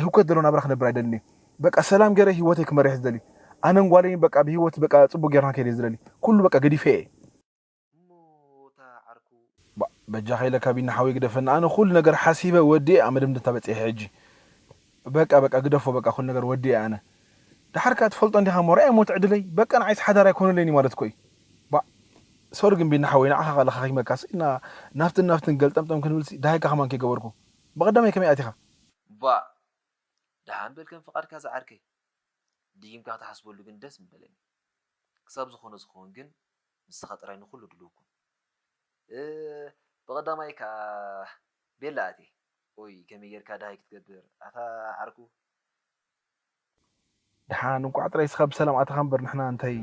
ህውከት ዘለዎ ናብራ ክነብር ኣይደልን እየ። በቃ ሰላም ገይረ ህይወተይ ክመርሕ ዝደሊ። ኣነን ጓለይን በቃ ብህይወት በቃ ጽቡቅ ጌርና ከይደ ዝደሊ። ኩሉ በቃ ገዲፈ እየ። እሞ እታ ዓርኩ በጃኻ ኢለካ ቢኒ ሓወይ ግደፈኒ። ኣነ ኩሉ ነገር ሓሲበ ወዲኤ እየ መደምደምታ በጺሐ ሕጂ። በቃ በቃ ግደፎ በቃ ኩሉ ነገር ወዲኤ እየ ኣነ። ደሓር ከኣ ትፈልጦ እንዲኻ እሞ ርኣይ እሞ እቲ ዕድለይ በቃ ንዓይስ ሓዳር ኣይኮነለይን እዩ ማለት እኮ እዩ። ባእ ሶሪ ግን ቢኒ ሓወይ ንዓኻ ከኣ ለኻኺመካስ ኢልና ናብትን ናብትን ገልጠምጠም ክንብልሲ ደሃይካ ከማን ከይገበርኩ። ብቐዳማይ ከመይ ኣቲኻ? ባእ ደሓን በል ከም ፍቓድካ ዝዓርከይ። ደጊምካ ክትሓስበሉ ግን ደስ ምበለኒ። ክሳብ ዝኾነ ዝኸውን ግን ንስኻ ጥራይ ንኹሉ ድሉው ኩን። እ ብቐዳማይ ከኣ ቤላ ኣትየ። ኦይ ከመይ ጌርካ ደሃይ ክትገብር ኣታ ዓርኩ? ደሓን እንቋዕ ጥራይ እስኻ ብሰላም ኣተኻ እምበር ንሕና እንታይ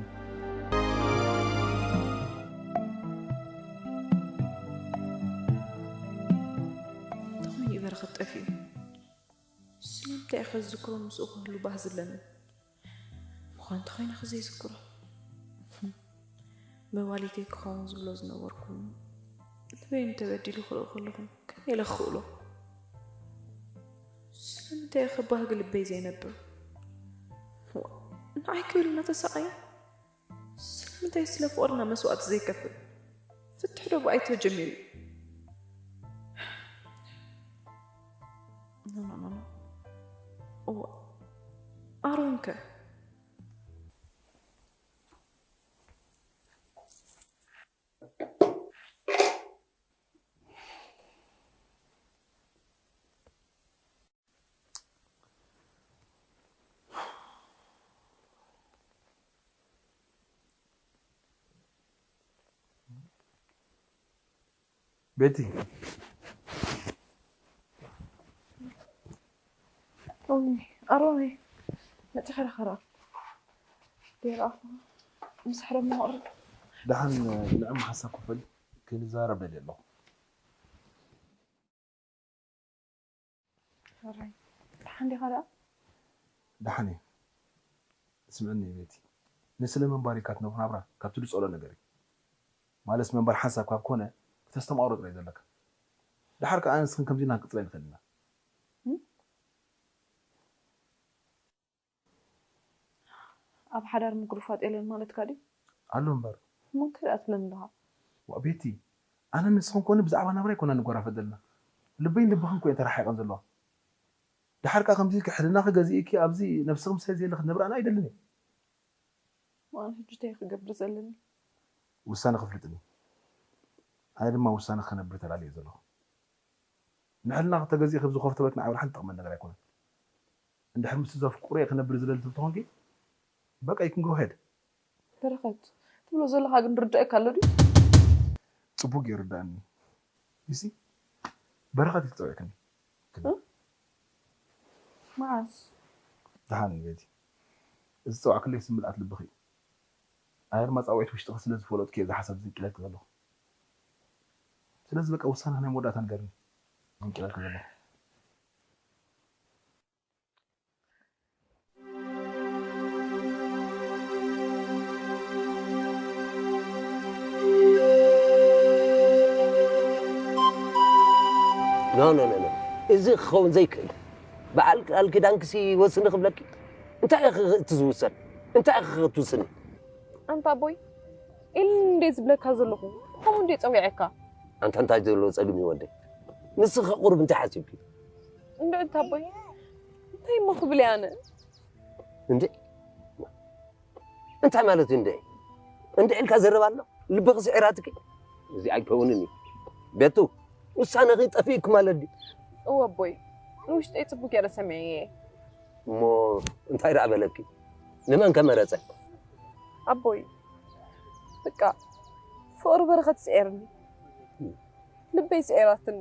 እንተኾይኑ እዩ በረኸት ጠፊኡ። ስለምንታይ ኢኸ ዝዝክሮ ምስኡ ክህሉ ባህ ዝብለኒ? ምዃን እንተኾይነ ኸ ዘይዝክሮ? መዋሊተይ ክኸውን ዝብሎ ዝነበርኩ ልበይ እንተበዲሉ ክርኢ ከለኹ ከመይ ኢለ ክኽእሎ? ስለምንታይ ኢኸ ባህጊ ልበይ ዘይነብር? ዋእ ንዓይ ክብል እናተሳቐየ ስለምንታይ ስለ ፍቕርና መስዋእቲ ዘይከፍል? ፍትሒ ዶ ብኣይ ተጀሚሩ እዩ? ኖ ኖ ኖ ኖ እዋ ኣሮን ከ? ቤቲ ኦይ ኣሮነይ መፂኻ ዳኸራ ደይረኣኹ ምሳሕ ደሞ ቅርብ ደሓን ንዕም ሓሳብ ክፈል ክንዛረብ ደልየ ኣለኹ። ሕራይ ደሓን ዲኻ ደኣ? ደሓን እየ። ስምዕኒ ቤቲ፣ ንስለ ምንባር ኢልካ ትነብሮ ናብራ ካብቲ ድጸሎ ነገር እዩ። ማለትስ ምንባር ሓንሳብ ካብ ኮነ ክተስተማቕሮ ጥራይ እዩ ዘለካ። ደሓር ከኣ ኣነ ንስኽን ከምዚና ክንቅጽል ኣይንኽእልን ኢና። ኣብ ሓዳር ምጉርፋጥ የለን ማለትካ ድዩ? ኣሎ እምበር። እሞ እንታይ ደኣ ትብለኒ ኣለኻ? ዋእ ቤቲ፣ ኣነን ንስኽን ኮነ ብዛዕባ ናብራ ኣይኮናን ንጓራፈጥ ዘለና። ልበይን ልብኽን እኮ እየን ተረሓሒቐን ዘለዋ። ደሓር ከኣ ከምዚ ኢልኪ ሕልናኺ ገዚእኪ ኣብዚ ነብስኺ ምሳይ ዘየለ ክትነብሪ ኣነ ኣይደልን እየ። እሞ ኣነ ሕጂ እንታይ እየ ክገብር ዘለኒ? ውሳነ ከፍልጥኒ። ኣነ ድማ ውሳነኺ ክነብር ተላልየ ዘለኹ። ንሕልናኺ ተገዚእኺ ኣብዚ ኮፍ ተበልኪ ንዓይ ወላ ሓንቲ ትጠቕመኒ ነገር ኣይኮነን። እንድሕር ምስቲ ዘፍቅሮ እየ ክነብር ዝደሊ ትብሊ ተኾንኪ በቃ you can go ahead። በረኸት ትብሎ ዘለኻ ግን ርዳእካ ኣሎ ድዩ? ጽቡቕ ይርዳእኒ። You see በረኸት ኢልኪ ጸዊዕክኒ። መዓስ? ደሓን ቤቲ። እዚ ዝጸዋዕክለይ ስም ምልኣት ልብኺ እዩ። ኣነ ድማ ጻውዒት ውሽጥኺ ስለ ዝፈለጥኩ እየ እዚ ሓሳብ ዝንቂለኪ ዘለኹ። ስለዚ በቃ ውሳነ ናይ መወዳእታ ንገርኒ። ዝንቂለኪ ዘለኹ። ኖ ኖ ኖ ኖ እዚ ክኸውን ዘይክእል በዓል ቃል ኪዳንክሲ ወስኒ ክብለኪ እንታይ ኢኺ እቲ ዝውሰን እንታይ ኢኺ ክትውስኒ ኣንታ ኣቦይ ኢል እንዴ ዝብለካ ዘለኹ ከምኡ እንዴ ጸዊዐካ ኣንታ እንታይ ዘሎ ጸግም ይወደይ ንስኺ ቁሩብ እንታይ ሓሲብኪ እንድዒ ኣቦይ እንታይ እሞ ክብል እየ ኣነ እንዴ እንታይ ማለት እዩ እንዴ እንዴ ኢልካ ዘረባ ኣሎ ልብኺ ስዒራትኪ እዚ ኣይከውንን እዩ ቤቱ ውሳነኺ ጠፊእኪ ማለት ድዩ እወ ኣቦይ ንውሽጠይ ጽቡቅ ገይረ ሰሚዐየ እየ እሞ እንታይ ደኣ በለኪ ንመን ከ መረጸ ኣቦይ በቃ ፍቅሪ በረኸት ስዒርኒ ልበይ ስዒራትኒ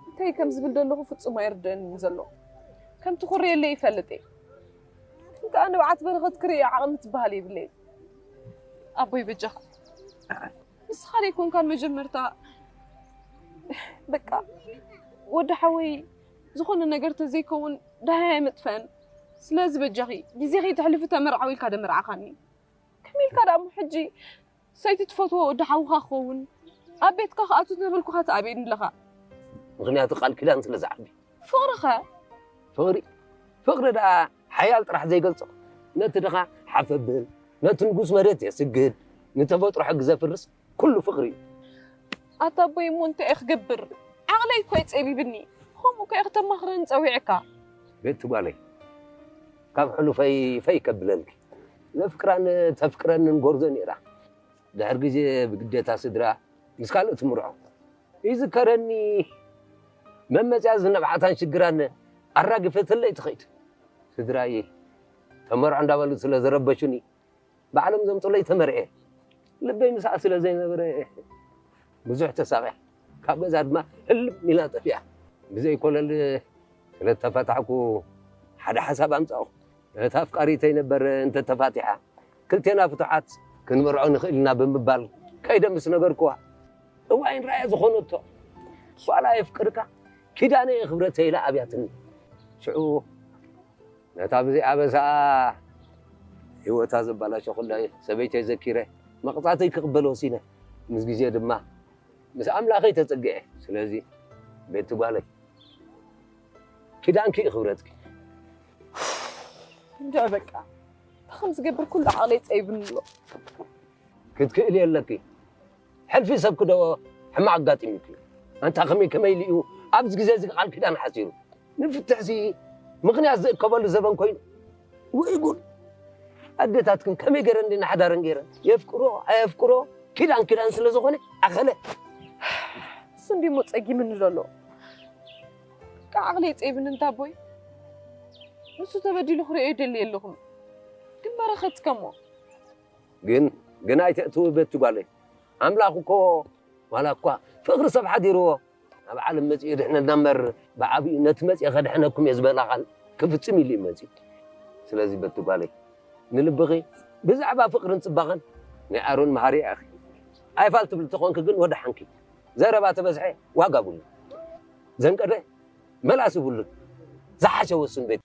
እንታይ ከም ዝብል ዘለኹ ፍጹም ኣይርድእንን ዘሎ ከምቲ ኩርየለይ ይፈልጥ እየ። እንተ ኣነ በዓት በረኸት ክርእዮ ዓቕሚ ትበሃል የብለይ። ኣቦይ በጃኻ ንስኻ ደይኮንካን መጀመርታ በቃ ወዲ ሓወይ ዝኾነ ነገር ተዘይከውን ዳሃይ ኣይመጥፈን። ስለዚ በጃኺ ግዜኺ ተሕልፊ ተመርዓዊ ኢልካ ደመርዓኻኒ። ከመይ ኢልካ ደኣ እሞ ሕጂ ሰይቲ ትፈትዎ ወዲ ሓውኻ ክኸውን ኣብ ቤትካ ክኣቱ ተበልኩኻ ትኣብየኒ ኣለኻ። ምኽንያቱ ቃል ኪዳን ስለ ዝዓቢ። ፍቕርኸ? ፍቕሪ ፍቕሪ ደኣ ሓያል ጥራሕ ዘይገልጾ ነቲ ድኻ ሓፍ ኣብል ነቲ ንጉስ መሬት የስግድ ንተፈጥሮ ሕጊ ዘፍርስ ኩሉ ፍቕሪ እዩ። ኣታ ኣቦይ እሞ እንታይ እየ ክገብር? ዓቕለይ እኮ እዩ ጸቢብኒ። ከምኡ እኮ እየ ክተማኽረኒ ጸዊዕካ። ቤቲ ጓለይ ካብ ሕሉፈይ ፈይ ከብለልኪ ዘፍቅራን ተፍቅረንን ጎርዞ ነይራ። ድሕር ግዜ ብግዴታ ስድራ ምስ ካልእ ትምርዖ ይዝከረኒ። መመፅያ ዝነብዓታን ሽግራን ኣራጊፈትለይ ትኸይድ። ስድራይ ተመርዖ እንዳበሉ ስለ ዝረበሹኒ ባዕሎም ዘምፁለይ ተመርዔ። ልበይ ምስኣ ስለ ዘይነበረ ብዙሕ ተሳቒያ ካብ ገዛ ድማ ህልም ኢላ ጠፊኣ። ብዘይ ኮለል ስለ ተፈታሕኩ ሓደ ሓሳብ ኣምፃእኹ። እታ ኣፍቃሪተይ ነበር እንተተፋቲሓ ክልቴና ፍቱሓት ክንምርዖ ንኽእል ኢና ብምባል ከይደ ምስ ነገርክዋ እዋይ ንራያ ዝኾነቶ ዋላ የፍቅርካ ኪዳነ እየ ክብረተይ ኢላ ኣብያትኒ። ሽዑ ነታ ብዘይ ኣበሳኣ ህይወታ ዘባላሸኹላ ሰበይተይ ዘኪረ መቕፃዕተይ ክቕበል ወሲነ። ምስ ግዜ ድማ ምስ ኣምላኸይ ተፀግዐ። ስለዚ ቤቲ ጓለይ ኪዳንኪ እዩ ክብረትኪ። እንድዒ በቃ እንታይ ከም ዝገብር ኩሉ ዓቕለይ ፀይብኒ ኣሎ። ክትክእሊ ኣለኪ። ሕልፊ ሰብኪ ዶ ሕማቕ ኣጋጢሙኪ? ኣንታ ከመይ ከመይ ኢሉ እዩ ኣብዚ ግዜ እዚ ቃል ኪዳን ሓሲሩ? ንፍትሕሲ ምኽንያት ዝእከበሉ ዘበን ኮይኑ። ውይ ጉድ! ኣዴታትክን ከመይ ገይረን ድየን ሓዳረን ገይረን? የፍቅሮ ኣየፍቅሮ ኪዳን ኪዳን ስለ ዝኾነ ኣኸለ። እሱ እንዲሞ ጸጊምኒ ዘሎ። ብቃ ዓቕለይ ጸይብኒ እንታ ኣቦይ። ንሱ ተበዲሉ ክርእዮ ይደሊ የለኹም። ግን በረኸት ከሞ ግን ግን ኣይተእትዊ ቤቲ ጓለይ። ኣምላኽ እኮ ዋላ እኳ ፍቕሪ ሰብ ሓዲርዎ ኣብ ዓለም መጺኡ የድሕነና እምበር ብዓቢኡ ነቲ መጺኡ ከድሕነኩም እየ ዝበላ ቃል ክፍጽም ኢሉ እዩ መጺኡ። ስለዚ ቤቲ ጓለይ ንልብኺ ብዛዕባ ፍቕርን ጽባቐን ናይ ኣሮን መሃሪ ኢኺ። ኣይፋል ትብሊ ተኾንኪ ግን ወደሓንኪ። ዘረባ ተበዝሐ ዋጋ ብሉ። ዘንቀደ መላስ ይብሉን። ዝሓሸ ወስን ቤት።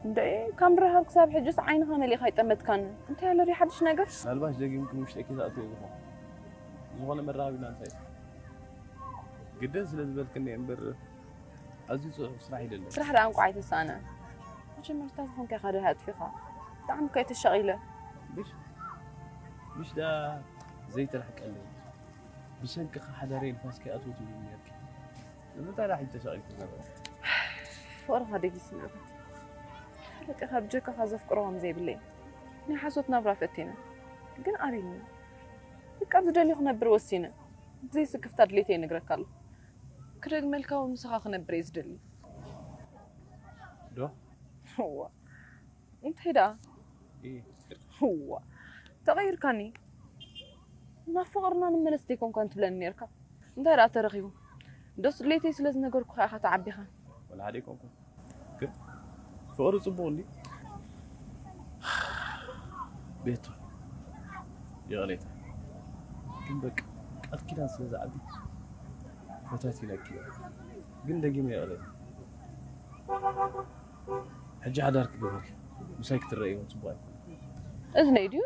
እንዴ፣ ካብ ምርኻብ ክሳብ ሕጅስ ዓይንኻ መሊእኻ ኣይጠመትካን። እንታይ ኣሎ ድዩ ሓድሽ ነገር? ምናልባሽ ደጊምክን ውሽጠኪ ትኣትዎ ዝኾን ዝኾነ መራኸቢና እንታይ ግድን ስለ ዝበልክኒ እምበር ኣዝዩ ጽዑቕ ስራሕ ይደለ። ስራሕ ደኣ እንቋዕ ኣይተሳእነ። መጀመርታ ዝኾንካ ኢኻ ደሃ ኣጥፊኻ። ብጣዕሚ እኮ እየ ተሻቒለ። ምሽ ምሽ ደኣ ዘይተላሕቀለይ። ብሰንክኻ ሓዳረይ ንፋስ ከይኣትዎ ትብሉኒ ነርኪ። ንምንታይ ደኣ ሕጂ ተሻቒልኪ ዘለኺ? ፍቕርኻ ደጊስና። ፈለጥኻ ብጀካኻ ዘፍቅሮ ከም ዘይብለይ። ናይ ሓሶት ናብራ ፈቲነ። ግን ኣቢኒ። በቃ ብዝደልዮ ክነብር ወሲነ። ብዘይስክፍታ ድሌተይ ይነግረካ ኣለኹ። ክደግመልካ እውን ምሳኻ ክነብር እየ ዝደሊ። ዶ? እዋ። እንታይ ደኣ? እየ። እዋ። ተቐይርካኒ። ናብ ፍቕርና ንመለስ ዘይኮንካን ትብለኒ ነርካ። እንታይ ደኣ ተረኺቡ? ዶስ ድሌተይ ስለ ዝነገርኩኻ ኢኻ ተዓቢኻ። ወላ ሓደ ኣይኮንኩን። ግን ፍቕሪ ጽቡቕ እንዲ? ቤቱ። ይቕሬታ። ግን በቃ ቃል ኪዳን ስለ ዝዓቢ ፈታቲነኪ። ግን ደጊመ ይቕሬታ። ሕጂ ሓዳር ክገብር ምሳይ ክትረኣይ እውን ጽቡቕ ኣይኮነን። እዝነይ ድዩ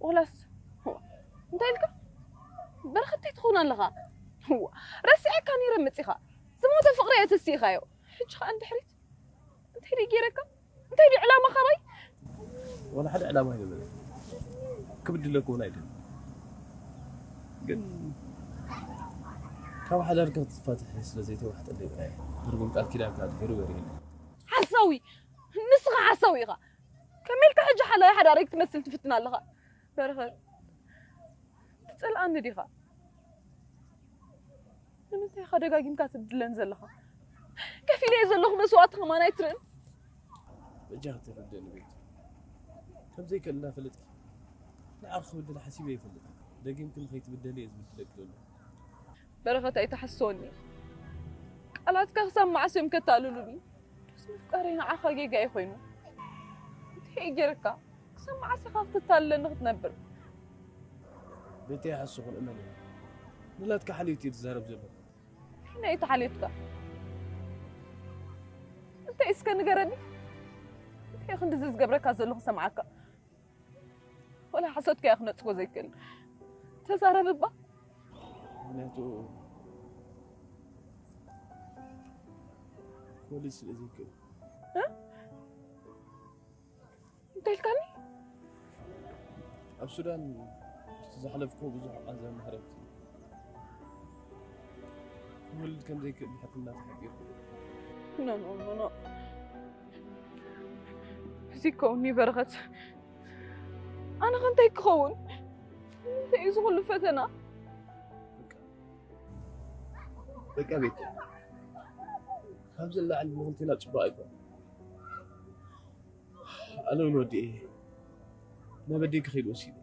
ወላስ? እንታይ ኢልካ? በረኸት እንታይ ትኸውን ኣለኻ? እዋ፣ ረሲዐካ ነይረ መጺኻ። ዝሞተ ፍቕሪ እየ ተሲእኻዮ። ሕጂ ኸኣ እንድሕሪት እንታይ ድዩ ገይረካ? እንታይ ድዩ ዕላማኻ ባይ? ወላ ሓደ ዕላማ ኣይነበረ። ክብድለኩ እውን ኣይደልን። ግን ካብ ሓዳርካ ክትፋትሕ ስለ ዘይተዋሕጠለይ ጥራይ ትርጉም ቃል ኪዳንካ ድሒሩ በሪህኒ። ሓሳዊ! ንስኻ ሓሳዊ ኢኻ። ከመይ ኢልካ ሕጂ ሓላዊ ሓዳረይ ክትመስል ትፍትን ኣለኻ? በረኸት፣ ትጸልኣኒ ዲኻ? ንምንታይ ኢኻ ደጋጊምካ ትብድለን ዘለኻ? ከፊለዮ ዘለኹ መስዋእቲ ከማን ኣይትርእን? በጃኺ ተረድእኒ ቤቲ። ከም ዘይክእል እናፈለጥኪ ንዓኺ ክብድል ሓሲበ ኣይፈልጥን። ደጊምኪ ንኸይትብደሊ እየ ዝብድለኪ ዘለኹ። በረኸት ኣይትሓስወኒ። ቃላትካ ክሳብ መዓስ እዮም ከታልሉኒ? ዶስ ምፍቃረይ ንዓኻ ጌጋ እዩ ኮይኑ? እንታይ እዩ ገይረካ? ክሳብ መዓስ ኢኻ ክትታልለኒ ክትነብር? ቤቲ ኣይሓስኹን እመኒ። ንላትካ ሓልዮት እየ ዝዛረብ ዘለኹ። ሕነ እዩ ተሓልዮትካ። እንታይ እስከ ንገረኒ? እንታይ ክንድዚ ዝገብረካ ዘለኹ ሰምዓካ? ወላ ሓሶትካ እያ ክነጽጎ ዘይክእል። ተዛረብ እባ። ምክንያቱ ክወልድ ስለ ዘይክእል። እ? እንታይ ኢልካኒ? ኣብ ሱዳን ምስቲ ዘሕለፍክዎ ብዙሕ ቃንዛን ማህረምቲ ክወልድ ከም ዘይክእል ብሕክምና ተሓቢሩ። ኖ፣ ኖ፣ ኖ፣ ኖ። እዚ ከውኒ በረኸት። ኣነ ከ እንታይ ክኸውን? እንታይ እዩ ዝኹሉ ፈተና? በቃ ቤት። ካብ ዝለዓል ንኽልቴና ጽቡቕ ኣይኮነን። ኣነ እውን ወዲኤ ናብ ኣደይ ክኸይድ ወሲነ።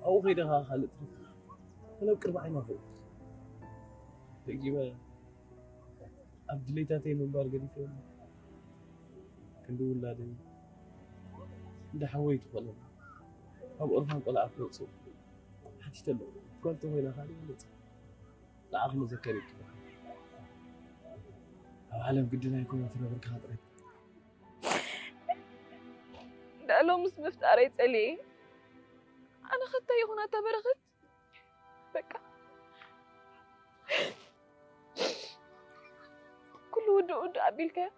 ኣብኡ ከይደ ኸዓ ካልእ ትረፍ። ወላ ኣብ ቅድሚ ዓይና ኸይደ። ደጊመ ኣብ ድሌታተይ ምንባር ገዲፈ። ክንዲ ውላደይ፣ እንዳ ሓወይ ትኾነ። ካብ ኦርፋን ቆልዓ ክወጽእ ሓቲተ ኣለኹ። ጓል ተኾይና ካልእ ይመጽእ። ንዓኺ መዘከሪ ትበሃል። ኣብ ዓለም ግድን ኣይኮነን ፍረ ብርክኻ ጥራይ። ደኣ ሎምስ ምፍጣረይ ጸሊኤ። ኣነ ኸ እንታይ ይኹን ኣታ በረኸት? በቃ። ኩሉ ውድእ ውድእ ኣቢልካዮ።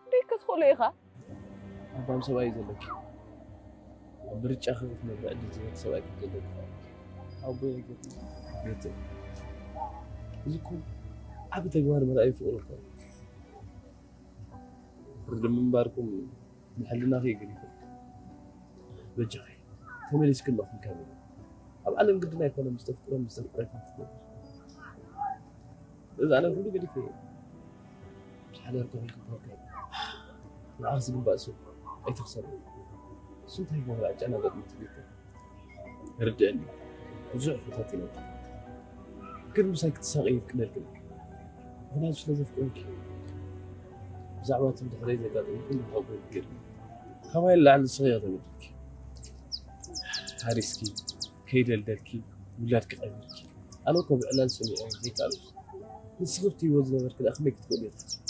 ደይ ክትኽእሎ ኢኻ። ኣባም ሰብኣይ እዩ ዘለኪ። ኣብ ምርጫኺ ክትነብሪ ዕድል ዝህብ ሰብኣይ ከም ዘለኪ። ኣቦይ ኣይገርም። ቤተይ። እዚ እኮ ዓቢ ተግባር መርኣዪ ፍቕሪ እኮ እዩ። ፍርዲ ምንባርኩም ንሕልናኺ እዩ ገዲፉ። በጃኺ፣ ተመሊስኪ ኣለኹ ክንከብር። ኣብ ዓለም ግድን ኣይኮነ ምስ ተፍቅሮን ምስ ተፍቅረትን ክትነብር። በዚ ዓለም ኩሉ ገዲፈ እየ። ምስ ሓዳር ከኺ ክበካ እዩ። ንዓኺ ዝግባእ ሰብ ኣይትኽሰሪ። እሱ እንታይ ይገብር ኣጨናገጥ ምትቤት። ርድእኒ። ብዙሕ ፈታቲነኪ። ግን ምሳይ ክትሳቐይ ይፍቅደልክን። ምኽንያቱ ስለ ዘፍቅረኪ። ብዛዕባ እቲ ብድሕረይ ዘጋጠመ ኩሉ ክኸብዶ ይፍቅድ። ካባይ ንላዕሊ ንስኺ ኢኺ ተበዲልኪ። ሓሪስኪ፣ ከይደልደልኪ፣ ውላድኪ ቀቢርኪ። ኣነ እኮ ብዕላል ሰሚዐ ዘይከኣልኩ። ንስኺ ኣብቲ ህይወት ዝነበርኪ ደኣ ከመይ ክትክእልዮ ትሓስቢ?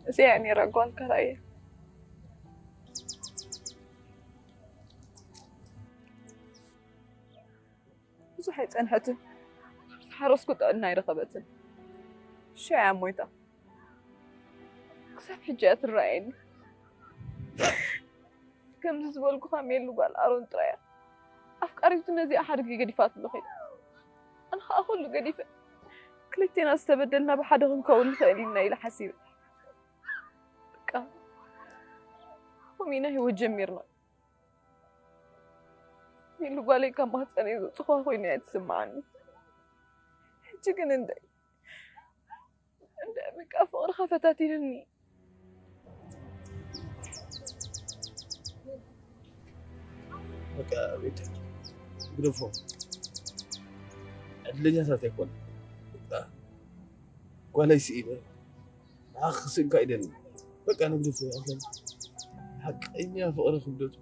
እዚኣ እያ ነይራ ጓል ካልኣየ። ብዙሕ ኣይጸንሐትን። ዝሓረስኩ ጥዕና ኣይረኸበትን። ሸያ ሞይታ ክሳብ ሕጂ እያ ትረኣየኒ። ከምዚ ዝበልኩኻ ሜሉ ጓል ኣሮን ጥራይ እያ። ኣፍቃሪቱ ነዚኣ ሓድጊ ገዲፋትሉ ኸይዳ። ኣነ ኸኣ ኩሉ ገዲፈ። ክልቴና ዝተበደልና ብሓደ ክንከውን ንኽእል ኢና ኢለ ሓሲበ። በቃ ከምኡ ኢና ህይወት ጀሚርና። ሜሉ ጓለይ ካብ ማህፀነይ ዘውፅኹዋ ኮይኑ እያ ትስምዓኒ። ሕጂ ግን እንደ እንደ በቃ ፍቕርኻ ፈታቲኑኒ። በቃ ቤት ግደፎ። ዕድለኛታት ኣይኮን። በቃ ጓለይ ስኢነ ንዓኺ ክስእንካ ይደሊ። በቃ ንግደፎ። ኣንተን ሓቀኛ ፍቕሪ ክብደቱ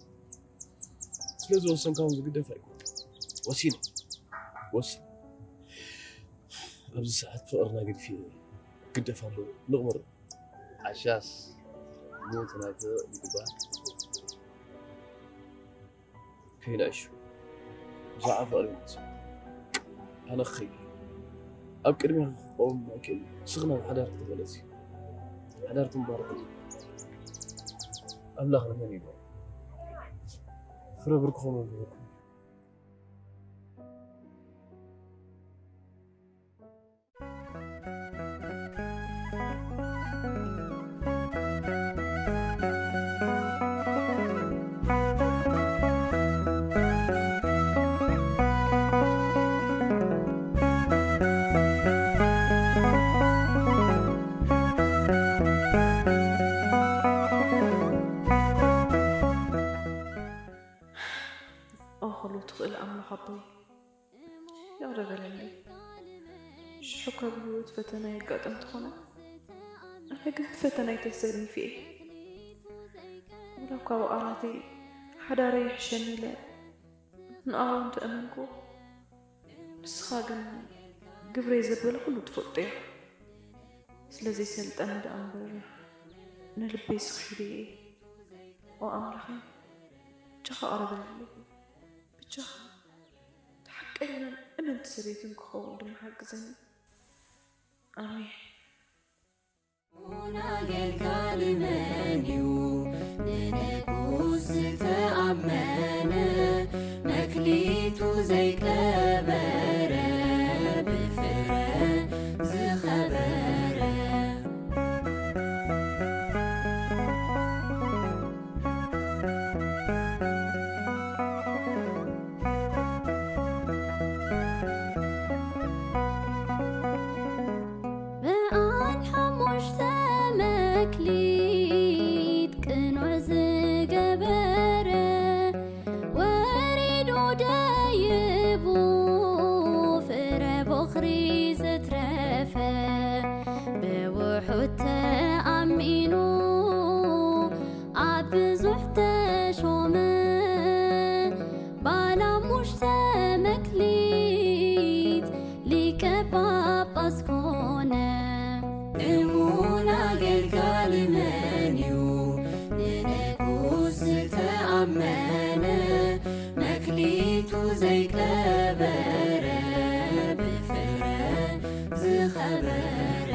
ስለ ዝወሰንካ እውን ዝግደፍ ኣይኮን። ወሲነ ወስን። ኣብዚ ሰዓት ፍቕርና ገዲፈ ክግደፍ ኣለዎ። ንቕበር። ዓሻስ ሞት ናይ ፍቕሪ ይግባእ። ከይንዕሹ ብዛዕባ ፍቕሪ ይመጽእ። ኣነ ክኸይድ ኣብ ቅድሚያ ክቆም ኣይክእል። ንስኺ ናብ ሓዳርኪ ተመለሲ። ሓዳርኩም ባርኹ። ኣምላኽ ንመን ይብሎ? ፍረ ብርክኹም ይብለኩም። ኦ ኩሉ ትኽእል ኣምላኽ ኣቦይ፣ ይቕረ በለለይ። ሽሕ እኳ ብህይወት ፈተና የጋጥም ተኾነ፣ ኣነ ግን ፈተናይ ተሰኒፈ እየ። ወላ እኳ ብቓላተይ ሓዳረይ ይሕሸኒ ኢለ ንኣሮን እንተእመንኩዎ፣ ንስኻ ግን ግብረይ ዘበለ ኩሉ ትፈልጦ ኢኻ። ስለዘይሰልጠኒ ደኣ እምበር ንልበይ ስኺለዮ እየ። ኦ ኣምላኸይ፣ ብጃኻ ቅረበለይ። ብጃኻ እታ ሓቀኛን እምንቲ ሰበይትን ክኸውን ድማ ሓግዘኒ። ኣሜን። ኡን ኣገልጋሊ መን እዩ ንንጉስ ዝተኣመነ፣ መክሊቱ ዘይቀበረ፣ ብፍረ ዝኸበረ። በዓል ሓሙሽተ መክሊት ቅኑዕ ዝገበረ፣ ወሪዱ ደይቡ ፍረ ቦኽሪ ዘትረፈ፣ ብውሑድ ተኣሚኑ ኣብ ብዙሕ ተሾመ፣ ባለ ሓሙሽተ መክሊት ሊቀ ጳጳስ ኮነ። እሙን ኣገልጋሊ መን እዩ ንንጉስ ዝተኣመነ፣ መክሊቱ ዘይቀበረ፣ ብፍረ ዝኸበረ።